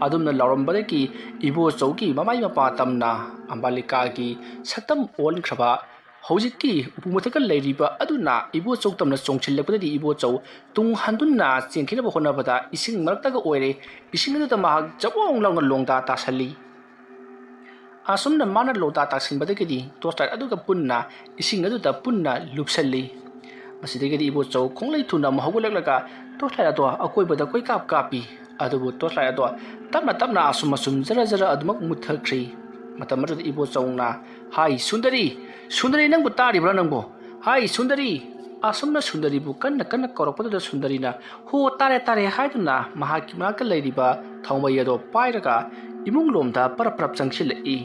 ꯑꯗꯨꯝꯅ ꯂꯥꯎꯔꯝꯕꯗꯒꯤ ꯏꯕꯣꯆꯧꯒꯤ ꯃꯃꯥꯏ ꯃꯄꯥ ꯇꯝꯅ ꯑꯝꯕꯥꯂꯤꯀꯥꯒꯤ ꯁꯛꯇꯝ ꯑꯣꯟꯈ꯭ꯔꯕ ꯍꯧꯖꯤꯛꯀꯤ ꯎꯄꯨ ꯃꯊꯛꯇ ꯂꯩꯔꯤꯕ ꯑꯗꯨꯅ ꯏꯕꯣꯆꯧ ꯇꯝꯅ ꯆꯣꯡꯁꯤꯜꯂꯛꯄꯗꯒꯤ ꯏꯕꯣꯆꯧ ꯇꯨꯡ ꯍꯟꯗꯨꯅ ꯆꯦꯟꯈꯤꯅꯕ ꯍꯣꯠꯅꯕꯗ ꯏꯁꯤꯡ ꯃꯔꯛꯇꯒ ꯑꯣꯏꯔꯦ꯫ ꯏꯁꯤꯡ ꯑꯗꯨꯗ ꯃꯍꯥꯛ ꯖꯕꯣꯡ ꯂꯥꯎꯅ ꯂꯣꯡꯗꯥ ꯇꯥꯁꯜꯂꯤ꯫ ꯑꯁꯨꯝꯅ ꯃꯥꯅ ꯂꯣꯡꯗꯥ ꯇꯥꯁꯤꯟꯕꯗꯒꯤꯗꯤ torchlight ꯑꯗꯨꯒ ꯄꯨꯟꯅ ꯏꯁꯤꯡ ꯑꯗꯨꯗ ꯄꯨꯟꯅ ꯂꯨꯞꯁꯜꯂꯤ꯫ ꯃꯁꯤꯗꯒꯤꯗꯤ ꯏꯕꯣꯆꯧ ꯈꯣꯡꯂꯩ ꯊꯨꯅ ꯑꯃꯨꯛ ꯍꯧꯒꯠꯂꯛꯂꯒ torchlight ꯑꯗꯣ ꯑꯀꯣꯏꯕꯗ ꯀꯣꯏꯀꯥꯞ ꯀꯥꯞꯄꯤ꯫ ꯑꯗꯨꯕꯨ torchlight ꯑꯗꯣ ꯇꯞꯅ ꯇꯞꯅ ꯑꯁꯨꯝ ꯑꯁꯨꯝ ꯖꯔ ꯖꯔ ꯑꯗꯨꯃꯛ ꯃꯨꯠꯊꯈ꯭ꯔꯤ꯫ ꯃꯇꯝ ꯑꯗꯨꯗ ꯏꯕꯣꯆꯧꯅ, "ꯍꯥꯏ ꯁꯨꯟꯗꯔꯤ, ꯁꯨꯟꯗꯔꯤ, ꯅꯪꯕꯨ ꯇꯥꯔꯤꯕ꯭ꯔꯥ ꯅꯪꯕꯨ? ꯍꯥꯏ ꯁꯨꯟꯗꯔꯤ!" ꯑꯁꯨꯝꯅ ꯁꯨꯟꯗꯔꯤꯕꯨ ꯀꯟꯅ ꯀꯟꯅ ꯀꯧꯔꯛꯄꯗꯨꯗ ꯁꯨꯟꯗꯔꯤꯅ "ꯍꯣ, ꯇꯥꯔꯦ, ꯇꯥꯔꯦ" ꯍꯥꯏꯗꯨꯅ ꯃꯍꯥꯛꯀꯤ ꯃꯅꯥꯛꯇ ꯂꯩꯔꯤꯕ ꯊꯥꯎꯃꯩ ꯑꯗꯣ ꯄꯥꯏꯔꯒ ꯏꯃꯨꯡꯂꯣꯝꯗ ꯄꯔꯞ ꯄꯔꯞ ꯆꯪꯁꯤꯜꯂꯛꯏ꯫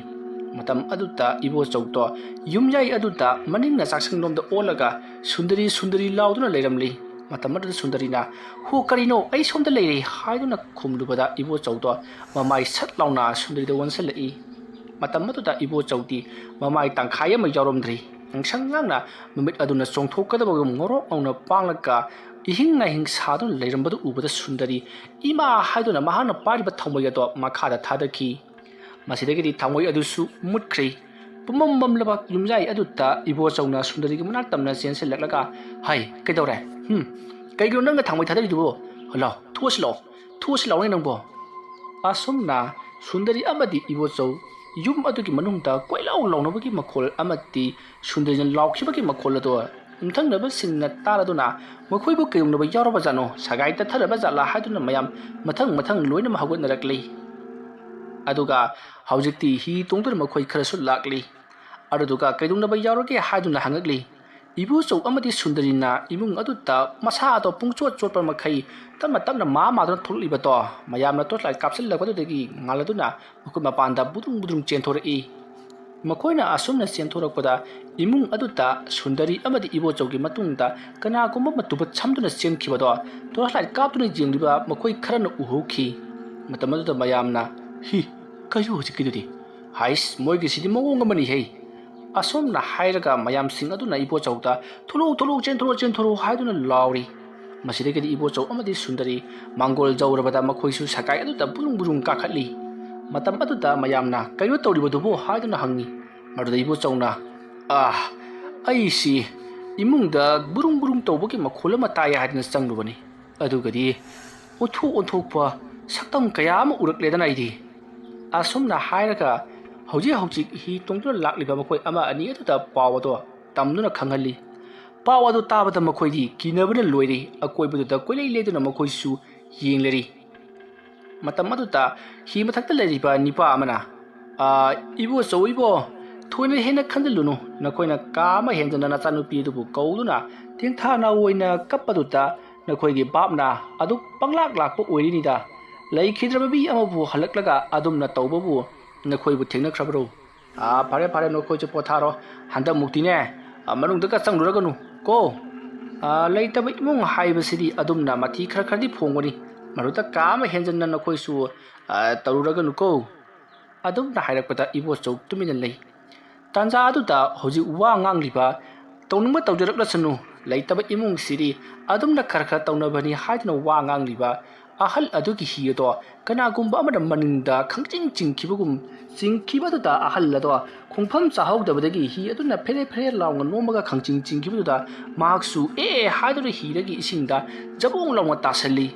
ꯃꯇꯝ ꯑꯗꯨꯗ ꯏꯕꯣꯆꯧꯗꯣ ꯌꯨꯝꯌꯥꯏ ꯑꯗꯨꯗ ꯃꯅꯤꯡꯅ ꯆꯥꯛꯁꯪꯂꯣꯝꯗ ꯑꯣꯜꯂꯒ "ꯁꯨꯟꯗꯔꯤ, ꯁꯨꯟꯗꯔꯤ" ꯂꯥꯎꯗꯨꯅ ꯂꯩꯔꯝꯂꯤ꯫ ꯃꯇꯝ ꯑꯗꯨꯗ ꯁꯨꯟꯗꯔꯤꯅ "ꯍꯣ, ꯀꯔꯤꯅꯣ? ꯑꯩ ꯁꯣꯝꯗ ꯂꯩꯔꯦ" ꯍꯥꯏꯗꯨꯅ ꯈꯨꯝꯂꯨꯕꯗ ꯏꯕꯣꯆꯧꯗꯣ ꯃꯃꯥꯏ ꯁꯠ ꯂꯥꯎꯅ ꯁꯨꯟꯗꯔꯤꯗ ꯑꯣꯟꯁꯤꯜꯂꯛꯏ꯫ ꯃꯇꯝ ꯑꯗꯨꯗ ꯏꯕꯣꯆꯧꯗꯤ ꯃꯃꯥꯏ ꯇꯪꯈꯥꯏ ꯑꯃ ꯌꯥꯎꯔꯝꯗ꯭ꯔꯤ꯫ ꯉꯥꯡꯁꯪ ꯉꯥꯡꯅ ꯃꯃꯤꯠ ꯑꯗꯨꯅ ꯆꯣꯡꯊꯣꯛꯀꯗꯕꯒꯨꯝ ꯉꯣꯔꯣꯛ ꯉꯧꯅ ꯄꯥꯡꯂꯒ ꯏꯍꯤꯡ ꯅꯥꯍꯤꯡ ꯁꯥꯗꯨꯅ ꯂꯩꯔꯝꯕꯗꯨ ꯎꯕꯗ ꯁꯨꯟꯗꯔꯤ "ꯏꯃꯥ" ꯍꯥꯏꯗꯨꯅ ꯃꯍꯥꯛꯅ ꯄꯥꯏꯔꯤꯕ ꯊꯥꯎꯃꯩ ꯑꯗꯣ ꯃꯈꯥꯗ ꯊꯥꯗꯈꯤ꯫ ꯃꯁꯤꯗꯒꯤꯗꯤ ꯊꯥꯎꯃꯩ ꯑꯗꯨꯁꯨ ꯃꯨꯠꯈ꯭ꯔꯤ꯫ ꯄꯨꯝꯃꯝ ꯃꯝꯂꯕ ꯌꯨꯝꯌꯥꯏ ꯑꯗꯨꯗ ꯏꯕꯣꯆꯧꯅ ꯁꯨꯟꯗꯔꯤꯒꯤ ꯃꯅꯥꯛ ꯇꯝꯅ ꯆꯦꯟꯁꯤꯜꯂꯛꯂꯒ, "ꯍꯥꯏ, ꯀꯩꯗꯧꯔꯦ? ꯍꯨꯝ? ꯀꯩꯒꯤꯅꯣ ꯅꯪꯅ ꯊꯥꯎꯃꯩ ꯊꯥꯗꯔꯤꯗꯨꯕꯣ? ꯂꯥꯎ, ꯊꯣꯛꯑꯁꯤ ꯂꯥꯛꯑꯣ, ꯊꯣꯛꯑꯁꯤ ꯂꯥꯛꯑꯣꯅꯦ ꯅꯪꯕꯣ!" ꯑꯁꯨꯝꯅ ꯁꯨꯟꯗꯔꯤ ꯑꯃꯗꯤ ꯏꯕꯣꯆꯧ ꯌꯨꯝ ꯑꯗꯨꯒꯤ ꯃꯅꯨꯡꯗ ꯀꯣꯏꯂꯥꯎ ꯂꯥꯎꯅꯕꯒꯤ ꯃꯈꯣꯜ ꯑꯃꯗꯤ ꯁꯨꯟꯗꯔꯤꯅ ꯂꯥꯎꯈꯤꯕꯒꯤ ꯃꯈꯣꯜ ꯑꯗꯣ ꯌꯨꯝꯊꯪꯅꯕꯁꯤꯡꯅ ꯇꯥꯔꯗꯨꯅ ꯃꯈꯣꯏꯕꯨ ꯀꯩꯗꯧꯅꯕ ꯌꯥꯎꯔꯕꯖꯥꯠꯅꯣ, ꯁꯒꯥꯏ ꯇꯠꯊꯔꯕ ꯖꯥꯠꯂꯥ ꯍꯥꯏꯗꯨꯅ ꯃꯌꯥꯝ ꯃꯊꯪ ꯃꯊꯪ ꯂꯣꯏꯅꯃꯛ ꯍꯧꯒꯠꯅꯔꯛꯂꯤ꯫ ꯑꯗꯨꯒ ꯍꯧꯖꯤꯛꯇꯤ ꯍꯤ ꯇꯣꯡꯗꯨꯅ ꯃꯈꯣꯏ ꯈꯔꯁꯨ ꯂꯥꯛꯂꯤ꯫ ꯑꯗꯨꯗꯨꯒ ꯀꯩꯗꯧꯅꯕ ꯌꯥꯎꯔꯒꯦ ꯍꯥꯏꯗꯨꯅ ꯍꯪꯉꯛꯂꯤ꯫ ꯏꯕꯣꯆꯧ ꯑꯃꯗꯤ ꯁꯨꯟꯗꯔꯤꯅ ꯏꯃꯨꯡ ꯑꯗꯨꯗ ꯃꯁꯥ ꯑꯗꯣ ꯄꯨꯡꯆꯣꯠ ꯆꯣꯠꯄ ꯃꯈꯩ ꯇꯞꯅ ꯇꯞꯅ ꯃꯥ ꯃꯥꯗꯨꯅ ꯊꯣꯛꯂꯛꯂꯤꯕꯗꯣ ꯃꯌꯥꯝꯅ torch light ꯀꯥꯞꯁꯤꯜꯂꯛꯄꯗꯨꯗꯒꯤ ꯉꯥꯜꯂꯗꯨꯅ ꯃꯈꯣꯏ ꯃꯄꯥꯟꯗ ꯕꯨꯗ꯭ꯔꯨꯡ ꯕꯨꯗ꯭ꯔꯨꯡ ꯆꯦꯟꯊꯣꯔꯛꯏ꯫ ꯃꯈꯣꯏꯅ ꯑꯁꯨꯝꯅ ꯆꯦꯟꯊꯣꯔꯛꯄꯗ ꯏꯃꯨꯡ ꯑꯗꯨꯗ ꯁꯨꯟꯗꯔꯤ ꯑꯃꯗꯤ ꯏꯕꯣꯆꯧꯒꯤ ꯃꯇꯨꯡꯗ ꯀꯅꯥꯒꯨꯝꯕ ꯑꯃ ꯇꯨꯕꯠ ꯁꯝꯗꯨꯅ ꯆꯦꯟꯈꯤꯕꯗꯣ torch light ꯀꯥꯞꯇꯨꯅ ꯌꯦꯡꯂꯤꯕ ꯃꯈꯣꯏ ꯈꯔꯅ ꯎꯍꯧꯈꯤ꯫ ꯃꯇꯝ ꯑꯗꯨꯗ ꯃꯌꯥꯝꯅ, "ꯍꯤ, ꯀꯩꯅꯣ ꯍꯧꯖꯤꯛꯀꯤꯗꯨꯗꯤ? ꯍꯥꯏꯁ, ꯃꯣꯏꯒꯤꯁꯤꯗꯤ ꯃꯑꯣꯡ ꯑꯃꯅꯤꯍꯦ!" ꯑꯁꯨꯝꯅ ꯍꯥꯏꯔꯒ ꯃꯌꯥꯝꯁꯤꯡ ꯑꯗꯨꯅ ꯏꯕꯣꯆꯧꯗ, "ꯊꯣꯛꯂꯛꯎ, ꯊꯣꯛꯂꯛꯎ, ꯆꯦꯟꯊꯣꯔꯛꯑꯣ, ꯆꯦꯟꯊꯣꯔꯛꯑꯣ" ꯍꯥꯏꯗꯨꯅ ꯂꯥꯎꯔꯤ꯫ ꯃꯁꯤꯗꯒꯤꯗꯤ ꯏꯕꯣꯆꯧ ꯑꯃꯗꯤ ꯁꯨꯟꯗꯔꯤ ꯃꯥꯡꯒꯣꯜ ꯌꯧꯔꯕꯗ ꯃꯈꯣꯏꯁꯨ ꯁꯒꯥꯏ ꯑꯗꯨꯗ ꯕꯨꯔꯨꯡ ꯕꯨꯔꯨꯡ ꯀꯥꯈꯠꯂꯤ꯫ ꯃꯇꯝ ꯑꯗꯨꯗ ꯃꯌꯥꯝꯅ, "ꯀꯩꯅꯣ ꯇꯧꯔꯤꯕꯗꯨꯕꯨ?" ꯍꯥꯏꯗꯨꯅ ꯍꯪꯉꯤ꯫ ꯃꯗꯨꯗ ꯏꯕꯣꯆꯧꯅ, "ꯑꯥ, ꯑꯩꯁꯤ ꯏꯃꯨꯡꯗ ꯕꯨꯔꯨꯡ ꯕꯨꯔꯨꯡ ꯇꯧꯕꯒꯤ ꯃꯈꯣꯜ ꯑꯃ ꯇꯥꯏ ꯍꯥꯏꯗꯨꯅ ꯆꯪꯂꯨꯕꯅꯤ꯫ ꯑꯗꯨꯒꯗꯤ ꯑꯣꯟꯊꯣꯛ ꯑꯣꯟꯊꯣꯛꯄ ꯁꯛꯇꯝ ꯀꯌꯥ ꯑꯃ ꯎꯔꯛꯂꯦꯗꯅ ꯑꯩꯗꯤ꯫" ꯑꯁꯨꯝꯅ ꯍꯥꯏꯔꯒ ꯍꯧꯖꯤꯛ ꯍꯧꯖꯤꯛ ꯍꯤ ꯇꯣꯡꯗꯨꯅ ꯂꯥꯛꯂꯤꯕ ꯃꯈꯣꯏ ꯑꯃ ꯑꯅꯤ ꯑꯗꯨꯗ ꯄꯥꯎ ꯑꯗꯣ ꯇꯝꯗꯨꯅ ꯈꯪꯍꯜꯂꯤ꯫ ꯄꯥꯎ ꯑꯗꯨ ꯇꯥꯕꯗ ꯃꯈꯣꯏꯗꯤ ꯀꯤꯅꯕꯅ ꯂꯣꯏꯔꯦ꯫ ꯑꯀꯣꯏꯕꯗꯨꯗ ꯀꯣꯏꯂꯩ ꯂꯩꯗꯨꯅ ꯃꯈꯣꯏꯁꯨ ꯌꯦꯡꯂꯔꯤ꯫ ꯃꯇꯝ ꯑꯗꯨꯗ ꯍꯤ ꯃꯊꯛꯇ ꯂꯩꯔꯤꯕ ꯅꯤꯄꯥ ꯑꯃꯅ, "ꯑꯥ, ꯏꯕꯣꯆꯧ, ꯏꯕꯣ, ꯊꯣꯏꯅ ꯍꯦꯟꯅ ꯈꯟꯖꯤꯜꯂꯨꯅꯨ꯫ ꯅꯈꯣꯏꯅ ꯀꯥ ꯑꯃ ꯍꯦꯟꯖꯟꯅ ꯅꯆꯥꯅꯨꯄꯤ ꯑꯗꯨꯕꯨ ꯀꯧꯗꯨꯅ ꯇꯦꯡꯊꯥꯅ ꯑꯣꯏꯅ ꯀꯞꯄꯗꯨꯗ ꯅꯈꯣꯏꯒꯤ ꯚꯥꯞꯅ ꯑꯗꯨ ꯄꯪꯂꯥꯛ ꯂꯥꯛꯄ ꯑꯣꯏꯔꯤꯅꯤꯗ꯫ ꯂꯩꯈꯤꯗ꯭ꯔꯕ ꯃꯤ ꯑꯃꯕꯨ ꯍꯜꯂꯛꯂꯒ ꯑꯗꯨꯝꯅ ꯇꯧꯕꯕꯨ ꯅꯈꯣꯏꯕꯨ ꯊꯦꯡꯅꯈ꯭ꯔꯕꯔꯣ?" "ꯑꯥ, ꯐꯔꯦ, ꯐꯔꯦ, ꯅꯈꯣꯏꯁꯨ ꯄꯣꯊꯥꯔꯣ꯫ ꯍꯟꯗꯛꯃꯨꯛꯇꯤꯅꯦ, ꯑꯥ, ꯃꯅꯨꯡꯗꯒ ꯆꯪꯂꯨꯔꯒꯅꯨ ꯀꯣ꯫ ꯑꯥ, ꯂꯩꯇꯕ ꯏꯃꯨꯡ ꯍꯥꯏꯕꯁꯤꯗꯤ ꯑꯗꯨꯝꯅ ꯃꯊꯤ ꯈꯔ ꯈꯔꯗꯤ ꯐꯣꯡꯒꯅꯤ꯫ ꯃꯗꯨꯗ ꯀꯥ ꯑꯃ ꯍꯦꯟꯖꯟꯅ ꯅꯈꯣꯏꯁꯨ, ꯑꯥ, ꯇꯧꯔꯨꯔꯒꯅꯨ ꯀꯣ꯫" ꯑꯗꯨꯝꯅ ꯍꯥꯏꯔꯛꯄꯗ ꯏꯕꯣꯆꯧ ꯇꯨꯃꯤꯟꯅ ꯂꯩ꯫ ꯇꯥꯟꯖꯥ ꯑꯗꯨꯗ ꯍꯧꯖꯤꯛ ꯋꯥ ꯉꯥꯡꯂꯤꯕ, "ꯇꯧꯅꯤꯡꯕ ꯇꯧꯖꯔꯛꯂꯁꯅꯨ, ꯂꯩꯇꯕ ꯏꯃꯨꯡꯁꯤꯗꯤ ꯑꯗꯨꯝꯅ ꯈꯔ ꯈꯔ ꯇꯧꯅꯕꯅꯤ" ꯍꯥꯏꯗꯨꯅ ꯋꯥ ꯉꯥꯡꯂꯤꯕ ꯑꯍꯜ ꯑꯗꯨꯒꯤ ꯍꯤ ꯑꯗꯣ ꯀꯅꯥꯒꯨꯝꯕ ꯑꯃꯅ ꯃꯅꯤꯡꯗ ꯈꯪꯆꯤꯡ ꯆꯤꯡꯈꯤꯕꯒꯨꯝ ꯆꯤꯡꯈꯤꯕ ꯑꯗꯨꯗ ꯑꯍꯜ ꯑꯗꯣ ꯈꯣꯡꯐꯝ ꯆꯥꯍꯧꯗꯕꯗꯒꯤ ꯍꯤ ꯑꯗꯨꯅ ꯐꯦꯔꯦ ꯐꯦꯔꯦ ꯂꯥꯎꯅ ꯅꯣꯝꯃꯒ ꯈꯪꯆꯤꯡ ꯆꯤꯡꯈꯤꯕꯗꯨꯗ ꯃꯍꯥꯛꯁꯨ "ꯑꯦ" ꯍꯥꯏꯗꯨꯅ ꯍꯤꯗꯒꯤ ꯏꯁꯤꯡꯗ ꯖꯕꯣꯡ ꯂꯥꯎꯅ ꯇꯥꯁꯜꯂꯤ꯫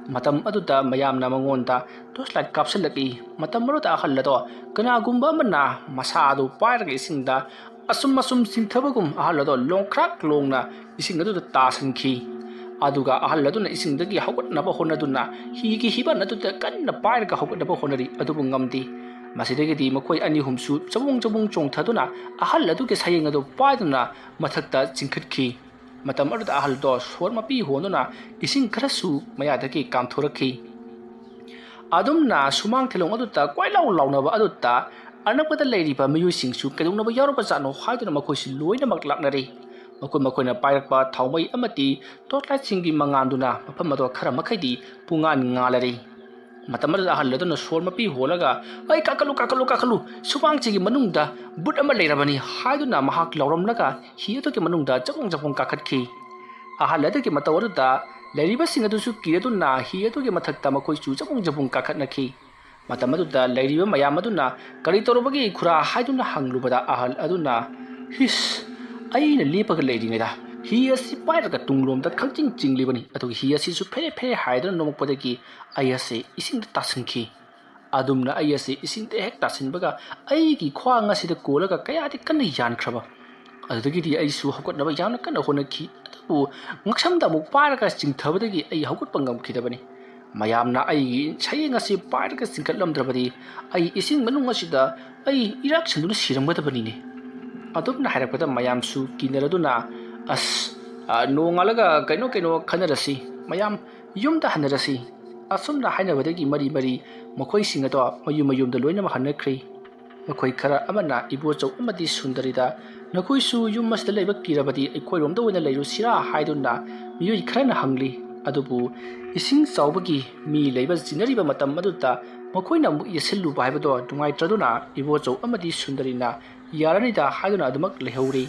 ꯃꯇꯝ ꯑꯗꯨꯗ ꯃꯌꯥꯝꯅ ꯃꯉꯣꯟꯗ ꯇꯣꯔꯆ ꯂꯥꯏꯠ ꯀꯥꯞꯁꯤꯜꯂꯛꯏ꯫ ꯃꯇꯝ ꯑꯗꯨꯗ ꯑꯍꯜ ꯑꯗꯣ ꯀꯅꯥꯒꯨꯝꯕ ꯑꯃꯅ ꯃꯁꯥ ꯑꯗꯨ ꯄꯥꯏꯔꯒ ꯏꯁꯤꯡꯗ ꯑꯁꯨꯝ ꯑꯁꯨꯝ ꯆꯤꯡꯊꯕꯒꯨꯝ ꯑꯍꯜ ꯑꯗꯣ ꯂꯣꯡꯈ꯭ꯔꯥꯛ ꯂꯣꯡꯅ ꯏꯁꯤꯡ ꯑꯗꯨꯗ ꯇꯥꯁꯤꯟꯈꯤ꯫ ꯑꯗꯨꯒ ꯑꯍꯜ ꯑꯗꯨꯅ ꯏꯁꯤꯡꯗꯒꯤ ꯍꯧꯒꯠꯅꯕ ꯍꯣꯠꯅꯗꯨꯅ ꯍꯤꯒꯤ ꯍꯤꯕꯟ ꯑꯗꯨꯗ ꯀꯟꯅ ꯄꯥꯏꯔꯒ ꯍꯧꯒꯠꯅꯕ ꯍꯣꯠꯅꯔꯤ, ꯑꯗꯨꯕꯨ ꯉꯝꯗꯦ꯫ ꯃꯁꯤꯗꯒꯤꯗꯤ ꯃꯈꯣꯏ ꯑꯅꯤ ꯑꯍꯨꯝꯁꯨ ꯆꯕꯨꯡ ꯆꯕꯨꯡ ꯆꯣꯡꯊꯗꯨꯅ ꯑꯍꯜ ꯑꯗꯨꯒꯤ ꯁꯌꯦꯡ ꯑꯗꯨ ꯄꯥꯏꯗꯨꯅ ꯃꯊꯛꯇ ꯆꯤꯡꯈꯠꯈꯤ꯫ ꯃꯇꯝ ꯑꯗꯨꯗ ꯑꯍꯜꯗꯣ ꯁꯣꯔ ꯃꯄꯤ ꯍꯣꯟꯗꯨꯅ ꯏꯁꯤꯡ ꯈꯔꯁꯨ ꯃꯌꯥꯗꯒꯤ ꯀꯥꯝꯊꯣꯔꯛꯈꯤ꯫ ꯑꯗꯨꯝꯅ ꯁꯨꯃꯥꯡ ꯊꯤꯂꯣꯡ ꯑꯗꯨꯗ ꯀꯣꯏꯂꯥꯎ ꯂꯥꯎꯅꯕ ꯑꯗꯨꯗ ꯑꯅꯛꯄꯗ ꯂꯩꯔꯤꯕ ꯃꯤꯑꯣꯏꯁꯤꯡꯁꯨ ꯀꯩꯗꯧꯅꯕ ꯌꯥꯎꯔꯕꯖꯥꯠꯅꯣ ꯍꯥꯏꯗꯨꯅ ꯃꯈꯣꯏꯁꯤ ꯂꯣꯏꯅꯃꯛ ꯂꯥꯛꯅꯔꯦ꯫ ꯃꯈꯣꯏ ꯃꯈꯣꯏꯅ ꯄꯥꯏꯔꯛꯄ ꯊꯥꯎꯃꯩ ꯑꯃꯗꯤ ꯇꯣꯔꯆ ꯂꯥꯏꯠꯁꯤꯡꯒꯤ ꯃꯉꯥꯜꯗꯨꯅ ꯃꯐꯝ ꯑꯗꯣ ꯈꯔ ꯃꯈꯩꯗꯤ ꯄꯨꯡꯉꯥꯟ ꯉꯥꯜꯂꯔꯦ꯫ ꯃꯇꯝ ꯑꯗꯨꯗ ꯑꯍꯜ ꯑꯗꯨꯅ ꯁꯣꯔ ꯃꯄꯤ ꯍꯣꯜꯂꯒ, "ꯑꯩ ꯀꯥꯈꯠꯂꯨ, ꯀꯥꯈꯠꯂꯨ, ꯀꯥꯈꯠꯂꯨ, ꯁꯨꯃꯥꯡꯁꯤꯒꯤ ꯃꯅꯨꯡꯗ ꯕꯨꯠ ꯑꯃ ꯂꯩꯔꯕꯅꯤ" ꯍꯥꯏꯗꯨꯅ ꯃꯍꯥꯛ ꯂꯥꯎꯔꯝꯂꯒ ꯍꯤ ꯑꯗꯨꯒꯤ ꯃꯅꯨꯡꯗ ꯆꯕꯨꯡ ꯆꯕꯨꯡ ꯀꯥꯈꯠꯈꯤ꯫ ꯑꯍꯜ ꯑꯗꯨꯒꯤ ꯃꯇꯧ ꯑꯗꯨꯗ ꯂꯩꯔꯤꯕꯁꯤꯡ ꯑꯗꯨꯁꯨ ꯀꯤꯔꯗꯨꯅ ꯍꯤ ꯑꯗꯨꯒꯤ ꯃꯊꯛꯇ ꯃꯈꯣꯏꯁꯨ ꯆꯕꯨꯡ ꯆꯕꯨꯡ ꯀꯥꯈꯠꯅꯈꯤ꯫ ꯃꯇꯝ ꯑꯗꯨꯗ ꯂꯩꯔꯤꯕ ꯃꯌꯥꯝ ꯑꯗꯨꯅ, "ꯀꯔꯤ ꯇꯧꯔꯕꯒꯦ ꯈꯨꯔꯥ?" ꯍꯥꯏꯗꯨꯅ ꯍꯪꯂꯨꯕꯗ ꯑꯍꯜ ꯑꯗꯨꯅ, "ꯍꯤꯁ, ꯑꯩꯅ ꯂꯦꯞꯄꯒ ꯂꯩꯔꯤꯉꯩꯗ ꯍꯤ ꯑꯁꯤ ꯄꯥꯏꯔꯒ ꯇꯨꯡꯂꯣꯝꯗ ꯈꯪꯆꯤꯡ ꯆꯤꯡꯂꯤꯕꯅꯤ, ꯑꯗꯨꯒ ꯍꯤ ꯑꯁꯤꯁꯨ ꯐꯦꯔꯦ ꯐꯦꯔꯦ ꯍꯥꯏꯗꯨꯅ ꯅꯣꯡꯃꯛꯄꯗꯒꯤ ꯑꯩ ꯑꯁꯤ ꯏꯁꯤꯡꯗ ꯇꯥꯁꯤꯟꯈꯤ꯫ ꯑꯗꯨꯝꯅ ꯑꯩ ꯑꯁꯤ ꯏꯁꯤꯡꯗ ꯍꯦꯛ ꯇꯥꯁꯤꯟꯕꯒ ꯑꯩꯒꯤ ꯈ꯭ꯋꯥꯡ ꯑꯁꯤꯗ ꯀꯣꯜꯂꯒ ꯀꯌꯥꯗꯤ ꯀꯟꯅ ꯌꯥꯟꯈ꯭ꯔꯕ꯫ ꯑꯗꯨꯗꯒꯤꯗꯤ ꯑꯩꯁꯨ ꯍꯧꯒꯠꯅꯕ ꯌꯥꯝꯅ ꯀꯟꯅ ꯍꯣꯠꯅꯈꯤ, ꯑꯗꯨꯕꯨ ꯉꯛꯁꯝꯗ ꯑꯃꯨꯛ ꯄꯥꯏꯔꯒ ꯆꯤꯡꯊꯕꯗꯒꯤ ꯑꯩ ꯍꯧꯒꯠꯄ ꯉꯝꯈꯤꯗꯕꯅꯤ꯫ ꯃꯌꯥꯝꯅ ꯑꯩꯒꯤ ꯁꯌꯦꯡ ꯑꯁꯤ ꯄꯥꯏꯔꯒ ꯆꯤꯡꯈꯠꯂꯝꯗ꯭ꯔꯕꯗꯤ ꯑꯩ ꯏꯁꯤꯡ ꯃꯅꯨꯡ ꯑꯁꯤꯗ ꯑꯩ ꯏꯔꯥꯛꯁꯤꯟꯗꯨꯅ ꯁꯤꯔꯝꯒꯗꯕꯅꯤꯅꯦ"꯫ ꯑꯗꯨꯝꯅ ꯍꯥꯏꯔꯛꯄꯗ ꯃꯌꯥꯝꯁꯨ ꯀꯤꯅꯔꯗꯨꯅ, "ꯑꯁ, ꯑ, ꯅꯣꯡꯉꯥꯜꯂꯒ ꯀꯩꯅꯣ ꯀꯩꯅꯣ ꯈꯟꯅꯔꯁꯤ, ꯃꯌꯥꯝ ꯌꯨꯝꯗ ꯍꯟꯅꯔꯁꯤ"꯫ ꯑꯁꯨꯝꯅ ꯍꯥꯏꯅꯕꯗꯒꯤ ꯃꯔꯤ ꯃꯔꯤ ꯃꯈꯣꯏꯁꯤꯡ ꯑꯗꯣ ꯃꯌꯨꯝ ꯃꯌꯨꯝꯗ ꯂꯣꯏꯅꯃꯛ ꯍꯟꯅꯈ꯭ꯔꯤ꯫ ꯃꯈꯣꯏ ꯈꯔ ꯑꯃꯅ ꯏꯕꯣꯆꯧ ꯑꯃꯗꯤ ꯁꯨꯟꯗꯔꯤꯗ, "ꯅꯈꯣꯏꯁꯨ ꯌꯨꯝ ꯑꯁꯤꯗ ꯂꯩꯕ ꯀꯤꯔꯕꯗꯤ ꯑꯩꯈꯣꯏꯔꯣꯝꯗ ꯑꯣꯏꯅ ꯂꯩꯔꯨꯁꯤꯔꯥ?" ꯍꯥꯏꯗꯨꯅ ꯃꯤꯑꯣꯏ ꯈꯔꯅ ꯍꯪꯂꯤ꯫ ꯑꯗꯨꯕꯨ ꯏꯁꯤꯡ ꯆꯥꯎꯕꯒꯤ ꯃꯤ ꯂꯩꯕ ꯆꯤꯟꯅꯔꯤꯕ ꯃꯇꯝ ꯑꯗꯨꯗ ꯃꯈꯣꯏꯅ ꯑꯃꯨꯛ ꯌꯦꯠꯁꯤꯜꯂꯨꯕ ꯍꯥꯏꯕꯗꯣ ꯅꯨꯡꯉꯥꯏꯇ꯭ꯔꯗꯨꯅ ꯏꯕꯣꯆꯧ ꯑꯃꯗꯤ ꯁꯨꯟꯗꯔꯤꯅ ꯌꯥꯔꯅꯤꯗ ꯍꯥꯏꯗꯨꯅ ꯑꯗꯨꯃꯛ ꯂꯩꯍꯧꯔꯤ꯫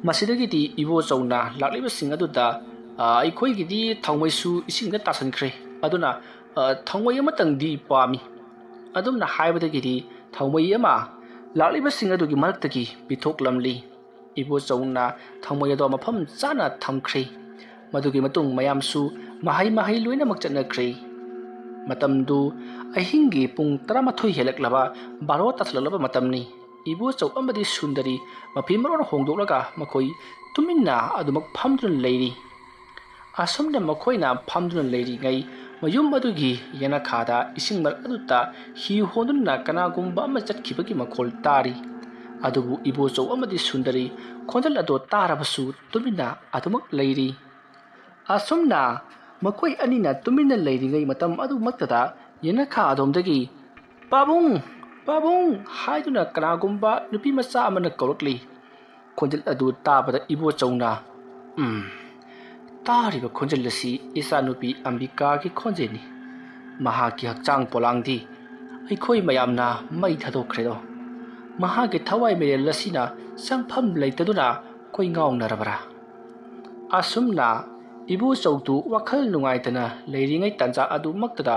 ꯃꯁꯤꯗꯒꯤꯗꯤ ꯏꯕꯣꯆꯧꯅ ꯂꯥꯛꯂꯤꯕꯁꯤꯡ ꯑꯗꯨꯗ, "ꯑ, ꯑꯩꯈꯣꯏꯒꯤꯗꯤ ꯊꯥꯎꯃꯩꯁꯨ ꯏꯁꯤꯡꯗ ꯇꯥꯁꯤꯟꯈ꯭ꯔꯦ, ꯑꯗꯨꯅ, ꯑ, ꯊꯥꯎꯃꯩ ꯑꯃꯇꯪꯗꯤ ꯄꯥꯝꯃꯤ"꯫ ꯑꯗꯨꯝꯅ ꯍꯥꯏꯕꯗꯒꯤꯗꯤ ꯊꯥꯎꯃꯩ ꯑꯃ ꯂꯥꯛꯂꯤꯕꯁꯤꯡ ꯑꯗꯨꯒꯤ ꯃꯔꯛꯇꯒꯤ ꯄꯤꯊꯣꯛꯂꯝꯂꯤ꯫ ꯏꯕꯣꯆꯧꯅ ꯊꯥꯎꯃꯩ ꯑꯗꯣ ꯃꯐꯝ ꯆꯥꯅ ꯊꯝꯈ꯭ꯔꯦ꯫ ꯃꯗꯨꯒꯤ ꯃꯇꯨꯡ ꯃꯌꯥꯝꯁꯨ ꯃꯍꯩ ꯃꯍꯩ ꯂꯣꯏꯅꯃꯛ ꯆꯠꯅꯈ꯭ꯔꯦ꯫ ꯃꯇꯝꯗꯨ ꯑꯍꯤꯡꯒꯤ ꯄꯨꯡ ꯇꯔꯥꯃꯥꯊꯣꯏ ꯍꯦꯜꯂꯛꯂꯕ, ꯕꯥꯔꯣ ꯇꯥꯁꯤꯜꯂꯛꯂꯕ ꯃꯇꯝꯅꯤ꯫ ꯏꯕꯣꯆꯧ ꯑꯃꯗꯤ ꯁꯨꯟꯗꯔꯤ ꯃꯐꯤ ꯃꯔꯣꯟ ꯍꯣꯡꯗꯣꯛꯂꯒ ꯃꯈꯣꯏ ꯇꯨꯃꯤꯟꯅ ꯑꯗꯨꯃꯛ ꯐꯝꯗꯨꯅ ꯂꯩꯔꯤ꯫ ꯑꯁꯨꯝꯅ ꯃꯈꯣꯏꯅ ꯐꯝꯗꯨꯅ ꯂꯩꯔꯤꯉꯩ, ꯃꯌꯨꯝ ꯑꯗꯨꯒꯤ ꯌꯦꯅꯈꯥꯗ ꯏꯁꯤꯡ ꯃꯔꯛ ꯑꯗꯨꯗ ꯍꯤ ꯍꯣꯟꯗꯨꯅ ꯀꯅꯥꯒꯨꯝꯕ ꯑꯃ ꯆꯠꯈꯤꯕꯒꯤ ꯃꯈꯣꯜ ꯇꯥꯔꯤ꯫ ꯑꯗꯨꯕꯨ ꯏꯕꯣꯆꯧ ꯑꯃꯗꯤ ꯁꯨꯟꯗꯔꯤ ꯈꯣꯟꯖꯦꯜ ꯑꯗꯨ ꯇꯥꯔꯕꯁꯨ ꯇꯨꯃꯤꯟꯅ ꯑꯗꯨꯃꯛ ꯂꯩꯔꯤ꯫ ꯑꯁꯨꯝꯅ ꯃꯈꯣꯏ ꯑꯅꯤꯅ ꯇꯨꯃꯤꯟꯅ ꯂꯩꯔꯤꯉꯩ ꯃꯇꯝ ꯑꯗꯨꯃꯛꯇꯗ ꯌꯦꯅꯈꯥ ꯑꯗꯣꯝꯗꯒꯤ, "ꯄꯥꯕꯨꯡ! ꯄꯥꯕꯨꯡ!" ꯍꯥꯏꯗꯨꯅ ꯀꯅꯥꯒꯨꯝꯕ ꯅꯨꯄꯤ ꯃꯆꯥ ꯑꯃꯅ ꯀꯧꯔꯛꯂꯤ꯫ ꯈꯣꯟꯖꯦꯜ ꯑꯗꯨ ꯇꯥꯕꯗ ꯏꯕꯣꯆꯧꯅ, "ꯎꯝ, ꯇꯥꯔꯤꯕ ꯈꯣꯟꯖꯦꯜ ꯑꯁꯤ ꯏꯆꯥꯅꯨꯄꯤ ꯑꯝꯕꯤꯀꯥꯒꯤ ꯈꯣꯟꯖꯦꯜꯅꯤ꯫ ꯃꯍꯥꯛꯀꯤ ꯍꯛꯆꯥꯡ ꯄꯣꯂꯥꯡꯗꯤ ꯑꯩꯈꯣꯏ ꯃꯌꯥꯝꯅ ꯃꯩ ꯊꯥꯗꯣꯛꯈ꯭ꯔꯦꯗꯣ꯫ ꯃꯍꯥꯛꯀꯤ ꯊꯋꯥꯏ ꯃꯤꯔꯦꯜ ꯑꯁꯤꯅ ꯆꯪꯐꯝ ꯂꯩꯇꯗꯨꯅ ꯀꯣꯏꯉꯥꯎꯅꯔꯕ꯭ꯔꯥ?" ꯑꯁꯨꯝꯅ ꯏꯕꯣꯆꯧꯗꯨ ꯋꯥꯈꯜ ꯅꯨꯡꯉꯥꯏꯇꯅ ꯂꯩꯔꯤꯉꯩ ꯇꯥꯟꯖꯥ ꯑꯗꯨꯃꯛꯇꯗ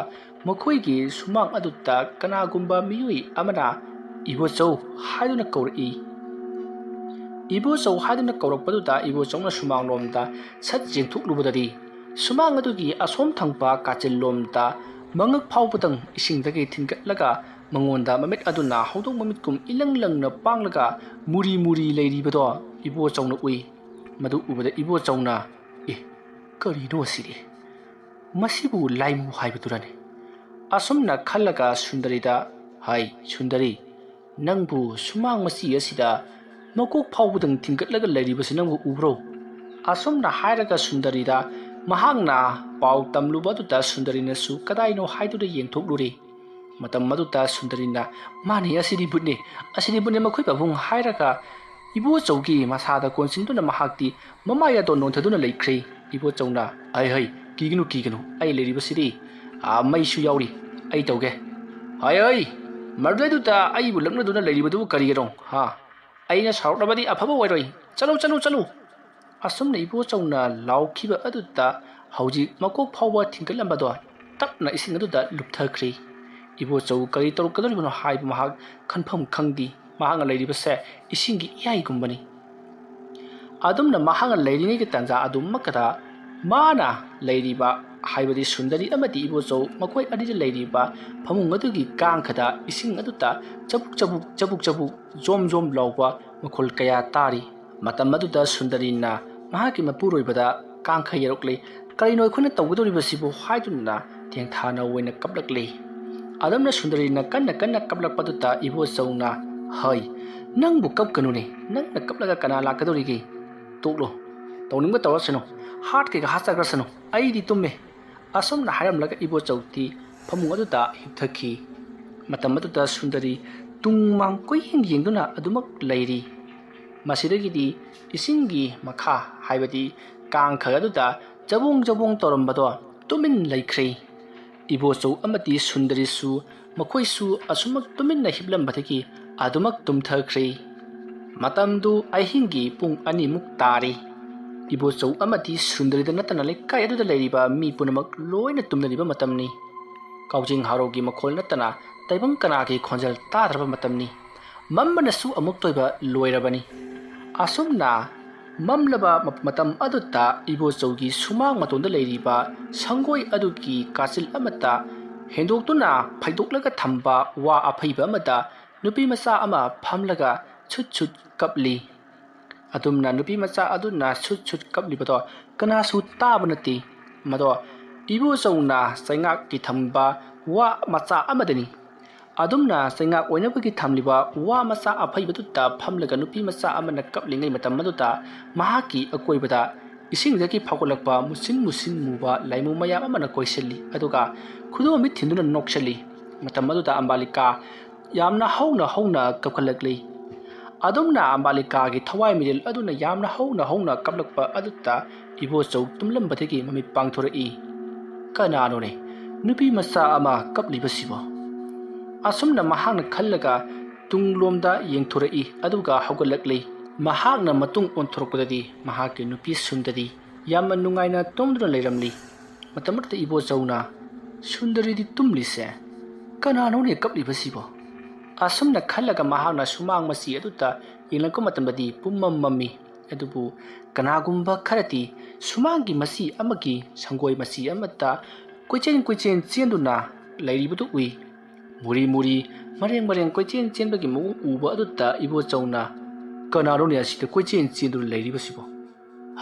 ꯃꯈꯣꯏꯒꯤ ꯁꯨꯃꯥꯡ ꯑꯗꯨꯗ ꯀꯅꯥꯒꯨꯝꯕ ꯃꯤꯑꯣꯏ ꯑꯃꯅ "ꯏꯕꯣꯆꯧ" ꯍꯥꯏꯗꯨꯅ ꯀꯧꯔꯛꯏ꯫ ꯏꯕꯣꯆꯧ ꯍꯥꯏꯗꯨꯅ ꯀꯧꯔꯛꯄꯗꯨꯗ ꯏꯕꯣꯆꯧꯅ ꯁꯨꯃꯥꯡꯂꯣꯝꯗ ꯁꯠ ꯌꯦꯡꯊꯣꯛꯂꯨꯕꯗꯗꯤ, ꯁꯨꯃꯥꯡ ꯑꯗꯨꯒꯤ ꯑꯁꯣꯝ ꯊꯪꯕ ꯀꯥꯆꯤꯜꯂꯣꯝꯗ ꯃꯉꯛ ꯐꯥꯎꯕꯗꯪ ꯏꯁꯤꯡꯗꯒꯤ ꯊꯤꯟꯒꯠꯂꯒ ꯃꯉꯣꯟꯗ ꯃꯃꯤꯠ ꯑꯗꯨꯅ ꯍꯧꯗꯣꯡ ꯃꯃꯤꯠꯀꯨꯝ ꯏꯂꯪ ꯂꯪꯅ ꯄꯥꯡꯂꯒ ꯃꯨꯔꯤ ꯃꯨꯔꯤ ꯂꯩꯔꯤꯕꯗꯣ ꯏꯕꯣꯆꯧꯅ ꯎꯏ꯫ ꯃꯗꯨ ꯎꯕꯗ ꯏꯕꯣꯆꯧꯅ, "ꯑꯦ, ꯀꯔꯤꯅꯣ ꯑꯁꯤꯗꯤ? ꯃꯁꯤꯕꯨ ꯂꯥꯏꯃꯨ ꯍꯥꯏꯕꯗꯨꯔꯅꯦ?" ꯑꯁꯨꯝꯅ ꯈꯜꯂꯒ ꯁꯨꯟꯗꯔꯤꯗ, "ꯍꯥꯏ ꯁꯨꯟꯗꯔꯤ, ꯅꯪꯕꯨ ꯁꯨꯃꯥꯡ ꯃꯆꯤ ꯑꯁꯤꯗ ꯃꯀꯣꯛ ꯐꯥꯎꯕꯗꯪ ꯊꯤꯡꯒꯠꯂꯒ ꯂꯩꯔꯤꯕꯁꯤ ꯅꯪꯕꯨ ꯎꯕ꯭ꯔꯣ?" ꯑꯁꯨꯝꯅ ꯍꯥꯏꯔꯒ ꯁꯨꯟꯗꯔꯤꯗ ꯃꯍꯥꯛꯅ ꯄꯥꯎ ꯇꯝꯂꯨꯕ ꯑꯗꯨꯗ ꯁꯨꯟꯗꯔꯤꯅꯁꯨ ꯀꯗꯥꯏꯅꯣ ꯍꯥꯏꯗꯨꯅ ꯌꯦꯡꯊꯣꯛꯂꯨꯔꯦ꯫ ꯃꯇꯝ ꯑꯗꯨꯗ ꯁꯨꯟꯗꯔꯤꯅ, "ꯃꯥꯅꯦ, ꯑꯁꯤꯗꯤ ꯕꯨꯠꯅꯦ, ꯑꯁꯤꯗꯤ ꯕꯨꯠꯅꯦ ꯃꯈꯣꯏ ꯄꯥꯕꯨꯡ" ꯍꯥꯏꯔꯒ ꯏꯕꯣꯆꯧꯒꯤ ꯃꯁꯥꯗ ꯀꯣꯟꯁꯤꯟꯗꯨꯅ ꯃꯍꯥꯛꯇꯤ ꯃꯃꯥꯏ ꯑꯗꯣ ꯅꯣꯟꯊꯗꯨꯅ ꯂꯩꯈ꯭ꯔꯦ꯫ ꯏꯕꯣꯆꯧꯅ, "ꯍꯩ ꯍꯩ, ꯀꯤꯒꯅꯨ ꯀꯤꯒꯅꯨ, ꯑꯩ ꯂꯩꯔꯤꯕꯁꯤꯗꯤ꯫ ꯑꯥ, ꯃꯩꯁꯨ ꯌꯥꯎꯔꯤ, ꯑꯩ ꯇꯧꯒꯦ꯫ ꯍꯩ ꯍꯩ, ꯃꯗꯨꯗꯩꯗꯨꯗ ꯑꯩꯕꯨ ꯂꯛꯅꯗꯨꯅ ꯂꯩꯔꯤꯕꯗꯨꯕꯨ ꯀꯔꯤꯒꯤꯅꯣ? ꯍꯥ? ꯑꯩꯅ ꯁꯥꯎꯔꯛꯂꯕꯗꯤ ꯑꯐꯕ ꯑꯣꯏꯔꯣꯏ꯫ ꯆꯠꯂꯨ, ꯆꯠꯂꯨ, ꯆꯠꯂꯨ!" ꯑꯁꯨꯝꯅ ꯏꯕꯣꯆꯧꯅ ꯂꯥꯎꯈꯤꯕ ꯑꯗꯨꯗ ꯍꯧꯖꯤꯛ ꯃꯀꯣꯛ ꯐꯥꯎꯕ ꯊꯤꯡꯒꯠꯂꯝꯕꯗꯣ ꯇꯞꯅ ꯏꯁꯤꯡ ꯑꯗꯨꯗ ꯂꯨꯞꯊꯈ꯭ꯔꯦ꯫ ꯏꯕꯣꯆꯧ ꯀꯔꯤ ꯇꯧꯔꯛꯀꯗꯧꯔꯤꯕꯅꯣ ꯍꯥꯏꯕ ꯃꯍꯥꯛ ꯈꯟꯐꯝ ꯈꯪꯗꯦ꯫ ꯃꯍꯥꯛꯅ ꯂꯩꯔꯤꯕꯁꯦ ꯏꯁꯤꯡꯒꯤ ꯏꯌꯥꯏꯒꯨꯝꯕꯅꯤ꯫ ꯑꯗꯨꯝꯅ ꯃꯍꯥꯛꯅ ꯂꯩꯔꯤꯉꯩꯒꯤ ꯇꯥꯟꯖꯥ ꯑꯗꯨꯃꯛꯇꯗ ꯃꯥꯅ ꯂꯩꯔꯤꯕ, ꯍꯥꯏꯕꯗꯤ ꯁꯨꯟꯗꯔꯤ ꯑꯃꯗꯤ ꯏꯕꯣꯆꯧ ꯃꯈꯣꯏ ꯑꯅꯤꯗ ꯂꯩꯔꯤꯕ ꯐꯃꯨꯡ ꯑꯗꯨꯒꯤ ꯀꯥꯡꯈꯗ ꯏꯁꯤꯡ ꯑꯗꯨꯗ ꯆꯕꯨꯛ ꯆꯕꯨꯛ ꯆꯕꯨꯛ ꯆꯕꯨꯛ ꯖꯣꯝ ꯖꯣꯝ ꯂꯥꯎꯕ ꯃꯈꯣꯜ ꯀꯌꯥ ꯇꯥꯔꯤ꯫ ꯃꯇꯝ ꯑꯗꯨꯗ ꯁꯨꯟꯗꯔꯤꯅ ꯃꯍꯥꯛꯀꯤ ꯃꯄꯨꯔꯣꯏꯕꯗ ꯀꯥꯡꯈ ꯌꯩꯔꯛꯂꯤ꯫ "ꯀꯔꯤꯅꯣ ꯑꯩꯈꯣꯏꯅ ꯇꯧꯒꯗꯧꯔꯤꯕꯁꯤꯕꯨ?" ꯍꯥꯏꯗꯨꯅ ꯊꯦꯡꯊꯥꯅ ꯑꯣꯏꯅ ꯀꯞꯂꯛꯂꯤ꯫ ꯑꯗꯨꯝꯅ ꯁꯨꯟꯗꯔꯤꯅ ꯀꯟꯅ ꯀꯟꯅ ꯀꯞꯂꯛꯄꯗꯨꯗ ꯏꯕꯣꯆꯧꯅ, "ꯍꯩ, ꯅꯪꯕꯨ ꯀꯞꯀꯅꯨꯅꯦ, ꯅꯪꯅ ꯀꯞꯂꯒ ꯀꯅꯥ ꯂꯥꯛꯀꯗꯧꯔꯤꯒꯦ? ꯇꯣꯛꯂꯣ, ꯇꯧꯅꯤꯡꯕ ꯇꯧꯔꯁꯅꯨ, ꯍꯥꯠꯀꯦꯒ ꯍꯥꯠꯆꯈ꯭ꯔꯁꯅꯨ, ꯑꯩꯗꯤ ꯇꯨꯝꯃꯦ"꯫ ꯑꯁꯨꯝꯅ ꯍꯥꯏꯔꯝꯂꯒ ꯏꯕꯣꯆꯧꯗꯤ ꯐꯃꯨꯡ ꯑꯗꯨꯗ ꯍꯤꯞꯊꯈꯤ꯫ ꯃꯇꯝ ꯑꯗꯨꯗ ꯁꯨꯟꯗꯔꯤ ꯇꯨꯡ ꯃꯥꯡ ꯀꯣꯏꯌꯦꯡ ꯌꯦꯡꯗꯨꯅ ꯑꯗꯨꯃꯛ ꯂꯩꯔꯤ꯫ ꯃꯁꯤꯗꯒꯤꯗꯤ ꯏꯁꯤꯡꯒꯤ ꯃꯈꯥ, ꯍꯥꯏꯕꯗꯤ ꯀꯥꯡꯈ ꯑꯗꯨꯗ ꯆꯕꯣꯡ ꯆꯕꯣꯡ ꯇꯧꯔꯝꯕꯗꯣ ꯇꯨꯃꯤꯟ ꯂꯩꯈ꯭ꯔꯦ꯫ ꯏꯕꯣꯆꯧ ꯑꯃꯗꯤ ꯁꯨꯟꯗꯔꯤꯁꯨ ꯃꯈꯣꯏꯁꯨ ꯑꯁꯨꯃꯛ ꯇꯨꯃꯤꯟꯅ ꯍꯤꯞꯂꯝꯕꯗꯒꯤ ꯑꯗꯨꯃꯛ ꯇꯨꯝꯊꯈ꯭ꯔꯦ꯫ ꯃꯇꯝꯗꯨ ꯑꯍꯤꯡꯒꯤ ꯄꯨꯡ ꯑꯅꯤꯃꯨꯛ ꯇꯥꯔꯦ꯫ ꯏꯕꯣꯆꯧ ꯑꯃꯗꯤ ꯁꯨꯟꯗꯔꯤꯗ ꯅꯠꯇꯅ ꯂꯩꯀꯥꯏ ꯑꯗꯨꯗ ꯂꯩꯔꯤꯕ ꯃꯤ ꯄꯨꯝꯅꯃꯛ ꯂꯣꯏꯅ ꯇꯨꯝꯅꯔꯤꯕ ꯃꯇꯝꯅꯤ꯫ ꯀꯥꯎꯖꯤꯡ ꯍꯥꯔꯧꯒꯤ ꯃꯈꯣꯜ ꯅꯠꯇꯅ ꯇꯥꯏꯕꯪ ꯀꯅꯥꯒꯤ ꯈꯣꯟꯖꯦꯜ ꯇꯥꯗ꯭ꯔꯕ ꯃꯇꯝꯅꯤ꯫ ꯃꯝꯕꯅꯁꯨ ꯑꯃꯨꯛꯇꯣꯏꯕ ꯂꯣꯏꯔꯕꯅꯤ꯫ ꯑꯁꯨꯝꯅ ꯃꯝꯂꯕ ꯃ-, ꯃꯇꯝ ꯑꯗꯨꯗ ꯏꯕꯣꯆꯧꯒꯤ ꯁꯨꯃꯥꯡ ꯃꯇꯣꯟꯗ ꯂꯩꯔꯤꯕ ꯁꯪꯒꯣꯏ ꯑꯗꯨꯒꯤ ꯀꯥꯆꯤꯜ ꯑꯃꯠꯇ ꯍꯦꯟꯗꯣꯛꯇꯨꯅ ꯐꯩꯗꯣꯛꯂꯒ ꯊꯝꯕ ꯋꯥ ꯑꯐꯩꯕ ꯑꯃꯗ ꯅꯨꯄꯤ ꯃꯆꯥ ꯑꯃ ꯐꯝꯂꯒ ꯁꯨꯠ ꯁꯨꯠ ꯀꯞꯂꯤ꯫ ꯑꯗꯨꯝꯅ ꯅꯨꯄꯤ ꯃꯆꯥ ꯑꯗꯨꯅ ꯁꯨꯠ ꯁꯨꯠ ꯀꯞꯂꯤꯕꯗꯣ ꯀꯅꯥꯁꯨ ꯇꯥꯕ ꯅꯠꯇꯦ꯫ ꯃꯗꯣ ꯏꯕꯣꯆꯧꯅ ꯆꯩꯉꯥꯛꯀꯤ ꯊꯝꯕ ꯋꯥ ꯃꯆꯥ ꯑꯃꯗꯅꯤ꯫ ꯑꯗꯨꯝꯅ ꯆꯩꯉꯥꯛ ꯑꯣꯏꯅꯕꯒꯤ ꯊꯝꯂꯤꯕ ꯋꯥ ꯃꯆꯥ ꯑꯐꯩꯕꯗꯨꯗ ꯐꯝꯂꯒ ꯅꯨꯄꯤ ꯃꯆꯥ ꯑꯃꯅ ꯀꯞꯂꯤꯉꯩ ꯃꯇꯝ ꯑꯗꯨꯗ ꯃꯍꯥꯛꯀꯤ ꯑꯀꯣꯏꯕꯗ ꯏꯁꯤꯡꯗꯒꯤ ꯐꯥꯎꯒꯠꯂꯛꯄ ꯃꯨꯁꯤꯟ ꯃꯨꯁꯤꯟ ꯃꯨꯕ ꯂꯥꯏꯃꯨ ꯃꯌꯥꯝ ꯑꯃꯅ ꯀꯣꯏꯁꯤꯜꯂꯤ, ꯑꯗꯨꯒ ꯈꯨꯗꯣꯝ ꯃꯤꯠ ꯊꯤꯟꯗꯨꯅ ꯅꯣꯛꯁꯤꯜꯂꯤ꯫ ꯃꯇꯝ ꯑꯗꯨꯗ ꯑꯝꯕꯥꯂꯤꯀꯥ ꯌꯥꯝꯅ ꯍꯧꯅ ꯍꯧꯅ ꯀꯞꯈꯠꯂꯛꯂꯤ꯫ ꯑꯗꯨꯝꯅ ꯑꯝꯕꯥꯂꯤꯀꯥꯒꯤ ꯊꯋꯥꯏ ꯃꯤꯔꯦꯜ ꯑꯗꯨꯅ ꯌꯥꯝꯅ ꯍꯧꯅ ꯍꯧꯅ ꯀꯞꯂꯛꯄ ꯑꯗꯨꯗ ꯏꯕꯣꯆꯧ ꯇꯨꯝꯂꯝꯕꯗꯒꯤ ꯃꯃꯤꯠ ꯄꯥꯡꯊꯣꯔꯛꯏ꯫ "ꯀꯅꯥꯅꯣꯅꯦ ꯅꯨꯄꯤ ꯃꯆꯥ ꯑꯃ ꯀꯞꯂꯤꯕꯁꯤꯕꯣ?" ꯑꯁꯨꯝꯅ ꯃꯍꯥꯛꯅ ꯈꯜꯂꯒ ꯇꯨꯡꯂꯣꯝꯗ ꯌꯦꯡꯊꯣꯔꯛꯏ, ꯑꯗꯨꯒ ꯍꯧꯒꯠꯂꯛꯂꯤ꯫ ꯃꯍꯥꯛꯅ ꯃꯇꯨꯡ ꯑꯣꯟꯊꯣꯔꯛꯄꯗꯗꯤ ꯃꯍꯥꯛꯀꯤ ꯅꯨꯄꯤ ꯁꯨꯟꯗꯔꯤ ꯌꯥꯝꯅ ꯅꯨꯡꯉꯥꯏꯅ ꯇꯨꯝꯗꯨꯅ ꯂꯩꯔꯝꯂꯤ꯫ ꯃꯇꯝ ꯑꯗꯨꯗ ꯏꯕꯣꯆꯧꯅ, "ꯁꯨꯟꯗꯔꯤꯗꯤ ꯇꯨꯝꯂꯤꯁꯦ ꯀꯅꯥꯅꯣꯅꯦ ꯀꯞꯂꯤꯕꯁꯤꯕꯣ?" ꯑꯁꯨꯝꯅ ꯈꯜꯂꯒ ꯃꯍꯥꯛꯅ ꯁꯨꯃꯥꯡ ꯃꯆꯤ ꯑꯗꯨꯗ ꯌꯦꯡꯂꯛꯄ ꯃꯇꯝꯗꯗꯤ ꯄꯨꯝꯃꯝ ꯃꯝꯃꯤ꯫ ꯑꯗꯨꯕꯨ ꯀꯅꯥꯒꯨꯝꯕ ꯈꯔꯗꯤ ꯁꯨꯃꯥꯡꯒꯤ ꯃꯆꯤ ꯑꯃꯒꯤ ꯁꯪꯒꯣꯏ ꯃꯆꯤ ꯑꯃꯠꯇ ꯀꯣꯏꯆꯦꯟ ꯀꯣꯏꯆꯦꯟ ꯆꯦꯟꯗꯨꯅ ꯂꯩꯔꯤꯕꯗꯨ ꯎꯏ꯫ ꯃꯨꯔꯤ ꯃꯨꯔꯤ, ꯃꯔꯦꯡ ꯃꯔꯦꯡ ꯀꯣꯏꯆꯦꯟ ꯆꯦꯟꯕꯒꯤ ꯃꯑꯣꯡ ꯎꯕ ꯑꯗꯨꯗ ꯏꯕꯣꯆꯧꯅ, "ꯀꯅꯥꯅꯣꯅꯦ ꯑꯁꯤꯗ ꯀꯣꯏꯆꯦꯟ ꯆꯦꯟꯗꯨꯅ ꯂꯩꯔꯤꯕꯁꯤꯕꯣ?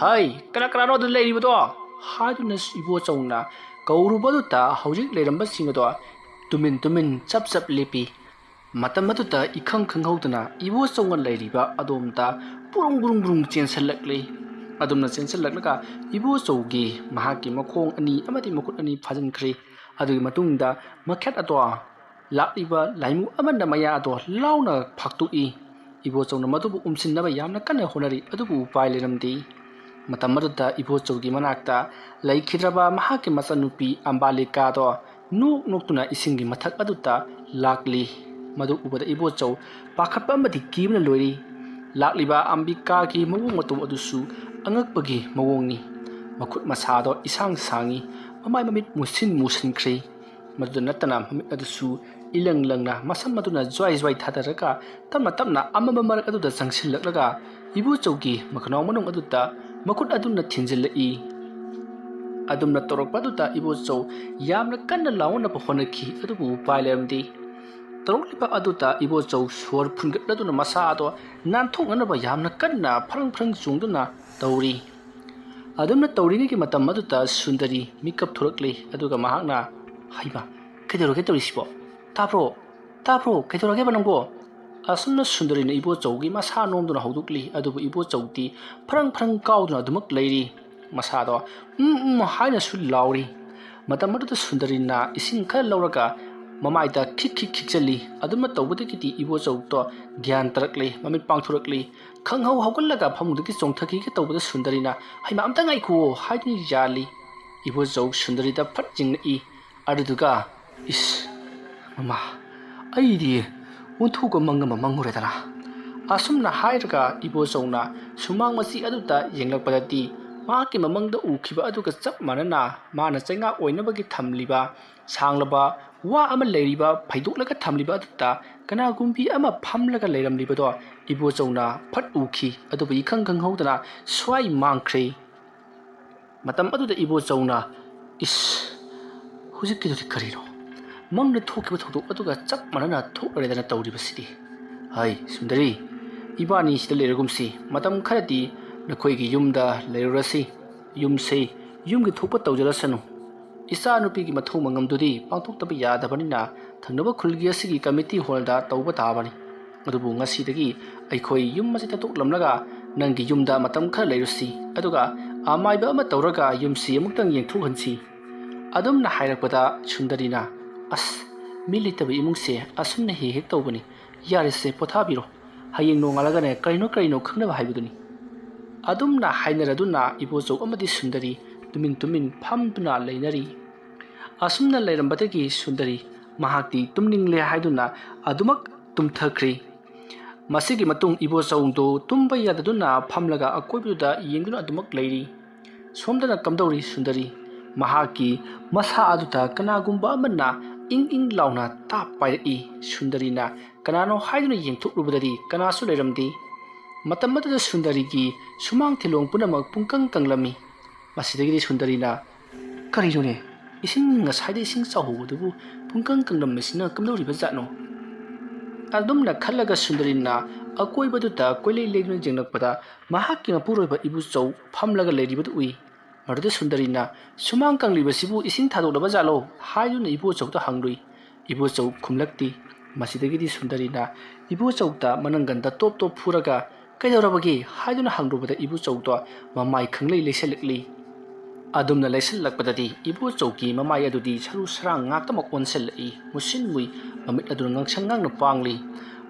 ꯍꯥꯏ, ꯀꯅꯥ ꯀꯅꯥꯅꯣ ꯑꯗꯨ ꯂꯩꯔꯤꯕꯗꯣ?" ꯍꯥꯏꯗꯨꯅ ꯏꯕꯣꯆꯧꯅ ꯀꯧꯔꯨꯕ ꯑꯗꯨꯗ ꯍꯧꯖꯤꯛ ꯂꯩꯔꯝꯕꯁꯤꯡ ꯑꯗꯣ ꯇꯨꯃꯤꯟ ꯇꯨꯃꯤꯟ ꯆꯞ ꯆꯞ ꯂꯦꯞꯄꯤ꯫ ꯃꯇꯝ ꯑꯗꯨꯗ ꯏꯈꯪ ꯈꯪꯍꯧꯗꯅ ꯏꯕꯣꯆꯧꯅ ꯂꯩꯔꯤꯕ ꯑꯗꯣꯝꯗ ꯕꯨꯔꯨꯡ ꯕꯨꯔꯨꯡ ꯕꯨꯔꯨꯡ ꯆꯦꯟꯁꯤꯜꯂꯛꯂꯤ꯫ ꯑꯗꯨꯝꯅ ꯆꯦꯟꯁꯤꯜꯂꯛꯂꯒ ꯏꯕꯣꯆꯧꯒꯤ ꯃꯍꯥꯛꯀꯤ ꯃꯈꯣꯡ ꯑꯅꯤ ꯑꯃꯗꯤ ꯃꯈꯨꯠ ꯑꯅꯤ ꯐꯥꯖꯤꯟꯈ꯭ꯔꯦ꯫ ꯑꯗꯨꯒꯤ ꯃꯇꯨꯡꯗ ꯃꯈꯦꯠ ꯑꯗꯣ ꯂꯥꯛꯂꯤꯕ ꯂꯥꯏꯃꯨ ꯑꯃꯅ ꯃꯌꯥ ꯑꯗꯣ ꯂꯥꯎꯅ ꯐꯥꯛꯇꯣꯛꯏ꯫ ꯏꯕꯣꯆꯧꯅ ꯃꯗꯨꯕꯨ ꯎꯝꯁꯤꯟꯅꯕ ꯌꯥꯝꯅ ꯀꯟꯅ ꯍꯣꯠꯅꯔꯤ, ꯑꯗꯨꯕꯨ ꯎꯄꯥꯏ ꯂꯩꯔꯝꯗꯦ꯫ ꯃꯇꯝ ꯑꯗꯨꯗ ꯏꯕꯣꯆꯧꯒꯤ ꯃꯅꯥꯛꯇ ꯂꯩꯈꯤꯗ꯭ꯔꯕ ꯃꯍꯥꯛꯀꯤ ꯃꯆꯥꯅꯨꯄꯤ ꯑꯝꯕꯥꯂꯤꯀꯥꯗꯣ ꯅꯣꯛ ꯅꯣꯛꯇꯨꯅ ꯏꯁꯤꯡꯒꯤ ꯃꯊꯛ ꯑꯗꯨꯗ ꯂꯥꯛꯂꯤ꯫ ꯃꯗꯨ ꯎꯕꯗ ꯏꯕꯣꯆꯧ ꯄꯥꯈꯠꯄ ꯑꯃꯗꯤ ꯀꯤꯕꯅ ꯂꯣꯏꯔꯤ꯫ ꯂꯥꯛꯂꯤꯕ ꯑꯝꯕꯤꯀꯥꯒꯤ ꯃꯑꯣꯡ ꯃꯇꯧ ꯑꯗꯨꯁꯨ ꯑꯉꯛꯄꯒꯤ ꯃꯑꯣꯡꯅꯤ꯫ ꯃꯈꯨꯠ ꯃꯁꯥꯗꯣ ꯏꯁꯥꯡ ꯁꯥꯡꯉꯤ, ꯃꯃꯥꯏ ꯃꯃꯤꯠ ꯃꯨꯁꯤꯟ ꯃꯨꯁꯤꯟꯈ꯭ꯔꯦ꯫ ꯃꯗꯨꯗ ꯅꯠꯇꯅ ꯃꯃꯤꯠ ꯑꯗꯨꯁꯨ ꯏꯂꯪ ꯂꯪꯅ ꯃꯁꯝ ꯑꯗꯨꯅ ꯖ꯭ꯋꯥꯏ ꯖ꯭ꯋꯥꯏ ꯊꯥꯗꯔꯒ ꯇꯞꯅ ꯇꯞꯅ ꯑꯃꯝꯕ ꯃꯔꯛ ꯑꯗꯨꯗ ꯆꯪꯁꯤꯜꯂꯛꯂꯒ ꯏꯕꯣꯆꯧꯒꯤ ꯃꯈꯅꯥꯎ ꯃꯅꯨꯡ ꯑꯗꯨꯗ ꯃꯈꯨꯠ ꯑꯗꯨꯅ ꯊꯤꯟꯖꯤꯜꯂꯛꯏ꯫ ꯑꯗꯨꯝꯅ ꯇꯧꯔꯛꯄ ꯑꯗꯨꯗ ꯏꯕꯣꯆꯧ ꯌꯥꯝꯅ ꯀꯟꯅ ꯂꯥꯎꯅꯅꯕ ꯍꯣꯠꯅꯈꯤ, ꯑꯗꯨꯕꯨ ꯎꯄꯥꯏ ꯂꯩꯔꯝꯗꯦ꯫ ꯇꯧꯔꯛꯂꯤꯕ ꯑꯗꯨꯗ ꯏꯕꯣꯆꯧ ꯁꯣꯔ ꯐꯨꯟꯒꯠꯂꯗꯨꯅ ꯃꯁꯥ ꯑꯗꯣ ꯅꯥꯟꯊꯣꯛꯅꯅꯕ ꯌꯥꯝꯅ ꯀꯟꯅ ꯐ꯭ꯔꯪ ꯐ꯭ꯔꯪ ꯆꯣꯡꯗꯨꯅ ꯇꯧꯔꯤ꯫ ꯑꯗꯨꯝꯅ ꯇꯧꯔꯤꯉꯩꯒꯤ ꯃꯇꯝ ꯑꯗꯨꯗ ꯁꯨꯟꯗꯔꯤ ꯃꯤꯀꯞ ꯊꯣꯔꯛꯂꯤ, ꯑꯗꯨꯒ ꯃꯍꯥꯛꯅ, "ꯍꯩꯃꯥ, ꯀꯩꯗꯧꯔꯒꯦ ꯇꯧꯔꯤꯁꯤꯕꯣ? ꯇꯥꯕ꯭ꯔꯣ? ꯇꯥꯕ꯭ꯔꯣ? ꯀꯩꯗꯧꯔꯒꯦꯕ ꯅꯪꯕꯣ?" ꯑꯁꯨꯝꯅ ꯁꯨꯟꯗꯔꯤꯅ ꯏꯕꯣꯆꯧꯒꯤ ꯃꯁꯥ ꯅꯣꯝꯗꯨꯅ ꯍꯧꯗꯣꯛꯂꯤ, ꯑꯗꯨꯕꯨ ꯏꯕꯣꯆꯧꯗꯤ ꯐ꯭ꯔꯪ ꯐ꯭ꯔꯪ ꯀꯥꯎꯗꯨꯅ ꯑꯗꯨꯃꯛ ꯂꯩꯔꯤ꯫ ꯃꯁꯥꯗꯣ "ꯎꯝ, ꯎꯝ" ꯍꯥꯏꯅꯁꯨ ꯂꯥꯎꯔꯤ꯫ ꯃꯇꯝ ꯑꯗꯨꯗ ꯁꯨꯟꯗꯔꯤꯅ ꯏꯁꯤꯡ ꯈꯔ ꯂꯧꯔꯒ ꯃꯃꯥꯏꯗ ꯈꯤꯛ ꯈꯤꯛ ꯈꯤꯛꯆꯜꯂꯤ꯫ ꯑꯗꯨꯝꯅ ꯇꯧꯕꯗꯒꯤꯗꯤ ꯏꯕꯣꯆꯧꯗꯣ ꯒ꯭ꯌꯥꯟ ꯇꯥꯔꯛꯂꯤ, ꯃꯃꯤꯠ ꯄꯥꯡꯊꯣꯔꯛꯂꯤ꯫ ꯈꯪꯍꯧ ꯍꯧꯒꯠꯂꯒ ꯐꯃꯨꯡꯗꯒꯤ ꯆꯣꯡꯊꯈꯤꯒꯦ ꯇꯧꯕꯗ ꯁꯨꯟꯗꯔꯤꯅ, "ꯍꯩꯃꯥ, ꯑꯝꯇ ꯉꯥꯏꯈꯨꯋꯣ" ꯍꯥꯏꯗꯨꯅ ꯌꯥꯜꯂꯤ꯫ ꯏꯕꯣꯆꯧ ꯁꯨꯟꯗꯔꯤꯗ ꯐꯠ ꯌꯦꯡꯂꯛꯏ꯫ ꯑꯗꯨꯗꯨꯒ, "ꯏꯁ, ꯃꯃꯥ, ꯑꯩꯗꯤ ꯑꯣꯟꯊꯣꯛꯄ ꯃꯪ ꯑꯃ ꯃꯪꯉꯨꯔꯦꯗꯅ"꯫ ꯑꯁꯨꯝꯅ ꯍꯥꯏꯔꯒ ꯏꯕꯣꯆꯧꯅ ꯁꯨꯃꯥꯡ ꯃꯆꯤ ꯑꯗꯨꯗ ꯌꯦꯡꯂꯛꯄꯗꯗꯤ ꯃꯍꯥꯛꯀꯤ ꯃꯃꯪꯗ ꯎꯈꯤꯕ ꯑꯗꯨꯒ ꯆꯞ ꯃꯥꯟꯅꯅ ꯃꯥꯅ ꯆꯩꯉꯥꯛ ꯑꯣꯏꯅꯕꯒꯤ ꯊꯝꯂꯤꯕ ꯁꯥꯡꯂꯕ ꯋꯥ ꯑꯃ ꯂꯩꯔꯤꯕ ꯐꯩꯗꯣꯛꯂꯒ ꯊꯝꯂꯤꯕ ꯑꯗꯨꯗ ꯀꯅꯥꯒꯨꯝꯕꯤ ꯑꯃ ꯐꯝꯂꯒ ꯂꯩꯔꯝꯂꯤꯕꯗꯣ ꯏꯕꯣꯆꯧꯅ ꯐꯠ ꯎꯈꯤ꯫ ꯑꯗꯨꯕꯨ ꯏꯈꯪ ꯈꯪꯍꯧꯗꯅ ꯁ꯭ꯋꯥꯏ ꯃꯥꯡꯈ꯭ꯔꯦ꯫ ꯃꯇꯝ ꯑꯗꯨꯗ ꯏꯕꯣꯆꯧꯅ, "ꯏꯁ, ꯍꯧꯖꯤꯛꯀꯤꯗꯨꯗꯤ ꯀꯔꯤꯅꯣ? ꯃꯪꯗ ꯊꯣꯛꯈꯤꯕ ꯊꯧꯗꯣꯛ ꯑꯗꯨꯒ ꯆꯞ ꯃꯥꯟꯅꯅ ꯊꯣꯛꯂꯔꯦꯗꯅ ꯇꯧꯔꯤꯕꯁꯤꯗꯤ꯫ ꯍꯩ, ꯁꯨꯟꯗꯔꯤ, ꯏꯕꯥꯅꯤ ꯁꯤꯗ ꯂꯩꯔꯒꯨꯝꯁꯤ꯫ ꯃꯇꯝ ꯈꯔꯗꯤ ꯅꯈꯣꯏꯒꯤ ꯌꯨꯝꯗ ꯂꯩꯔꯨꯔꯁꯤ꯫ ꯌꯨꯝꯁꯦ ꯌꯨꯝꯒꯤ ꯊꯣꯛꯄ ꯇꯧꯖꯔꯁꯅꯨ꯫ ꯏꯆꯥ ꯅꯨꯄꯤꯒꯤ ꯃꯊꯧ ꯃꯉꯝꯗꯨꯗꯤ ꯄꯥꯡꯊꯣꯛꯇꯕ ꯌꯥꯗꯕꯅꯤꯅ ꯊꯪꯅꯕ ꯈꯨꯜꯒꯤ ꯑꯁꯤꯒꯤ ꯀꯃꯤꯇꯤ ꯍꯣꯜꯗ ꯇꯧꯕ ꯇꯥꯕꯅꯤ꯫ ꯑꯗꯨꯕꯨ ꯉꯁꯤꯗꯒꯤ ꯑꯩꯈꯣꯏ ꯌꯨꯝ ꯑꯁꯤ ꯊꯥꯗꯣꯛꯂꯝꯂꯒ ꯅꯪꯒꯤ ꯌꯨꯝꯗ ꯃꯇꯝ ꯈꯔ ꯂꯩꯔꯨꯁꯤ꯫ ꯑꯗꯨꯒ ꯑꯃꯥꯏꯕ ꯑꯃ ꯇꯧꯔꯒ ꯌꯨꯝꯁꯤ ꯑꯃꯨꯛꯇꯪ ꯌꯦꯡꯊꯣꯛꯍꯟꯁꯤ꯫" ꯑꯗꯨꯝꯅ ꯍꯥꯏꯔꯛꯄꯗ ꯁꯨꯟꯗꯔꯤꯅ, "ꯑꯁ, ꯃꯤ ꯂꯩꯇꯕ ꯏꯃꯨꯡꯁꯦ ꯑꯁꯨꯝꯅ ꯍꯦꯛ ꯍꯦꯛ ꯇꯧꯕꯅꯤ꯫ ꯌꯥꯔꯦꯁꯦ, ꯄꯣꯊꯥꯕꯤꯔꯣ꯫ ꯍꯌꯦꯡ ꯅꯣꯡꯉꯥꯜꯂꯒꯅꯦ ꯀꯔꯤꯅꯣ ꯀꯔꯤꯅꯣ ꯈꯪꯅꯕ ꯍꯥꯏꯕꯗꯨꯅꯤ꯫" ꯑꯗꯨꯝꯅ ꯍꯥꯏꯅꯔꯗꯨꯅ ꯏꯕꯣꯆꯧ ꯑꯃꯗꯤ ꯁꯨꯟꯗꯔꯤ ꯇꯨꯃꯤꯟ ꯇꯨꯃꯤꯟ ꯐꯝꯗꯨꯅ ꯂꯩꯅꯔꯤ꯫ ꯑꯁꯨꯝꯅ ꯂꯩꯔꯝꯕꯗꯒꯤ ꯁꯨꯟꯗꯔꯤ ꯃꯍꯥꯛꯇꯤ ꯇꯨꯝꯅꯤꯡꯂꯦ ꯍꯥꯏꯗꯨꯅ ꯑꯗꯨꯃꯛ ꯇꯨꯝꯊꯈ꯭ꯔꯤ꯫ ꯃꯁꯤꯒꯤ ꯃꯇꯨꯡ ꯏꯕꯣꯆꯧꯗꯨ ꯇꯨꯝꯕ ꯌꯥꯗꯗꯨꯅ ꯐꯝꯂꯒ ꯑꯀꯣꯏꯕꯗꯨꯗ ꯌꯦꯡꯗꯨꯅ ꯑꯗꯨꯃꯛ ꯂꯩꯔꯤ꯫ ꯁꯣꯝꯗꯅ ꯀꯝꯗꯧꯔꯤ ꯁꯨꯟꯗꯔꯤ? ꯃꯍꯥꯛꯀꯤ ꯃꯁꯥ ꯑꯗꯨꯗ ꯀꯅꯥꯒꯨꯝꯕ ꯑꯃꯅ ꯏꯪ ꯏꯪ ꯂꯥꯎꯅ ꯇꯥꯞ ꯄꯥꯏꯔꯛꯏ꯫ ꯁꯨꯟꯗꯔꯤꯅ ꯀꯅꯥꯅꯣ ꯍꯥꯏꯗꯨꯅ ꯌꯦꯡꯊꯣꯛꯂꯨꯕꯗꯗꯤ ꯀꯅꯥꯁꯨ ꯂꯩꯔꯝꯗꯦ꯫ ꯃꯇꯝ ꯑꯗꯨꯗ ꯁꯨꯟꯗꯔꯤꯒꯤ ꯁꯨꯃꯥꯡ ꯊꯤꯂꯣꯡ ꯄꯨꯝꯅꯃꯛ ꯄꯨꯡꯀꯪ ꯀꯪꯂꯝꯃꯤ꯫ ꯃꯁꯤꯗꯒꯤꯗꯤ ꯁꯨꯟꯗꯔꯤꯅ, "ꯀꯔꯤꯅꯣꯅꯦ? ꯏꯁꯤꯡ, ꯉꯁꯥꯏꯗ ꯏꯁꯤꯡ ꯆꯥꯎꯍꯧꯕꯗꯨꯕꯨ ꯄꯨꯡꯀꯪ ꯀꯪꯂꯝꯃꯤꯁꯤꯅ ꯀꯝꯗꯧꯔꯤꯕ ꯖꯥꯠꯅꯣ?" ꯑꯗꯨꯝꯅ ꯈꯜꯂꯒ ꯁꯨꯟꯗꯔꯤꯅ ꯑꯀꯣꯏꯕꯗꯨꯗ ꯀꯣꯏꯂꯩ ꯂꯩꯗꯨꯅ ꯌꯦꯡꯂꯛꯄꯗ ꯃꯍꯥꯛꯀꯤ ꯃꯄꯨꯔꯣꯏꯕ ꯏꯕꯨꯆꯧ ꯐꯝꯂꯒ ꯂꯩꯔꯤꯕꯗꯨ ꯎꯏ꯫ ꯃꯗꯨꯗ ꯁꯨꯟꯗꯔꯤꯅ, "ꯁꯨꯃꯥꯡ ꯀꯪꯂꯤꯕꯁꯤꯕꯨ ꯏꯁꯤꯡ ꯊꯥꯗꯣꯛꯂꯕ ꯖꯥꯠꯂꯣ?" ꯍꯥꯏꯗꯨꯅ ꯏꯕꯣꯆꯧꯗ ꯍꯪꯂꯨꯏ꯫ ꯏꯕꯣꯆꯧ ꯈꯨꯝꯂꯛꯇꯦ꯫ ꯃꯁꯤꯗꯒꯤꯗꯤ ꯁꯨꯟꯗꯔꯤꯅ ꯏꯕꯣꯆꯧꯗ ꯃꯅꯪꯒꯟꯗ ꯇꯣꯞ ꯇꯣꯞ ꯐꯨꯔꯒ, "ꯀꯩꯗꯧꯔꯕꯒꯦ?" ꯍꯥꯏꯗꯨꯅ ꯍꯪꯂꯨꯕꯗ ꯏꯕꯣꯆꯧꯗꯣ ꯃꯃꯥꯏ ꯈꯪꯂꯩ ꯂꯩꯁꯜꯂꯛꯂꯤ꯫ ꯑꯗꯨꯝꯅ ꯂꯩꯁꯜꯂꯛꯄꯗꯗꯤ ꯏꯕꯣꯆꯧꯒꯤ ꯃꯃꯥꯏ ꯑꯗꯨꯗꯤ ꯁꯔꯨ ꯁꯔꯥꯡ ꯉꯥꯛꯇꯃꯛ ꯑꯣꯟꯁꯤꯜꯂꯛꯏ꯫ ꯃꯨꯁꯤꯟ ꯃꯨꯏ, ꯃꯃꯤꯠ ꯑꯗꯨꯅ ꯉꯥꯡꯁꯪ ꯉꯥꯡꯅ ꯄꯥꯡꯂꯤ꯫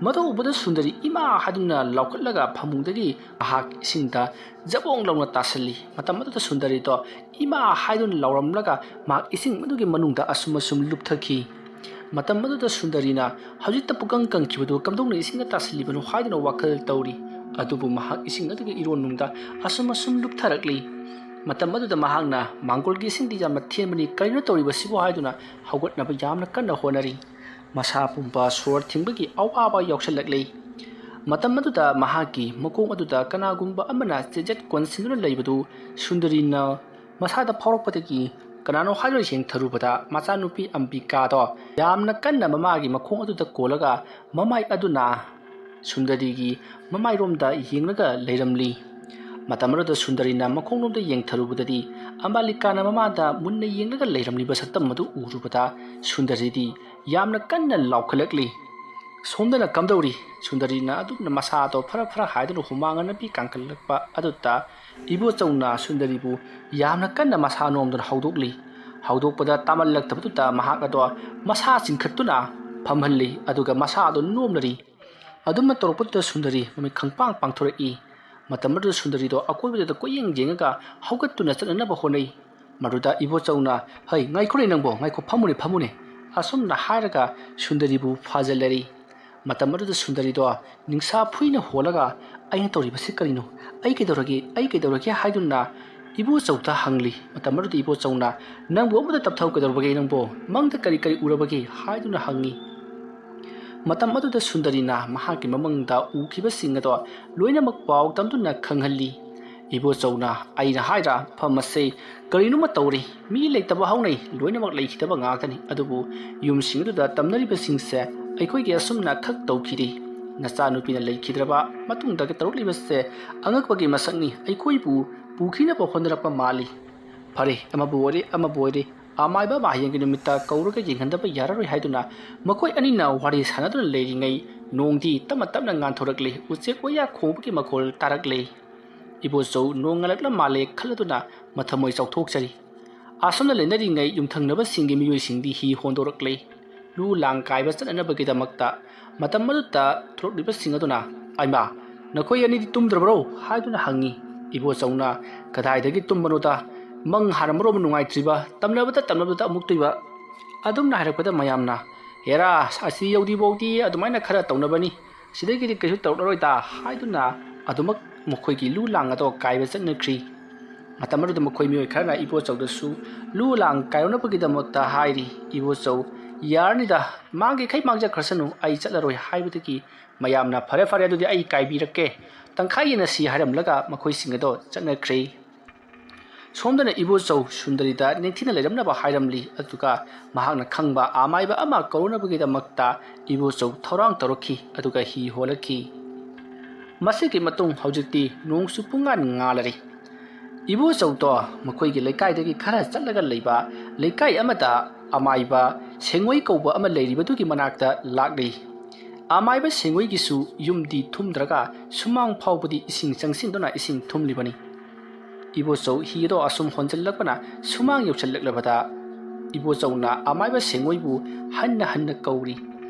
ꯃꯗꯨ ꯎꯕꯗ ꯁꯨꯟꯗꯔꯤ ꯏꯃꯥ ꯍꯥꯏꯗꯨꯅ ꯂꯥꯎꯈꯠꯂꯒ ꯐꯃꯨꯡꯗꯒꯤ ꯃꯍꯥꯛ ꯏꯁꯤꯡꯗ ꯖꯕꯣꯡ ꯂꯥꯎꯅ ꯇꯥꯁꯤꯜꯂꯤ꯫ ꯃꯇꯝ ꯑꯗꯨꯗ ꯁꯨꯟꯗꯔꯤꯗꯣ ꯏꯃꯥ ꯍꯥꯏꯗꯨꯅ ꯂꯥꯎꯔꯝꯂꯒ ꯃꯍꯥꯛ ꯏꯁꯤꯡ ꯑꯗꯨꯒꯤ ꯃꯅꯨꯡꯗ ꯑꯁꯨꯝ ꯑꯁꯨꯝ ꯂꯨꯞꯊꯈꯤ꯫ ꯃꯇꯝ ꯑꯗꯨꯗ ꯁꯨꯟꯗꯔꯤꯅ ꯍꯧꯖꯤꯛꯇ ꯄꯨꯀꯪ ꯀꯪꯈꯤꯕꯗꯨ ꯀꯝꯗꯧꯅ ꯏꯁꯤꯡꯗ ꯇꯥꯁꯤꯜꯂꯤꯕꯅꯣ ꯍꯥꯏꯗꯨꯅ ꯋꯥꯈꯜ ꯇꯧꯔꯤ꯫ ꯑꯗꯨꯕꯨ ꯃꯍꯥꯛ ꯏꯁꯤꯡ ꯑꯗꯨꯒꯤ ꯏꯔꯣꯟꯅꯨꯡꯗ ꯑꯁꯨꯝ ꯑꯁꯨꯝ ꯂꯨꯞꯊꯔꯛꯂꯤ꯫ ꯃꯇꯝ ꯑꯗꯨꯗ ꯃꯍꯥꯛꯅ, "ꯃꯥꯡꯒꯣꯜꯒꯤ ꯏꯁꯤꯡꯗꯤ ꯌꯥꯝꯅ ꯊꯦꯟꯕꯅꯤ, ꯀꯔꯤꯅꯣ ꯇꯧꯔꯤꯕꯁꯤꯕꯨ?" ꯍꯥꯏꯗꯨꯅ ꯍꯧꯒꯠꯅꯕ ꯌꯥꯝꯅ ꯀꯟꯅ ꯍꯣꯠꯅꯔꯤ꯫ ꯃꯁꯥ ꯄꯨꯝꯕ ꯁꯣꯔ ꯊꯤꯡꯕꯒꯤ ꯑꯋꯥꯕ ꯌꯥꯎꯁꯜꯂꯛꯂꯤ꯫ ꯃꯇꯝ ꯑꯗꯨꯗ ꯃꯍꯥꯛꯀꯤ ꯃꯈꯣꯡ ꯑꯗꯨꯗ ꯀꯅꯥꯒꯨꯝꯕ ꯑꯃꯅ ꯆꯦꯖꯠ ꯀꯣꯟꯁꯤꯟꯗꯨꯅ ꯂꯩꯕꯗꯨ ꯁꯨꯟꯗꯔꯤꯅ ꯃꯁꯥꯗ ꯐꯥꯎꯔꯛꯄꯗꯒꯤ ꯀꯅꯥꯅꯣ ꯍꯥꯏꯗꯨꯅ ꯌꯦꯡꯊꯔꯨꯕꯗ ꯃꯆꯥꯅꯨꯄꯤ ꯑꯝꯕꯤꯀꯥꯗꯣ ꯌꯥꯝꯅ ꯀꯟꯅ ꯃꯃꯥꯒꯤ ꯃꯈꯣꯡ ꯑꯗꯨꯗ ꯀꯣꯜꯂꯒ ꯃꯃꯥꯏ ꯑꯗꯨꯅ ꯁꯨꯟꯗꯔꯤꯒꯤ ꯃꯃꯥꯏꯔꯣꯝꯗ ꯌꯦꯡꯂꯒ ꯂꯩꯔꯝꯂꯤ꯫ ꯃꯇꯝ ꯑꯗꯨꯗ ꯁꯨꯟꯗꯔꯤꯅ ꯃꯈꯣꯡꯂꯣꯝꯗ ꯌꯦꯡꯊꯔꯨꯕꯗꯗꯤ ꯑꯝꯕꯥꯂꯤꯀꯥꯅ ꯃꯃꯥꯗ ꯃꯨꯟꯅ ꯌꯦꯡꯂꯒ ꯂꯩꯔꯝꯂꯤꯕ ꯁꯛꯇꯝ ꯑꯗꯨ ꯎꯔꯨꯕꯗ ꯁꯨꯟꯗꯔꯤꯗꯤ ꯌꯥꯝꯅ ꯀꯟꯅ ꯂꯥꯎꯈꯠꯂꯛꯂꯤ꯫ ꯁꯣꯝꯗꯅ ꯀꯝꯗꯧꯔꯤ? ꯁꯨꯟꯗꯔꯤꯅ ꯑꯗꯨꯝꯅ ꯃꯁꯥꯗꯣ ꯐꯔ ꯐꯔ ꯍꯥꯏꯗꯨꯅ ꯍꯨꯃꯥꯡ ꯑꯅꯞꯄꯤ ꯀꯥꯡꯈꯠꯂꯛꯄ ꯑꯗꯨꯗ ꯏꯕꯣꯆꯧꯅ ꯁꯨꯟꯗꯔꯤꯕꯨ ꯌꯥꯝꯅ ꯀꯟꯅ ꯃꯁꯥ ꯅꯣꯝꯗꯨꯅ ꯍꯧꯗꯣꯛꯂꯤ꯫ ꯍꯧꯗꯣꯛꯄꯗ ꯇꯥꯃꯜꯂꯛꯇꯕꯗꯨꯗ ꯃꯍꯥꯛ ꯑꯗꯣ ꯃꯁꯥ ꯆꯤꯡꯈꯠꯇꯨꯅ ꯐꯝꯍꯜꯂꯤ, ꯑꯗꯨꯒ ꯃꯁꯥ ꯑꯗꯨ ꯅꯣꯝꯂꯔꯤ꯫ ꯑꯗꯨꯝꯅ ꯇꯧꯔꯛꯄꯗꯨꯗ ꯁꯨꯟꯗꯔꯤ ꯃꯃꯤꯠ ꯈꯪꯄꯥꯡ ꯄꯥꯡꯊꯣꯔꯛꯏ꯫ ꯃꯇꯝ ꯑꯗꯨꯗ ꯁꯨꯟꯗꯔꯤꯗꯣ ꯑꯀꯣꯏꯕꯗꯨꯗ ꯀꯣꯏꯌꯦꯡ ꯌꯦꯡꯉꯒ ꯍꯧꯒꯠꯇꯨꯅ ꯆꯠꯅꯅꯕ ꯍꯣꯠꯅꯩ꯫ ꯃꯗꯨꯗ ꯏꯕꯣꯆꯧꯅ, "ꯍꯩ, ꯉꯥꯏꯈꯣꯅꯦ ꯅꯪꯕꯣ, ꯉꯥꯏꯈꯣ, ꯐꯝꯃꯨꯅꯦ, ꯐꯝꯃꯨꯅꯦ"꯫ ꯑꯁꯨꯝꯅ ꯍꯥꯏꯔꯒ ꯁꯨꯟꯗꯔꯤꯕꯨ ꯐꯥꯖꯤꯜꯂꯔꯤ꯫ ꯃꯇꯝ ꯑꯗꯨꯗ ꯁꯨꯟꯗꯔꯤꯗꯣ ꯅꯤꯡꯁꯥ ꯐꯨꯏꯅ ꯍꯣꯜꯂꯒ, "ꯑꯩꯅ ꯇꯧꯔꯤꯕꯁꯤ ꯀꯔꯤꯅꯣ? ꯑꯩ ꯀꯩꯗꯧꯔꯒꯦ? ꯑꯩ ꯀꯩꯗꯧꯔꯒꯦ?" ꯍꯥꯏꯗꯨꯅ ꯏꯕꯣꯆꯧꯗ ꯍꯪꯂꯤ꯫ ꯃꯇꯝ ꯑꯗꯨꯗ ꯏꯕꯣꯆꯧꯅ, "ꯅꯪꯕꯨ ꯑꯃꯗ ꯇꯞꯊꯧ, ꯀꯩꯗꯧꯔꯕꯒꯦ ꯅꯪꯕꯣ? ꯃꯪꯗ ꯀꯔꯤ ꯀꯔꯤ ꯎꯔꯕꯒꯦ?" ꯍꯥꯏꯗꯨꯅ ꯍꯪꯉꯤ꯫ ꯃꯇꯝ ꯑꯗꯨꯗ ꯁꯨꯟꯗꯔꯤꯅ ꯃꯍꯥꯛꯀꯤ ꯃꯃꯪꯗ ꯎꯈꯤꯕꯁꯤꯡ ꯑꯗꯣ ꯂꯣꯏꯅꯃꯛ ꯄꯥꯎ ꯇꯝꯗꯨꯅ ꯈꯪꯍꯜꯂꯤ꯫ ꯏꯕꯣꯆꯧꯅ, "ꯑꯩꯅ ꯍꯥꯏꯗ꯭ꯔꯥ, ꯃꯐꯝ ꯑꯁꯤ ꯀꯔꯤꯅꯣꯃ ꯇꯧꯔꯤ꯫ ꯃꯤ ꯂꯩꯇꯕ ꯍꯧꯅꯩ, ꯂꯣꯏꯅꯃꯛ ꯂꯩꯈꯤꯗꯕ ꯉꯥꯛꯇꯅꯤ꯫ ꯑꯗꯨꯕꯨ ꯌꯨꯝꯁꯤꯡ ꯑꯗꯨꯗ ꯇꯝꯅꯔꯤꯕꯁꯤꯡꯁꯦ ꯑꯩꯈꯣꯏꯒꯤ ꯑꯁꯨꯝꯅ ꯈꯛ ꯇꯧꯈꯤꯗꯦ꯫ ꯅꯆꯥꯅꯨꯄꯤꯅ ꯂꯩꯈꯤꯗ꯭ꯔꯕ ꯃꯇꯨꯡꯗ ꯇꯧꯔꯛꯂꯤꯕꯁꯦ ꯑꯉꯛꯄꯒꯤ ꯃꯁꯛꯅꯤ꯫ ꯑꯩꯈꯣꯏꯕꯨ ꯄꯨꯈꯤꯅꯕ ꯍꯣꯠꯅꯔꯛꯄ ꯃꯥꯜꯂꯤ꯫ ꯐꯔꯦ, ꯑꯃꯕꯨ ꯑꯣꯏꯔꯦ, ꯑꯃꯕꯨ ꯑꯣꯏꯔꯦ, ꯑꯃꯥꯏꯕ ꯑꯃ ꯍꯌꯦꯡꯒꯤ ꯅꯨꯃꯤꯠꯇ ꯀꯧꯔꯒ ꯌꯦꯡꯍꯟꯗꯕ ꯌꯥꯔꯔꯣꯏ" ꯍꯥꯏꯗꯨꯅ ꯃꯈꯣꯏ ꯑꯅꯤꯅ ꯋꯥꯔꯤ ꯁꯥꯟꯅꯗꯨꯅ ꯂꯩꯔꯤꯉꯩ ꯅꯣꯡꯗꯤ ꯇꯞꯅ ꯇꯞꯅ ꯉꯥꯟꯊꯣꯔꯛꯂꯤ꯫ ꯎꯆꯦꯛ ꯋꯥꯌꯥ ꯈꯣꯡꯕꯒꯤ ꯃꯈꯣꯜ ꯇꯥꯔꯛꯂꯦ꯫ ꯏꯕꯣꯆꯧ ꯅꯣꯡ ꯉꯜꯂꯛꯂ ꯃꯥꯜꯂꯦ ꯈꯜꯂꯗꯨꯅ ꯃꯊꯃꯣꯏ ꯆꯥꯎꯊꯣꯛꯆꯔꯤ꯫ ꯑꯁꯨꯝꯅ ꯂꯩꯅꯔꯤꯉꯩ ꯌꯨꯝꯊꯪꯅꯕꯁꯤꯡꯒꯤ ꯃꯤꯑꯣꯏꯁꯤꯡꯗꯤ ꯍꯤ ꯍꯣꯟꯗꯣꯔꯛꯂꯦ꯫ ꯂꯨ ꯂꯥꯡ ꯀꯥꯏꯕ ꯆꯠꯅꯅꯕꯒꯤꯗꯃꯛꯇ꯫ ꯃꯇꯝ ꯑꯗꯨꯗ ꯊꯣꯛꯂꯛꯂꯤꯕꯁꯤꯡ ꯑꯗꯨꯅ, "ꯑꯩꯃꯥ, ꯅꯈꯣꯏ ꯑꯅꯤꯗꯤ ꯇꯨꯝꯗ꯭ꯔꯕ꯭ꯔꯣ?" ꯍꯥꯏꯗꯨꯅ ꯍꯪꯉꯤ꯫ ꯏꯕꯣꯆꯧꯅ, "ꯀꯗꯥꯏꯗꯒꯤ ꯇꯨꯝꯕꯅꯣꯗ? ꯃꯪ ꯍꯥꯟꯅ ꯃꯔꯣꯟ ꯑꯃ ꯅꯨꯡꯉꯥꯏꯇ꯭ꯔꯤꯕ, ꯇꯝꯅꯕꯗ ꯇꯝꯅꯕꯗ ꯑꯃꯨꯛ ꯇꯣꯏꯕ"꯫ ꯑꯗꯨꯝꯅ ꯍꯥꯏꯔꯛꯄꯗ ꯃꯌꯥꯝꯅ, "ꯍꯦꯔꯥ, ꯑꯁꯤ ꯌꯧꯗ꯭ꯔꯤꯐꯥꯎꯗꯤ ꯑꯗꯨꯃꯥꯏꯅ ꯈꯔ ꯇꯧꯅꯕꯅꯤ, ꯁꯤꯗꯒꯤꯗꯤ ꯀꯩꯁꯨ ꯇꯧꯔꯛꯂꯔꯣꯏꯗ" ꯍꯥꯏꯗꯨꯅ ꯑꯗꯨꯃꯛ ꯃꯈꯣꯏꯒꯤ ꯂꯨ ꯂꯥꯡ ꯑꯗꯣ ꯀꯥꯏꯕ ꯆꯠꯅꯈ꯭ꯔꯤ꯫ ꯃꯇꯝ ꯑꯗꯨꯗ ꯃꯈꯣꯏ ꯃꯤꯑꯣꯏ ꯈꯔꯅ ꯏꯕꯣꯆꯧꯗꯁꯨ ꯂꯨ ꯂꯥꯡ ꯀꯥꯏꯔꯣꯅꯕꯒꯤꯗꯃꯛꯇ ꯍꯥꯏꯔꯤ꯫ ꯏꯕꯣꯆꯧ "ꯌꯥꯔꯅꯤꯗ, ꯃꯥꯡꯒꯤꯈꯩ ꯃꯥꯡꯖꯈ꯭ꯔꯁꯅꯨ, ꯑꯩ ꯆꯠꯂꯔꯣꯏ" ꯍꯥꯏꯕꯗꯒꯤ ꯃꯌꯥꯝꯅ "ꯐꯔꯦ ꯐꯔꯦ, ꯑꯗꯨꯗꯤ ꯑꯩ ꯀꯥꯏꯕꯤꯔꯛꯀꯦ, ꯇꯪꯈꯥꯏ ꯌꯦꯟꯅꯁꯤ" ꯍꯥꯏꯔꯝꯂꯒ ꯃꯈꯣꯏꯁꯤꯡ ꯑꯗꯣ ꯆꯠꯅꯈ꯭ꯔꯦ꯫ ꯁꯣꯝꯗꯅ ꯏꯕꯣꯆꯧ ꯁꯨꯟꯗꯔꯤꯗ ꯅꯤꯡꯊꯤꯅ ꯂꯩꯔꯝꯅꯕ ꯍꯥꯏꯔꯝꯂꯤ꯫ ꯑꯗꯨꯒ ꯃꯍꯥꯛꯅ ꯈꯪꯕ ꯑꯃꯥꯏꯕ ꯑꯃ ꯀꯧꯔꯨꯅꯕꯒꯤꯗꯃꯛꯇ ꯏꯕꯣꯆꯧ ꯊꯧꯔꯥꯡ ꯇꯧꯔꯛꯈꯤ꯫ ꯑꯗꯨꯒ ꯍꯤ ꯍꯣꯜꯂꯛꯈꯤ꯫ ꯃꯁꯤꯒꯤ ꯃꯇꯨꯡ ꯍꯧꯖꯤꯛꯇꯤ ꯅꯣꯡꯁꯨ ꯄꯨꯡꯉꯥꯟ ꯉꯥꯜꯂꯔꯤ꯫ ꯏꯕꯣꯆꯧꯗꯣ ꯃꯈꯣꯏꯒꯤ ꯂꯩꯀꯥꯏꯗꯒꯤ ꯈꯔ ꯆꯠꯂꯒ ꯂꯩꯕ ꯂꯩꯀꯥꯏ ꯑꯃꯗ ꯑꯃꯥꯏꯕ ꯁꯦꯡꯉꯣꯏ ꯀꯧꯕ ꯑꯃ ꯂꯩꯔꯤꯕꯗꯨꯒꯤ ꯃꯅꯥꯛꯇ ꯂꯥꯛꯂꯤ꯫ ꯑꯃꯥꯏꯕ ꯁꯦꯡꯉꯣꯏꯒꯤꯁꯨ ꯌꯨꯝꯗꯤ ꯊꯨꯝꯗ꯭ꯔꯒ ꯁꯨꯃꯥꯡ ꯐꯥꯎꯕꯗꯤ ꯏꯁꯤꯡ ꯆꯪꯁꯤꯟꯗꯨꯅ ꯏꯁꯤꯡ ꯊꯨꯝꯂꯤꯕꯅꯤ꯫ ꯏꯕꯣꯆꯧ ꯍꯤ ꯑꯗꯣ ꯑꯁꯨꯝ ꯍꯣꯟꯖꯜꯂꯛꯄꯅ ꯁꯨꯃꯥꯡ ꯌꯧꯁꯤꯜꯂꯛꯂꯕꯗ ꯏꯕꯣꯆꯧꯅ ꯑꯃꯥꯏꯕ ꯁꯦꯡꯉꯣꯏꯕꯨ ꯍꯟꯅ ꯍꯟꯅ ꯀꯧꯔꯤ꯫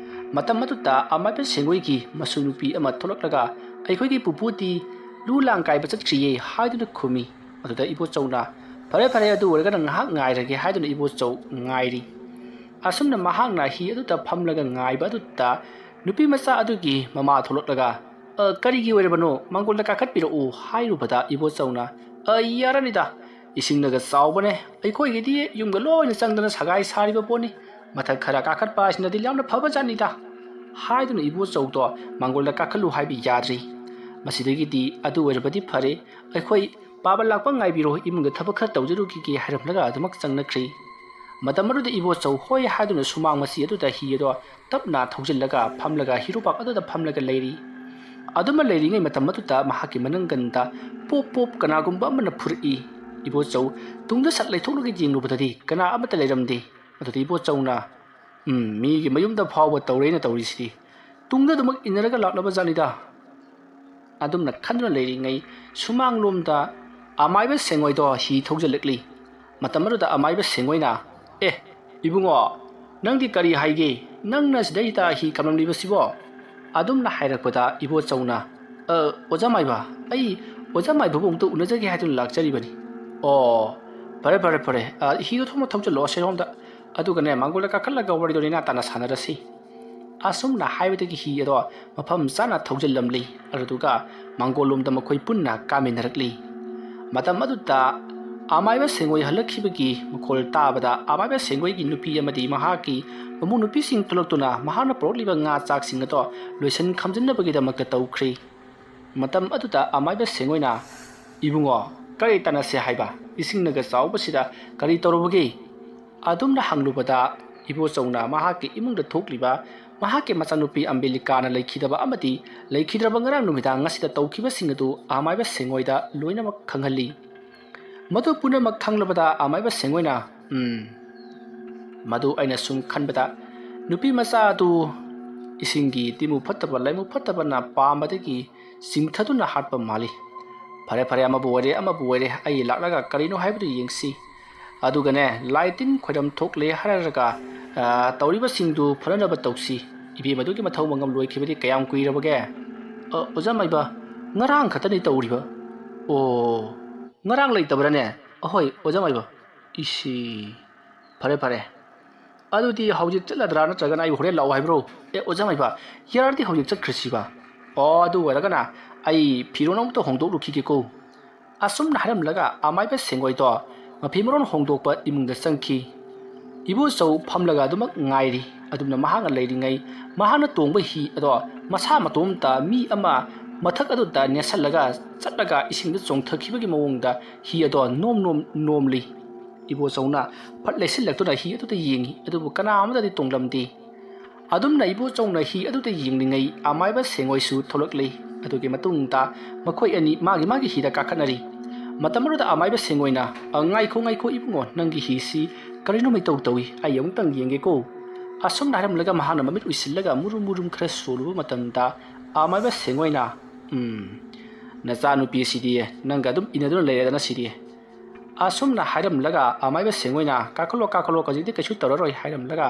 ꯃꯇꯝ ꯑꯗꯨꯗ ꯑꯃꯥꯏꯕ ꯁꯦꯡꯉꯣꯏꯒꯤ ꯃꯁꯨ ꯅꯨꯄꯤ ꯑꯃ ꯊꯣꯛꯂꯛꯂꯒ "ꯑꯩꯈꯣꯏꯒꯤ ꯄꯨꯄꯨꯗꯤ ꯂꯨ ꯂꯥꯡ ꯀꯥꯏꯕ ꯆꯠꯈ꯭ꯔꯤꯌꯦ" ꯍꯥꯏꯗꯨꯅ ꯈꯨꯝꯃꯤ꯫ ꯑꯗꯨꯗ ꯏꯕꯣꯆꯧꯅ "ꯐꯔꯦ ꯐꯔꯦ, ꯑꯗꯨ ꯑꯣꯏꯔꯒꯅ ꯉꯥꯏꯍꯥꯛ ꯉꯥꯏꯔꯒꯦ" ꯍꯥꯏꯗꯨꯅ ꯏꯕꯣꯆꯧ ꯉꯥꯏꯔꯤ꯫ ꯑꯁꯨꯝꯅ ꯃꯍꯥꯛꯅ ꯍꯤ ꯑꯗꯨꯗ ꯐꯝꯂꯒ ꯉꯥꯏꯕ ꯑꯗꯨꯗ ꯅꯨꯄꯤ ꯃꯆꯥ ꯑꯗꯨꯒꯤ ꯃꯃꯥ ꯊꯣꯛꯂꯛꯂꯒ "ꯑ, ꯀꯔꯤꯒꯤ ꯑꯣꯏꯔꯕꯅꯣ? ꯃꯥꯡꯒꯣꯜꯗ ꯀꯥꯈꯠꯄꯤꯔꯛꯎ" ꯍꯥꯏꯔꯨꯕꯗ ꯏꯕꯣꯆꯧꯅ "ꯑ, ꯌꯥꯔꯅꯤꯗ, ꯏꯁꯤꯡꯅꯒ ꯆꯥꯎꯕꯅꯦ, ꯑꯩꯈꯣꯏꯒꯤꯗꯤ ꯌꯨꯝꯒ ꯂꯣꯏꯅ ꯆꯪꯗꯅ ꯁꯒꯥꯏ ꯁꯥꯔꯤꯕ ꯄꯣꯠꯅꯤ, ꯃꯊꯛ ꯈꯔ ꯀꯥꯈꯠꯄ ꯍꯥꯏꯁꯤꯅꯗꯤ ꯌꯥꯝꯅ ꯐꯕ ꯖꯥꯠꯅꯤꯗ" ꯍꯥꯏꯗꯨꯅ ꯏꯕꯣꯆꯧꯗꯣ ꯃꯥꯡꯒꯣꯜꯗ ꯀꯥꯈꯠꯂꯨ ꯍꯥꯏꯕ ꯌꯥꯗ꯭ꯔꯤ꯫ ꯃꯁꯤꯗꯒꯤꯗꯤ "ꯑꯗꯨ ꯑꯣꯏꯔꯕꯗꯤ ꯐꯔꯦ, ꯑꯩꯈꯣꯏ ꯄꯥꯕ ꯂꯥꯛꯄ ꯉꯥꯏꯕꯤꯔꯣ, ꯏꯃꯨꯡꯗ ꯊꯕꯛ ꯈꯔ ꯇꯧꯖꯔꯨꯈꯤꯒꯦ" ꯍꯥꯏꯔꯝꯂꯒ ꯑꯗꯨꯃꯛ ꯆꯪꯅꯈ꯭ꯔꯤ꯫ ꯃꯇꯝ ꯑꯗꯨꯗ ꯏꯕꯣꯆꯧ "ꯍꯣꯏ" ꯍꯥꯏꯗꯨꯅ ꯁꯨꯃꯥꯡ ꯃꯆꯤ ꯑꯗꯨꯗ ꯍꯤ ꯑꯗꯣ ꯇꯞꯅ ꯊꯧꯖꯤꯜꯂꯒ ꯐꯝꯂꯒ ꯍꯤꯔꯨꯕꯥꯛ ꯑꯗꯨꯗ ꯐꯝꯂꯒ ꯂꯩꯔꯤ꯫ ꯑꯗꯨꯃ ꯂꯩꯔꯤꯉꯩ ꯃꯇꯝ ꯑꯗꯨꯗ ꯃꯍꯥꯛꯀꯤ ꯃꯅꯪꯒꯟꯗ ꯄꯣꯞ ꯄꯣꯞ ꯀꯅꯥꯒꯨꯝꯕ ꯑꯃꯅ ꯐꯨꯔꯛꯏ꯫ ꯏꯕꯣꯆꯧ ꯇꯨꯡꯗ ꯁꯠ ꯂꯩꯊꯣꯛꯂꯒ ꯌꯦꯡꯂꯨꯕꯗꯗꯤ ꯀꯅꯥ ꯑꯃꯠꯇ ꯂꯩꯔꯝꯗꯦ꯫ ꯑꯗꯨꯗ ꯏꯕꯣꯆꯧꯅ "ꯎꯝ, ꯃꯤꯒꯤ ꯃꯌꯨꯝꯗ ꯐꯥꯎꯕ ꯇꯧꯔꯦꯅ ꯇꯧꯔꯤꯁꯤꯗꯤ꯫ ꯇꯨꯡꯗ ꯑꯗꯨꯃꯛ ꯏꯟꯅꯔꯒ ꯂꯥꯛꯂꯕ ꯖꯥꯠꯅꯤꯗ"꯫ ꯑꯗꯨꯝꯅ ꯈꯟꯗꯨꯅ ꯂꯩꯔꯤꯉꯩ ꯁꯨꯃꯥꯡꯂꯣꯝꯗ ꯑꯃꯥꯏꯕ ꯁꯦꯡꯉꯣꯏꯗꯣ ꯍꯤ ꯊꯧꯖꯤꯜꯂꯛꯂꯤ꯫ ꯃꯇꯝ ꯑꯗꯨꯗ ꯑꯃꯥꯏꯕ ꯁꯦꯡꯉꯣꯏꯅ "ꯑꯦ, ꯏꯕꯨꯡꯉꯣ, ꯅꯪꯗꯤ ꯀꯔꯤ ꯍꯥꯏꯒꯦ? ꯅꯪꯅ ꯁꯤꯗꯩꯗ ꯍꯤ ꯀꯝꯂꯝꯂꯤꯕꯁꯤꯕꯣ?" ꯑꯗꯨꯝꯅ ꯍꯥꯏꯔꯛꯄꯗ ꯏꯕꯣꯆꯧꯅ "ꯑ, ꯑꯣꯖꯥ ꯃꯥꯏꯕ, ꯑꯩ ꯑꯣꯖꯥ ꯃꯥꯏꯕꯕꯨ ꯑꯃꯨꯛꯇ ꯎꯅꯖꯒꯦ ꯍꯥꯏꯗꯨꯅ ꯂꯥꯛꯆꯔꯤꯕꯅꯤ"꯫ "ꯑꯣ, ꯐꯔꯦ, ꯐꯔꯦ, ꯐꯔꯦ꯫ ꯑ, ꯍꯤꯗꯣ ꯊꯣꯡꯅ ꯊꯧꯖꯤꯜꯂꯣ ꯑꯁꯤꯔꯣꯝꯗ꯫ ꯑꯗꯨꯒꯅꯦ, ꯃꯥꯡꯒꯣꯜꯗ ꯀꯥꯈꯠꯂꯒ ꯋꯥꯔꯤꯗꯣ ꯅꯦꯅꯥ ꯇꯥꯅ ꯁꯥꯟꯅꯔꯁꯤ"꯫ ꯑꯁꯨꯝꯅ ꯍꯥꯏꯕꯗꯒꯤ ꯍꯤ ꯑꯗꯣ ꯃꯐꯝ ꯆꯥꯅ ꯊꯧꯖꯤꯜꯂꯝꯂꯤ꯫ ꯑꯗꯨꯗꯨꯒ ꯃꯥꯡꯒꯣꯜꯂꯣꯝꯗ ꯃꯈꯣꯏ ꯄꯨꯟꯅ ꯀꯥꯃꯤꯟꯅꯔꯛꯂꯤ꯫ ꯃꯇꯝ ꯑꯗꯨꯗ ꯑꯃꯥꯏꯕ ꯁꯦꯡꯉꯣꯏ ꯍꯜꯂꯛꯈꯤꯕꯒꯤ ꯃꯈꯣꯜ ꯇꯥꯕꯗ ꯑꯃꯥꯏꯕ ꯁꯦꯡꯉꯣꯏꯒꯤ ꯅꯨꯄꯤ ꯑꯃꯗꯤ ꯃꯍꯥꯛꯀꯤ ꯃꯃꯧ ꯅꯨꯄꯤꯁꯤꯡ ꯊꯣꯛꯂꯛꯇꯨꯅ ꯃꯍꯥꯛꯅ ꯄꯨꯔꯛꯂꯤꯕ ꯉꯥ ꯆꯥꯛꯁꯤꯡ ꯑꯗꯣ ꯂꯣꯏꯁꯤꯟ ꯈꯝꯖꯤꯟꯅꯕꯒꯤꯗꯃꯛꯇ ꯇꯧꯈ꯭ꯔꯤ꯫ ꯃꯇꯝ ꯑꯗꯨꯗ ꯑꯃꯥꯏꯕ ꯁꯦꯡꯉꯣꯏꯅ, "ꯏꯕꯨꯡꯉꯣ, ꯀꯔꯤ ꯇꯥꯟꯅꯁꯦ ꯍꯥꯏꯕ? ꯏꯁꯤꯡꯅꯒ ꯆꯥꯎꯕꯁꯤꯗ ꯀꯔꯤ ꯇꯧꯔꯨꯕꯒꯦ?" ꯑꯗꯨꯝꯅ ꯍꯪꯂꯨꯕꯗ ꯏꯕꯣꯆꯧꯅ ꯃꯍꯥꯛꯀꯤ ꯏꯃꯨꯡꯗ ꯊꯣꯛꯂꯤꯕ ꯃꯍꯥꯛꯀꯤ ꯃꯆꯥꯅꯨꯄꯤ ꯑꯝꯕꯤꯂꯤꯀꯥꯅ ꯂꯩꯈꯤꯗꯕ ꯑꯃꯗꯤ ꯂꯩꯈꯤꯗ꯭ꯔꯕ ꯉꯔꯥꯡ ꯅꯨꯃꯤꯗꯥꯡ ꯑꯁꯤꯗ ꯇꯧꯈꯤꯕꯁꯤꯡ ꯑꯗꯨ ꯑꯃꯥꯏꯕ ꯁꯦꯡꯉꯣꯏꯗ ꯂꯣꯏꯅꯃꯛ ꯈꯪꯍꯜꯂꯤ꯫ ꯃꯗꯨ ꯄꯨꯝꯅꯃꯛ ꯈꯪꯂꯕꯗ ꯑꯃꯥꯏꯕ ꯁꯦꯡꯉꯣꯏꯅ, "ꯎꯝ, ꯃꯗꯨ ꯑꯩꯅ ꯁꯨꯝ ꯈꯟꯕꯗ ꯅꯨꯄꯤ ꯃꯆꯥ ꯑꯗꯨ ꯏꯁꯤꯡꯒꯤ ꯇꯤꯃꯨ ꯐꯠꯇꯕ ꯂꯩꯃꯨ ꯐꯠꯇꯕꯅ ꯄꯥꯝꯕꯗꯒꯤ ꯆꯤꯡꯊꯗꯨꯅ ꯍꯥꯠꯄ ꯃꯥꯜꯂꯤ꯫ ꯐꯔꯦ, ꯐꯔꯦ, ꯑꯃꯕꯨ ꯑꯣꯏꯔꯦ, ꯑꯃꯕꯨ ꯑꯣꯏꯔꯦ, ꯑꯩ ꯂꯥꯛꯂꯒ ꯀꯔꯤꯅꯣ ꯍꯥꯏꯕꯗꯨ ꯌꯦꯡꯁꯤ꯫ ꯑꯗꯨꯒꯅꯦ, ꯂꯥꯏ ꯇꯤꯟ ꯈꯣꯏꯔꯝ ꯊꯣꯛꯂꯦ ꯍꯥꯏꯔꯒ, ꯑ, ꯇꯧꯔꯤꯕꯁꯤꯡꯗꯨ ꯐꯅꯅꯕ ꯇꯧꯁꯤ꯫ ꯏꯕꯦꯝ ꯑꯗꯨꯒꯤ ꯃꯊꯧ ꯃꯉꯝ ꯂꯣꯏꯈꯤꯕꯗꯤ ꯀꯌꯥꯝ ꯀꯨꯏꯔꯕꯒꯦ?" "ꯑ, ꯑꯣꯖꯥ ꯃꯥꯏꯕ, ꯉꯔꯥꯡ ꯈꯛꯇꯅꯤ ꯇꯧꯔꯤꯕ꯫" "ꯑꯣ, ꯉꯔꯥꯡ ꯂꯩꯇꯕ꯭ꯔꯥꯅꯦ?" "ꯑꯍꯣꯏ, ꯑꯣꯖꯥ ꯃꯥꯏꯕ꯫" "ꯏꯁꯤ, ꯐꯔꯦ, ꯐꯔꯦ꯫ ꯑꯗꯨꯗꯤ ꯍꯧꯖꯤꯛ ꯆꯠꯂꯗ꯭ꯔꯥ, ꯅꯠꯇ꯭ꯔꯒꯅ ꯑꯩ ꯍꯣꯔꯦꯟ ꯂꯥꯛꯑꯣ ꯍꯥꯏꯕ꯭ꯔꯣ?" "ꯑꯦ, ꯑꯣꯖꯥ ꯃꯥꯏꯕ, ꯌꯥꯔꯗꯤ ꯍꯧꯖꯤꯛ ꯆꯠꯈ꯭ꯔꯁꯤꯕ꯫" "ꯑꯣ, ꯑꯗꯨ ꯑꯣꯏꯔꯒꯅ ꯑꯩ ꯐꯤꯔꯣꯟ ꯑꯃꯨꯛꯇ ꯍꯣꯡꯗꯣꯛꯂꯨꯈꯤꯒꯦꯀꯣ꯫" ꯑꯁꯨꯝꯅ ꯍꯥꯏꯔꯝꯂꯒ ꯑꯃꯥꯏꯕ ꯁꯦꯡꯉꯣꯏꯗꯣ ꯃꯐꯤ ꯃꯔꯣꯟ ꯍꯣꯡꯗꯣꯛꯄ ꯏꯃꯨꯡꯗ ꯆꯪꯈꯤ꯫ ꯏꯕꯣꯆꯧ ꯐꯝꯂꯒ ꯑꯗꯨꯃꯛ ꯉꯥꯏꯔꯤ꯫ ꯑꯗꯨꯝꯅ ꯃꯍꯥꯛꯅ ꯂꯩꯔꯤꯉꯩ ꯃꯍꯥꯛꯅ ꯇꯣꯡꯕ ꯍꯤ ꯑꯗꯣ ꯃꯁꯥ ꯃꯇꯣꯝꯇ ꯃꯤ ꯑꯃ ꯃꯊꯛ ꯑꯗꯨꯗ ꯅꯦꯠꯁꯜꯂꯒ ꯆꯠꯂꯒ ꯏꯁꯤꯡꯗ ꯆꯣꯡꯊꯈꯤꯕꯒꯤ ꯃꯑꯣꯡꯗ ꯍꯤ ꯑꯗꯣ ꯅꯣꯝ ꯅꯣꯝ ꯅꯣꯝꯂꯤ꯫ ꯏꯕꯣꯆꯧꯅ ꯐꯠ ꯂꯩꯁꯤꯜꯂꯛꯇꯨꯅ ꯍꯤ ꯑꯗꯨꯗ ꯌꯦꯡꯉꯤ, ꯑꯗꯨꯕꯨ ꯀꯅꯥ ꯑꯃꯠꯇꯗꯤ ꯇꯣꯡꯂꯝꯗꯦ꯫ ꯑꯗꯨꯝꯅ ꯏꯕꯣꯆꯧꯅ ꯍꯤ ꯑꯗꯨꯗ ꯌꯦꯡꯂꯤꯉꯩ ꯑꯃꯥꯏꯕ ꯁꯦꯡꯉꯣꯏꯁꯨ ꯊꯣꯛꯂꯛꯂꯤ꯫ ꯑꯗꯨꯒꯤ ꯃꯇꯨꯡꯗ ꯃꯈꯣꯏ ꯑꯅꯤ ꯃꯥꯒꯤ ꯃꯥꯒꯤ ꯍꯤꯗ ꯀꯥꯈꯠꯅꯔꯤ꯫ ꯃꯇꯝ ꯑꯗꯨꯗ ꯑꯃꯥꯏꯕ ꯁꯦꯡꯉꯣꯏꯅ, "ꯑ, ꯉꯥꯏꯈꯣ, ꯉꯥꯏꯈꯣ ꯏꯕꯨꯡꯉꯣ, ꯅꯪꯒꯤ ꯍꯤꯁꯤ ꯀꯔꯤꯅꯣ ꯃꯩꯇꯧ ꯇꯧꯏ, ꯑꯩ ꯑꯃꯨꯛꯇꯪ ꯌꯦꯡꯒꯦꯀꯣ꯫" ꯑꯁꯨꯝꯅ ꯍꯥꯏꯔꯝꯂꯒ ꯃꯍꯥꯛꯅ ꯃꯃꯤꯠ ꯎꯏꯁꯤꯜꯂꯒ ꯃꯨꯔꯨꯝ ꯃꯨꯔꯨꯝ ꯈꯔ ꯁꯣꯜꯂꯨꯕ ꯃꯇꯝꯗ ꯑꯃꯥꯏꯕ ꯁꯦꯡꯉꯣꯏꯅ, "ꯎꯝ, ꯅꯆꯥꯅꯨꯄꯤ ꯑꯁꯤꯗꯤ ꯅꯪꯒ ꯑꯗꯨꯝ ꯏꯟꯅꯗꯨꯅ ꯂꯩꯔꯦꯗꯅ ꯁꯤꯗꯤ꯫" ꯑꯁꯨꯝꯅ ꯍꯥꯏꯔꯝꯂꯒ ꯑꯃꯥꯏꯕ ꯁꯦꯡꯉꯣꯏꯅ, "ꯀꯥꯈꯠꯂꯣ, ꯀꯥꯈꯠꯂꯣ, ꯍꯧꯖꯤꯛꯇꯤ ꯀꯩꯁꯨ ꯇꯧꯔꯔꯣꯏ," ꯍꯥꯏꯔꯝꯂꯒ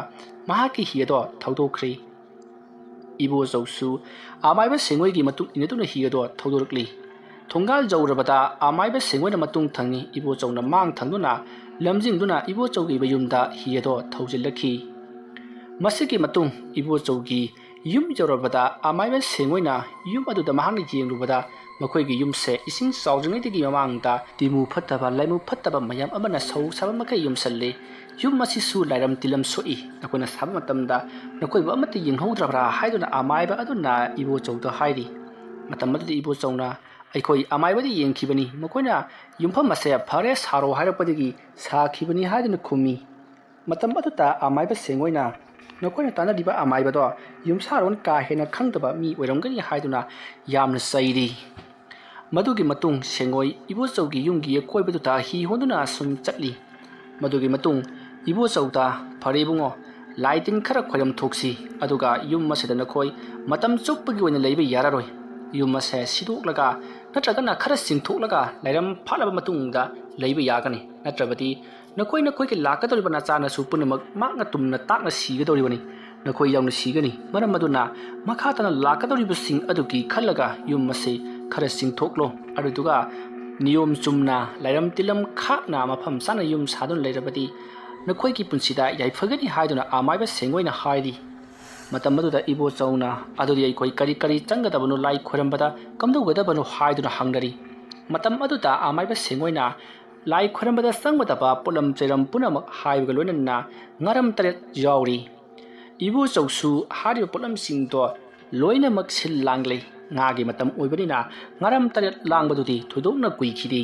ꯃꯍꯥꯛꯀꯤ ꯍꯤ ꯑꯗꯣ ꯊꯧꯗꯣꯛꯈ꯭ꯔꯤ꯫ ꯏꯕꯣꯆꯧꯁꯨ ꯑꯃꯥꯏꯕ ꯁꯦꯡꯉꯣꯏꯒꯤ ꯃꯇꯨꯡ ꯏꯟꯅꯗꯨꯅ ꯍꯤ ꯑꯗꯣ ꯊꯧꯗꯣꯔꯛꯂꯤ꯫ ꯊꯣꯡꯒꯥꯜ ꯌꯧꯔꯕꯗ ꯑꯃꯥꯏꯕ ꯁꯦꯡꯉꯣꯏꯅ ꯃꯇꯨꯡ ꯊꯪꯉꯤ, ꯏꯕꯣꯆꯧꯅ ꯃꯥꯡ ꯊꯪꯗꯨꯅ ꯂꯝꯖꯤꯡꯗꯨꯅ ꯏꯕꯣꯆꯧꯒꯤ ꯃꯌꯨꯝꯗ ꯍꯤ ꯑꯗꯣ ꯊꯧꯖꯤꯜꯂꯛꯈꯤ꯫ ꯃꯁꯤꯒꯤ ꯃꯇꯨꯡ ꯏꯕꯣꯆꯧꯒꯤ ꯌꯨꯝ ꯌꯧꯔꯕꯗ ꯑꯃꯥꯏꯕ ꯁꯦꯡꯉꯣꯏꯅ ꯌꯨꯝ ꯑꯗꯨꯗ ꯃꯍꯥꯛꯅ ꯌꯦꯡꯂꯨꯕꯗ, ꯃꯈꯣꯏꯒꯤ ꯌꯨꯝꯁꯦ ꯏꯁꯤꯡ ꯆꯥꯎꯗ꯭ꯔꯤꯉꯩꯗꯒꯤ ꯃꯃꯥꯡꯗ ꯇꯤꯃꯨ ꯐꯠꯇꯕ, ꯂꯥꯏꯃꯨ ꯐꯠꯇꯕ ꯃꯌꯥꯝ ꯑꯃꯅ ꯁꯧ ꯁꯥꯕ ꯃꯈꯩ ꯌꯨꯝꯁꯜꯂꯤ꯫ ꯌꯨꯝ ꯑꯁꯤꯁꯨ ꯂꯥꯏꯔꯝ ꯇꯤꯜꯂꯝ ꯁꯣꯛꯏ, ꯅꯈꯣꯏꯅ ꯁꯥꯕ ꯃꯇꯝꯗ ꯅꯈꯣꯏꯕꯨ ꯑꯃꯠꯇ ꯌꯦꯡꯍꯧꯗ꯭ꯔꯕ꯭ꯔꯥ ꯍꯥꯏꯗꯨꯅ ꯑꯃꯥꯏꯕ ꯑꯗꯨꯅ ꯏꯕꯣꯆꯧꯗ ꯍꯥꯏꯔꯤ꯫ ꯃꯇꯝ ꯑꯗꯨꯗ ꯏꯕꯣꯆꯧꯅ, "ꯑꯩꯈꯣꯏ ꯑꯃꯥꯏꯕꯗ ꯌꯦꯡꯈꯤꯕꯅꯤ, ꯃꯈꯣꯏꯅ ꯌꯨꯝꯐꯝ ꯑꯁꯦ ꯐꯔꯦ ꯁꯥꯔꯣ ꯍꯥꯏꯔꯛꯄꯗꯒꯤ ꯁꯥꯈꯤꯕꯅꯤ" ꯍꯥꯏꯗꯨꯅ ꯈꯨꯝꯃꯤ꯫ ꯃꯇꯝ ꯑꯗꯨꯗ ꯑꯃꯥꯏꯕ ꯁꯦꯡꯉꯣꯏꯅ, "ꯅꯈꯣꯏꯅ ꯇꯥꯟꯅꯔꯤꯕ ꯑꯃꯥꯏꯕꯗꯣ ꯌꯨꯝꯁꯥꯔꯣꯟ ꯀꯥ ꯍꯦꯟꯅ ꯈꯪꯗꯕ ꯃꯤ ꯑꯣꯏꯔꯝꯒꯅꯤ" ꯍꯥꯏꯗꯨꯅ ꯌꯥꯝꯅ ꯆꯩꯔꯤ꯫ ꯃꯗꯨꯒꯤ ꯃꯇꯨꯡ ꯁꯦꯡꯉꯣꯏ ꯏꯕꯣꯆꯧꯒꯤ ꯌꯨꯝꯒꯤ ꯑꯀꯣꯏꯕꯗꯨꯗ ꯍꯤ ꯍꯣꯟꯗꯨꯅ ꯁꯨꯝ ꯆꯠꯂꯤ꯫ ꯃꯗꯨꯒꯤ ꯃꯇꯨꯡ ꯏꯕꯣꯆꯧꯗ, "ꯐꯔꯦ ꯏꯕꯨꯡꯉꯣ, ꯂꯥꯏ ꯇꯤꯟ ꯈꯔ ꯈꯣꯏꯔꯝ ꯊꯣꯛꯁꯤ, ꯑꯗꯨꯒ ꯌꯨꯝ ꯑꯁꯤꯗ ꯅꯈꯣꯏ ꯃꯇꯝ ꯆꯨꯞꯄꯒꯤ ꯑꯣꯏꯅ ꯂꯩꯕ ꯌꯥꯔꯔꯣꯏ꯫ ꯌꯨꯝ ꯑꯁꯦ ꯁꯤꯗꯣꯛꯂꯒ ꯅꯠꯇ꯭ꯔꯒꯅ ꯈꯔ ꯆꯤꯡꯊꯣꯛꯂꯒ ꯂꯥꯏꯔꯝ ꯐꯥꯠꯂꯕ ꯃꯇꯨꯡꯗ ꯂꯩꯕ ꯌꯥꯒꯅꯤ, ꯅꯠꯇ꯭ꯔꯕꯗꯤ ꯅꯈꯣꯏ ꯅꯈꯣꯏꯒꯤ ꯂꯥꯛꯀꯗꯧꯔꯤꯕ ꯅꯆꯥꯅꯁꯨ ꯄꯨꯝꯅꯃꯛ ꯃꯥꯡꯅ ꯇꯨꯝꯅ ꯇꯥꯛꯅ ꯁꯤꯒꯗꯧꯔꯤꯕꯅꯤ, ꯅꯈꯣꯏ ꯌꯥꯎꯅ ꯁꯤꯒꯅꯤ꯫ ꯃꯔꯝ ꯑꯗꯨꯅ ꯃꯈꯥ ꯇꯥꯅ ꯂꯥꯛꯀꯗꯧꯔꯤꯕꯁꯤꯡ ꯑꯗꯨꯒꯤ ꯈꯜꯂꯒ ꯌꯨꯝ ꯑꯁꯤ ꯈꯔ ꯆꯤꯡꯊꯣꯛꯂꯣ, ꯑꯗꯨꯗꯨꯒ ꯅꯤꯌꯣꯝ ꯆꯨꯝꯅ ꯂꯥꯏꯔꯝ ꯇꯤꯜꯂꯝ ꯈꯥꯛꯅ ꯃꯐꯝ ꯆꯥꯅ ꯌꯨꯝ ꯁꯥꯗꯨꯅ ꯂꯩꯔꯕꯗꯤ ꯅꯈꯣꯏꯒꯤ ꯄꯨꯟꯁꯤꯗ ꯌꯥꯏꯐꯒꯅꯤ" ꯍꯥꯏꯗꯨꯅ ꯑꯃꯥꯏꯕ ꯁꯦꯡꯉꯣꯏꯅ ꯍꯥꯏꯔꯤ꯫ ꯃꯇꯝ ꯑꯗꯨꯗ ꯏꯕꯣꯆꯧꯅ, "ꯑꯗꯨꯗꯤ ꯑꯩꯈꯣꯏ ꯀꯔꯤ ꯀꯔꯤ ꯆꯪꯒꯗꯕꯅꯣ, ꯂꯥꯏ ꯈꯣꯏꯔꯝꯕꯗ ꯀꯝꯗꯧꯒꯗꯕꯅꯣ?" ꯍꯥꯏꯗꯨꯅ ꯍꯪꯅꯔꯤ꯫ ꯃꯇꯝ ꯑꯗꯨꯗ ꯑꯃꯥꯏꯕ ꯁꯦꯡꯉꯣꯏꯅ, "ꯂꯥꯏ ꯈꯣꯏꯔꯝꯕꯗ ꯆꯪꯒꯗꯕ ꯄꯣꯠꯂꯝ ꯆꯩꯔꯝ ꯄꯨꯝꯅꯃꯛ" ꯍꯥꯏꯕꯒ ꯂꯣꯏꯅꯅ ꯉꯥꯔꯝ ꯇꯔꯦꯠ ꯌꯥꯎꯔꯤ꯫ ꯏꯕꯣꯆꯧꯁꯨ ꯍꯥꯏꯔꯤꯕ ꯄꯣꯠꯂꯝꯁꯤꯡꯗꯣ ꯂꯣꯏꯅꯃꯛ ꯁꯤꯜ ꯂꯥꯡꯂꯦ꯫ ꯉꯥꯒꯤ ꯃꯇꯝ ꯑꯣꯏꯕꯅꯤꯅ ꯉꯥꯔꯝ ꯇꯔꯦꯠ ꯂꯥꯡꯕꯗꯨꯗꯤ ꯊꯣꯏꯗꯣꯛꯅ ꯀꯨꯏꯈꯤꯗꯦ꯫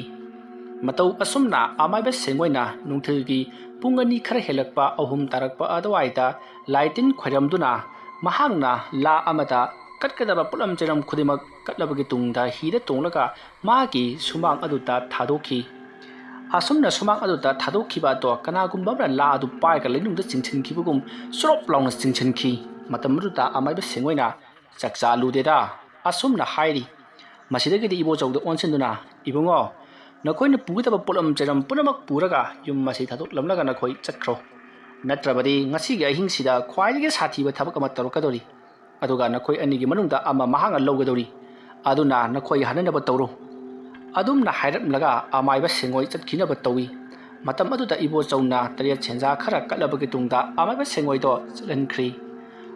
ꯃꯇꯧ ꯑꯁꯨꯝꯅ ꯑꯃꯥꯏꯕ ꯁꯦꯡꯉꯣꯏꯅ ꯅꯨꯡꯊꯤꯜꯒꯤ ꯄꯨꯡ ꯑꯅꯤ ꯈꯔ ꯍꯦꯜꯂꯛꯄ, ꯑꯍꯨꯝ ꯇꯥꯔꯛꯄ ꯑꯗꯨꯋꯥꯏꯗ ꯂꯥꯏ ꯇꯤꯟ ꯈꯣꯏꯔꯝꯗꯨꯅ ꯃꯍꯥꯛꯅ ꯂꯥ ꯑꯃꯗ ꯀꯠꯀꯗꯕ ꯄꯣꯠꯂꯝ ꯆꯩꯔꯝ ꯈꯨꯗꯤꯡꯃꯛ ꯀꯠꯂꯕꯒꯤ ꯇꯨꯡꯗ ꯍꯤꯗ ꯇꯣꯡꯂꯒ ꯃꯥꯒꯤ ꯁꯨꯃꯥꯡ ꯑꯗꯨꯗ ꯊꯥꯗꯣꯛꯈꯤ꯫ ꯑꯁꯨꯝꯅ ꯁꯨꯃꯥꯡ ꯑꯗꯨꯗ ꯊꯥꯗꯣꯛꯈꯤꯕ ꯑꯗꯣ ꯀꯅꯥꯒꯨꯝꯕ ꯑꯃꯅ ꯂꯥ ꯑꯗꯨ ꯄꯥꯏꯔꯒ ꯂꯩꯅꯨꯡꯗ ꯆꯤꯡꯁꯤꯟꯈꯤꯕꯒꯨꯝ ꯆꯨꯔꯞ ꯂꯥꯎꯅ ꯆꯤꯡꯁꯤꯟꯈꯤ꯫ ꯃꯇꯝ ꯑꯗꯨꯗ ꯑꯃꯥꯏꯕ ꯁꯦꯡꯉꯣꯏꯅ, "ꯆꯥꯛ ꯆꯥꯂꯨꯗꯦꯗ," ꯑꯁꯨꯝꯅ ꯍꯥꯏꯔꯤ꯫ ꯃꯁꯤꯗꯒꯤꯗꯤ ꯏꯕꯣꯆꯧꯗ ꯑꯣꯟꯁꯤꯟꯗꯨꯅ, "ꯏꯕꯨꯡꯉꯣ, ꯅꯈꯣꯏꯅ ꯄꯨꯒꯗꯕ ꯄꯣꯠꯂꯝ ꯆꯩꯔꯝ ꯄꯨꯝꯅꯃꯛ ꯄꯨꯔꯒ ꯌꯨꯝ ꯑꯁꯤ ꯊꯥꯗꯣꯛꯂꯝꯂꯒ ꯅꯈꯣꯏ ꯆꯠꯈ꯭ꯔꯣ꯫ ꯅꯠꯇ꯭ꯔꯕꯗꯤ ꯉꯁꯤꯒꯤ ꯑꯍꯤꯡꯁꯤꯗ ꯈ꯭ꯋꯥꯏꯗꯒꯤ ꯁꯥꯊꯤꯕ ꯊꯕꯛ ꯑꯃ ꯇꯧꯔꯛꯀꯗꯧꯔꯤ꯫ ꯑꯗꯨꯒ ꯅꯈꯣꯏ ꯑꯅꯤꯒꯤ ꯃꯅꯨꯡꯗ ꯑꯃ ꯃꯍꯥꯛꯅ ꯂꯧꯒꯗꯧꯔꯤ꯫ ꯑꯗꯨꯅ ꯅꯈꯣꯏ ꯍꯟꯅꯅꯕ ꯇꯧꯔꯣ꯫" ꯑꯗꯨꯝꯅ ꯍꯥꯏꯔꯝꯂꯒ ꯑꯃꯥꯏꯕ ꯁꯦꯡꯉꯣꯏ ꯆꯠꯈꯤꯅꯕ ꯇꯧꯏ꯫ ꯃꯇꯝ ꯑꯗꯨꯗ ꯏꯕꯣꯆꯧꯅ ꯇꯔꯦꯠ ꯁꯦꯟꯖꯥ ꯈꯔ ꯀꯠꯂꯕꯒꯤ ꯇꯨꯡꯗ ꯑꯃꯥꯏꯕ ꯁꯦꯡꯉꯣꯏꯗꯣ ꯆꯠꯍꯟꯈ꯭ꯔꯤ꯫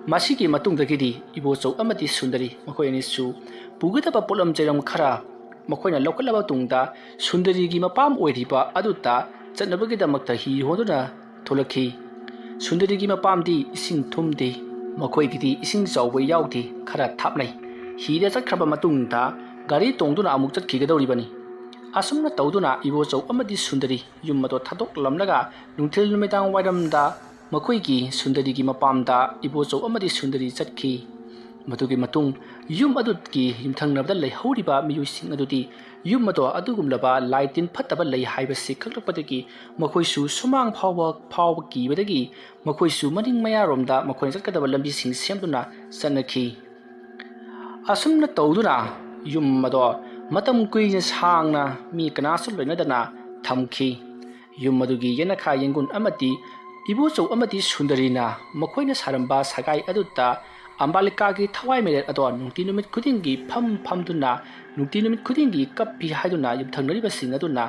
ꯃꯁꯤꯒꯤ ꯃꯇꯨꯡꯗꯒꯤꯗꯤ ꯏꯕꯣꯆꯧ ꯑꯃꯗꯤ ꯁꯨꯟꯗꯔꯤ ꯃꯈꯣꯏ ꯑꯅꯤꯁꯨ ꯄꯨꯒꯗꯕ ꯄꯣꯠꯂꯝ ꯆꯩꯔꯝ ꯈꯔ ꯃꯈꯣꯏꯅ ꯂꯧꯈꯠꯂꯕ ꯃꯇꯨꯡꯗ, ꯁꯨꯟꯗꯔꯤꯒꯤ ꯃꯄꯥꯝ ꯑꯣꯏꯔꯤꯕ ꯑꯗꯨꯗ ꯆꯠꯅꯕꯒꯤꯗꯃꯛꯇ ꯍꯤ ꯍꯣꯟꯗꯨꯅ ꯊꯣꯛꯂꯛꯈꯤ꯫ ꯁꯨꯟꯗꯔꯤꯒꯤ ꯃꯄꯥꯝꯗꯤ ꯏꯁꯤꯡ ꯊꯨꯝꯗꯦ, ꯃꯈꯣꯏꯒꯤꯗꯤ ꯏꯁꯤꯡ ꯆꯥꯎꯕ ꯌꯥꯎꯗꯦ, ꯈꯔ ꯊꯥꯞꯅꯩ꯫ ꯍꯤꯗ ꯆꯠꯈ꯭ꯔꯕ ꯃꯇꯨꯡꯗ ꯒꯥꯔꯤ ꯇꯣꯡꯗꯨꯅ ꯑꯃꯨꯛ ꯆꯠꯈꯤꯒꯗꯧꯔꯤꯕꯅꯤ꯫ ꯑꯁꯨꯝꯅ ꯇꯧꯗꯨꯅ ꯏꯕꯣꯆꯧ ꯑꯃꯗꯤ ꯁꯨꯟꯗꯔꯤ ꯌꯨꯝ ꯑꯗꯣ ꯊꯥꯗꯣꯛꯂꯝꯂꯒ ꯅꯨꯡꯊꯤꯜ ꯅꯨꯃꯤꯗꯥꯡ ꯋꯥꯏꯔꯝꯗ ꯃꯈꯣꯏꯒꯤ ꯁꯨꯟꯗꯔꯤꯒꯤ ꯃꯄꯥꯝꯗ ꯏꯕꯣꯆꯧ ꯑꯃꯗꯤ ꯁꯨꯟꯗꯔꯤ ꯆꯠꯈꯤ꯫ ꯃꯗꯨꯒꯤ ꯃꯇꯨꯡ ꯌꯨꯝ ꯑꯗꯨꯒꯤ ꯌꯨꯝꯊꯪꯅꯕꯗ ꯂꯩꯍꯧꯔꯤꯕ ꯃꯤꯑꯣꯏꯁꯤꯡ ꯑꯗꯨꯗꯤ ꯌꯨꯝ ꯑꯗꯣ ꯑꯗꯨꯒꯨꯝꯂꯕ ꯂꯥꯏ ꯇꯤꯟ ꯐꯠꯇꯕ ꯂꯩ ꯍꯥꯏꯕꯁꯤ ꯈꯪꯂꯛꯄꯗꯒꯤ ꯃꯈꯣꯏꯁꯨ ꯁꯨꯃꯥꯡ ꯐꯥꯎꯕ ꯐꯥꯎꯕ ꯀꯤꯕꯗꯒꯤ ꯃꯈꯣꯏꯁꯨ ꯃꯅꯤꯡ ꯃꯌꯥꯔꯣꯝꯗ ꯃꯈꯣꯏꯅ ꯆꯠꯀꯗꯕ ꯂꯝꯕꯤꯁꯤꯡ ꯁꯦꯝꯗꯨꯅ ꯆꯠꯅꯈꯤ꯫ ꯑꯁꯨꯝꯅ ꯇꯧꯗꯨꯅ ꯌꯨꯝ ꯑꯗꯣ ꯃꯇꯝ ꯀꯨꯏꯅ ꯁꯥꯡꯅ ꯃꯤ ꯀꯅꯥꯁꯨ ꯂꯣꯏꯅꯗꯅ ꯊꯝꯈꯤ꯫ ꯌꯨꯝ ꯑꯗꯨꯒꯤ ꯌꯦꯅꯈꯥ ꯌꯦꯡꯒꯨꯟ ꯑꯃꯗꯤ ꯏꯕꯣꯆꯧ ꯑꯃꯗꯤ ꯁꯨꯟꯗꯔꯤꯅ ꯃꯈꯣꯏꯅ ꯁꯥꯔꯝꯕ ꯁꯒꯥꯏ ꯑꯗꯨꯗ ꯑꯝꯕꯥꯂꯤꯀꯥꯒꯤ ꯊꯋꯥꯏ ꯃꯤꯔꯦꯜ ꯑꯗꯣ ꯅꯨꯡꯇꯤ ꯅꯨꯃꯤꯠ ꯈꯨꯗꯤꯡꯒꯤ ꯐꯝ ꯐꯝꯗꯨꯅ ꯅꯨꯡꯇꯤ ꯅꯨꯃꯤꯠ ꯈꯨꯗꯤꯡꯒꯤ ꯀꯞꯄꯤ ꯍꯥꯏꯗꯨꯅ ꯌꯨꯝꯊꯪꯅꯔꯤꯕꯁꯤꯡ ꯑꯗꯨꯅ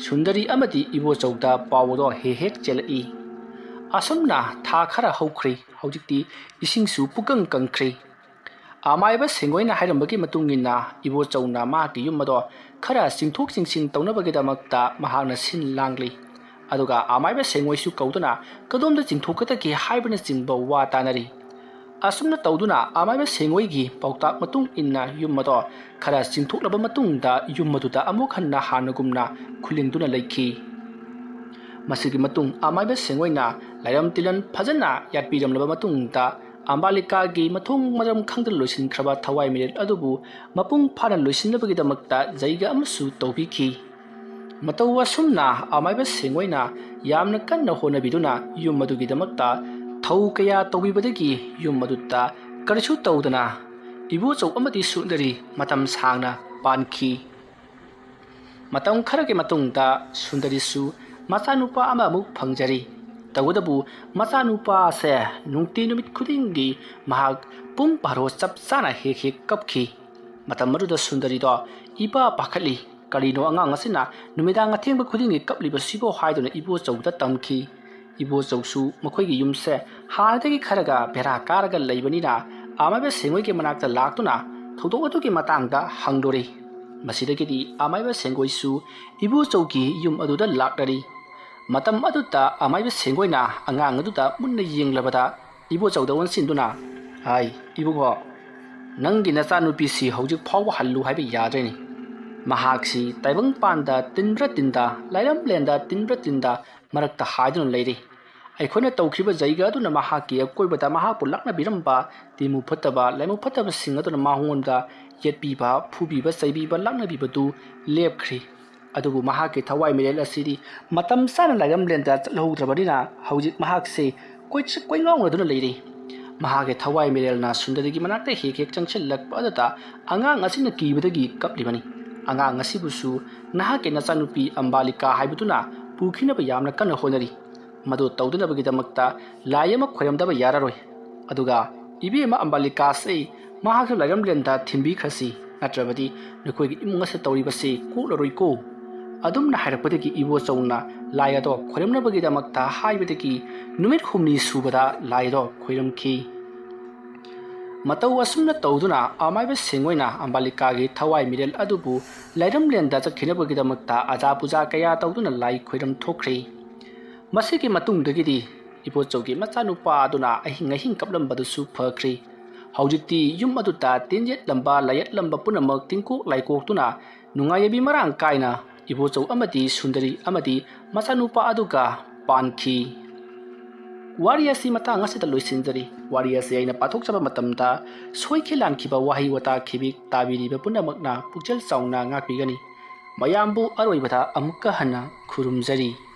ꯁꯨꯟꯗꯔꯤ ꯑꯃꯗꯤ ꯏꯕꯣꯆꯧꯗ ꯄꯥꯎ ꯑꯗꯣ ꯍꯦꯛ ꯍꯦꯛ ꯆꯦꯜꯂꯛꯏ꯫ ꯑꯁꯨꯝꯅ ꯊꯥ ꯈꯔ ꯍꯧꯈ꯭ꯔꯦ꯫ ꯍꯧꯖꯤꯛꯇꯤ ꯏꯁꯤꯡꯁꯨ ꯄꯨꯀꯪ ꯀꯪꯈ꯭ꯔꯦ꯫ ꯑꯃꯥꯏꯕ ꯁꯦꯡꯉꯣꯏꯅ ꯍꯥꯏꯔꯝꯕꯒꯤ ꯃꯇꯨꯡ ꯏꯟꯅ ꯏꯕꯣꯆꯧꯅ ꯃꯍꯥꯛꯀꯤ ꯌꯨꯝ ꯑꯗꯣ ꯈꯔ ꯆꯤꯡꯊꯣꯛ ꯆꯤꯡꯁꯤꯟ ꯇꯧꯅꯕꯒꯤꯗꯃꯛꯇ ꯃꯍꯥꯛꯅ ꯁꯤꯟ ꯂꯥꯡꯂꯤ꯫ ꯑꯗꯨꯒ ꯑꯃꯥꯏꯕ ꯁꯦꯡꯉꯣꯏꯁꯨ ꯀꯧꯗꯨꯅ ꯀꯗꯣꯝꯗ ꯆꯤꯡꯊꯣꯛꯀꯗꯒꯦ ꯍꯥꯏꯕꯅꯆꯤꯡꯕ ꯋꯥ ꯇꯥꯅꯔꯤ꯫ ꯑꯁꯨꯝꯅ ꯇꯧꯗꯨꯅ ꯑꯃꯥꯏꯕ ꯁꯦꯡꯉꯣꯏꯒꯤ ꯄꯥꯎꯇꯥꯛ ꯃꯇꯨꯡ ꯏꯟꯅ ꯌꯨꯝ ꯑꯗꯣ ꯈꯔ ꯆꯤꯡꯊꯣꯛꯂꯕ ꯃꯇꯨꯡꯗ ꯌꯨꯝ ꯑꯗꯨꯗ ꯑꯃꯨꯛ ꯍꯟꯅ ꯍꯥꯟꯅꯒꯨꯝꯅ ꯈꯨꯂꯤꯡꯗꯨꯅ ꯂꯩꯈꯤ꯫ ꯃꯁꯤꯒꯤ ꯃꯇꯨꯡ ꯑꯃꯥꯏꯕ ꯁꯦꯡꯉꯣꯏꯅ ꯂꯥꯏꯔꯝ ꯇꯤꯂꯟ ꯐꯖꯅ ꯌꯥꯠꯄꯤꯔꯝꯂꯕ ꯃꯇꯨꯡꯗ ꯑꯝꯕꯥꯂꯤꯀꯥꯒꯤ ꯃꯊꯣꯡ ꯃꯔꯝ ꯈꯪꯗꯅ ꯂꯣꯏꯁꯤꯟꯈ꯭ꯔꯕ ꯊꯋꯥꯏ ꯃꯤꯔꯦꯜ ꯑꯗꯨꯕꯨ ꯃꯄꯨꯡ ꯐꯥꯅ ꯂꯣꯏꯁꯤꯟꯅꯕꯒꯤꯗꯃꯛꯇ ꯖꯩꯒ ꯑꯃꯁꯨ ꯇꯧꯕꯤꯈꯤ꯫ ꯃꯇꯧ ꯑꯁꯨꯝꯅ ꯑꯃꯥꯏꯕ ꯁꯦꯡꯉꯣꯏꯅ ꯌꯥꯝꯅ ꯀꯟꯅ ꯍꯣꯠꯅꯕꯤꯗꯨꯅ ꯌꯨꯝ ꯑꯗꯨꯒꯤꯗꯃꯛꯇ ꯊꯧ ꯀꯌꯥ ꯇꯧꯕꯤꯕꯗꯒꯤ ꯌꯨꯝ ꯑꯗꯨꯗ ꯀꯔꯤꯁꯨ ꯇꯧꯗꯅ ꯏꯕꯣꯆꯧ ꯑꯃꯗꯤ ꯁꯨꯟꯗꯔꯤ ꯃꯇꯝ ꯁꯥꯡꯅ ꯄꯥꯟꯈꯤ꯫ ꯃꯇꯝ ꯈꯔꯒꯤ ꯃꯇꯨꯡꯗ ꯁꯨꯟꯗꯔꯤꯁꯨ ꯃꯆꯥꯅꯨꯄꯥ ꯑꯃꯃꯨꯛ ꯐꯪꯖꯔꯤ꯫ ꯇꯧꯕꯇꯕꯨ ꯃꯆꯥꯅꯨꯄꯥ ꯑꯁꯦ ꯅꯨꯡꯇꯤ ꯅꯨꯃꯤꯠ ꯈꯨꯗꯤꯡꯒꯤ ꯃꯍꯥꯛ ꯄꯨꯡ ꯕꯥꯔꯣ ꯆꯞ ꯆꯥꯅ ꯍꯦꯛ ꯍꯦꯛ ꯀꯞꯈꯤ꯫ ꯃꯇꯝ ꯑꯗꯨꯗ ꯁꯨꯟꯗꯔꯤꯗꯣ ꯏꯄꯥ ꯄꯥꯈꯠꯂꯤ꯫ "ꯀꯔꯤꯅꯣ ꯑꯉꯥꯡ ꯑꯁꯤꯅ ꯅꯨꯃꯤꯗꯥꯡ ꯑꯊꯦꯡꯕ ꯈꯨꯗꯤꯡꯒꯤ ꯀꯞꯂꯤꯕꯁꯤꯕꯣ?" ꯍꯥꯏꯗꯨꯅ ꯏꯕꯣꯆꯧꯗ ꯇꯝꯈꯤ꯫ ꯏꯕꯣꯆꯧꯁꯨ ꯃꯈꯣꯏꯒꯤ ꯌꯨꯝꯁꯦ ꯍꯥꯟꯅꯗꯒꯤ ꯈꯔꯒ ꯕꯦꯔꯥ ꯀꯥꯔꯒ ꯂꯩꯕꯅꯤꯅ ꯑꯃꯥꯏꯕ ꯁꯦꯡꯉꯣꯏꯒꯤ ꯃꯅꯥꯛꯇ ꯂꯥꯛꯇꯨꯅ ꯊꯧꯗꯣꯛ ꯑꯗꯨꯒꯤ ꯃꯇꯥꯡꯗ ꯍꯪꯂꯨꯔꯦ꯫ ꯃꯁꯤꯗꯒꯤꯗꯤ ꯑꯃꯥꯏꯕ ꯁꯦꯡꯉꯣꯏꯁꯨ ꯏꯕꯣꯆꯧꯒꯤ ꯌꯨꯝ ꯑꯗꯨꯗ ꯂꯥꯛꯂꯔꯤ꯫ ꯃꯇꯝ ꯑꯗꯨꯗ ꯑꯃꯥꯏꯕ ꯁꯦꯡꯉꯣꯏꯅ ꯑꯉꯥꯡ ꯑꯗꯨꯗ ꯃꯨꯟꯅ ꯌꯦꯡꯂꯕꯗ ꯏꯕꯣꯆꯧꯗ ꯑꯣꯟꯁꯤꯟꯗꯨꯅ, "ꯍꯥꯏ, ꯏꯕꯨꯡꯉꯣ, ꯅꯪꯒꯤ ꯅꯆꯥꯅꯨꯄꯤꯁꯤ ꯍꯧꯖꯤꯛ ꯐꯥꯎꯕ ꯍꯜꯂꯨ ꯍꯥꯏꯕ ꯌꯥꯗ꯭ꯔꯦꯅꯦ꯫ ꯃꯍꯥꯛꯁꯤ ꯇꯥꯏꯕꯪꯄꯥꯟꯗ ꯇꯤꯟꯕ꯭ꯔꯥ ꯇꯤꯟꯗ, ꯂꯥꯏꯔꯝꯂꯦꯟꯗ ꯇꯤꯟꯕ꯭ꯔꯥ ꯇꯤꯟꯗ ꯃꯔꯛꯇ ꯍꯥꯏꯗꯨꯅ ꯂꯩꯔꯤ꯫ ꯑꯩꯈꯣꯏꯅ ꯇꯧꯈꯤꯕ ꯖꯩꯒ ꯑꯗꯨꯅ ꯃꯍꯥꯛꯀꯤ ꯑꯀꯣꯏꯕꯗ ꯃꯍꯥꯛꯄꯨ ꯂꯥꯛꯅꯕꯤꯔꯝꯕ ꯇꯤꯃꯨ ꯐꯠꯇꯕ, ꯂꯥꯏꯃꯨ ꯐꯠꯇꯕꯁꯤꯡ ꯑꯗꯨꯅ ꯃꯉꯣꯟꯗ ꯌꯦꯠꯄꯤꯕ, ꯐꯨꯕꯤꯕ, ꯆꯩꯕꯤꯕ, ꯂꯥꯛꯅꯕꯤꯕꯗꯨ ꯂꯦꯞꯈ꯭ꯔꯦ꯫ ꯑꯗꯨꯕꯨ ꯃꯍꯥꯛꯀꯤ ꯊꯋꯥꯏ ꯃꯤꯔꯦꯜ ꯑꯁꯤꯗꯤ ꯃꯇꯝ ꯆꯥꯅ ꯂꯥꯏꯔꯝꯂꯦꯟꯗ ꯆꯠꯍꯧꯗ꯭ꯔꯕꯅꯤꯅ ꯍꯧꯖꯤꯛ ꯃꯍꯥꯛꯁꯦ ꯀꯣꯏꯆꯠ ꯀꯣꯏꯉꯥꯎꯅꯗꯨꯅ ꯂꯩꯔꯤ꯫ ꯃꯍꯥꯛꯀꯤ ꯊꯋꯥꯏ ꯃꯤꯔꯦꯜꯅ ꯁꯨꯟꯗꯔꯤꯒꯤ ꯃꯅꯥꯛꯇ ꯍꯦꯛ ꯍꯦꯛ ꯆꯪꯁꯤꯜꯂꯛꯄ ꯑꯗꯨꯗ ꯑꯉꯥꯡ ꯑꯁꯤꯅ ꯀꯤꯕꯗꯒꯤ ꯀꯞꯂꯤꯕꯅꯤ꯫ ꯑꯉꯥꯡ ꯑꯁꯤꯕꯨꯁꯨ ꯅꯍꯥꯛꯀꯤ ꯅꯆꯥꯅꯨꯄꯤ ꯑꯝꯕꯥꯂꯤꯀꯥ ꯍꯥꯏꯕꯗꯨꯅ ꯄꯨꯈꯤꯅꯕ ꯌꯥꯝꯅ ꯀꯟꯅ ꯍꯣꯠꯅꯔꯤ꯫ ꯃꯗꯨ ꯇꯧꯗꯅꯕꯒꯤꯗꯃꯛꯇ ꯂꯥꯏ ꯑꯃ ꯈꯣꯏꯔꯝꯗꯕ ꯌꯥꯔꯔꯣꯏ꯫ ꯑꯗꯨꯒ ꯏꯕꯦꯝꯃ ꯑꯝꯕꯥꯂꯤꯀꯥꯁꯦ ꯃꯍꯥꯛꯁꯨ ꯂꯥꯏꯔꯝꯂꯦꯟꯗ ꯊꯤꯟꯕꯤꯈ꯭ꯔꯁꯤ, ꯅꯠꯇ꯭ꯔꯕꯗꯤ ꯅꯈꯣꯏꯒꯤ ꯏꯃꯨꯡ ꯑꯁꯤꯗ ꯇꯧꯔꯤꯕꯁꯤ ꯀꯣꯛꯂꯔꯣꯏꯀꯣ꯫" ꯑꯗꯨꯝꯅ ꯍꯥꯏꯔꯛꯄꯗꯒꯤ ꯏꯕꯣꯆꯧꯅ ꯂꯥꯏ ꯑꯗꯣ ꯈꯣꯏꯔꯝꯅꯕꯒꯤꯗꯃꯛꯇ ꯍꯥꯏꯕꯗꯒꯤ ꯅꯨꯃꯤꯠ ꯍꯨꯝꯅꯤ ꯁꯨꯕꯗ ꯂꯥꯏ ꯑꯗꯣ ꯈꯣꯏꯔꯝꯈꯤ꯫ ꯃꯇꯧ ꯑꯁꯨꯝꯅ ꯇꯧꯗꯨꯅ ꯑꯃꯥꯏꯕ ꯁꯦꯡꯉꯣꯏꯅ ꯑꯝꯕꯥꯂꯤꯀꯥꯒꯤ ꯊꯋꯥꯏ ꯃꯤꯔꯦꯜ ꯑꯗꯨꯕꯨ ꯂꯥꯏꯔꯝꯂꯦꯟꯗ ꯆꯠꯈꯤꯅꯕꯒꯤꯗꯃꯛꯇ ꯑꯖꯥ ꯄꯨꯖꯥ ꯀꯌꯥ ꯇꯧꯗꯨꯅ ꯂꯥꯏ ꯈꯣꯏꯔꯝ ꯊꯣꯛꯈ꯭ꯔꯦ꯫ ꯃꯁꯤꯒꯤ ꯃꯇꯨꯡꯗꯒꯤꯗꯤ ꯏꯕꯣꯆꯧꯒꯤ ꯃꯆꯥꯅꯨꯄꯥ ꯑꯗꯨꯅ ꯑꯍꯤꯡ ꯑꯍꯤꯡ ꯀꯞꯂꯝꯕꯗꯨꯁꯨ ꯐꯈ꯭ꯔꯦ꯫ ꯍꯧꯖꯤꯛꯇꯤ ꯌꯨꯝ ꯑꯗꯨꯗ ꯇꯤꯟ ꯌꯦꯠꯂꯝꯕ, ꯂꯥꯏꯌꯦꯠꯂꯝꯕ ꯄꯨꯝꯅꯃꯛ ꯇꯤꯡꯀꯣꯛ ꯂꯥꯏꯀꯣꯛꯇꯨꯅ ꯅꯨꯡꯉꯥꯏ ꯌꯥꯏꯕꯤ ꯃꯔꯥꯡ ꯀꯥꯏꯅ ꯏꯕꯣꯆꯧ ꯑꯃꯗꯤ ꯁꯨꯟꯗꯔꯤ ꯑꯃꯗꯤ ꯃꯆꯥꯅꯨꯄꯥ ꯑꯗꯨꯒ ꯄꯥꯟꯈꯤ꯫ ꯋꯥꯔꯤ ꯑꯁꯤ ꯃꯇꯥꯡ ꯑꯁꯤꯗ ꯂꯣꯏꯁꯤꯟꯖꯔꯤ꯫ ꯋꯥꯔꯤ ꯑꯁꯤ ꯑꯩꯅ ꯄꯥꯊꯣꯛꯆꯕ ꯃꯇꯝꯗ ꯁꯣꯏꯈꯤ ꯂꯥꯟꯈꯤꯕ ꯋꯥꯍꯩ ꯋꯥꯇꯥ ꯈꯤꯕꯤꯛ ꯇꯥꯕꯤꯔꯤꯕ ꯄꯨꯝꯅꯃꯛꯅ ꯄꯨꯛꯆꯦꯜ ꯆꯥꯎꯅ ꯉꯥꯛꯄꯤꯒꯅꯤ꯫ ꯃꯌꯥꯝꯕꯨ ꯑꯔꯣꯏꯕꯗ ꯑꯃꯨꯛꯀ ꯍꯟꯅ ꯈꯨꯔꯨꯝꯖꯔꯤ꯫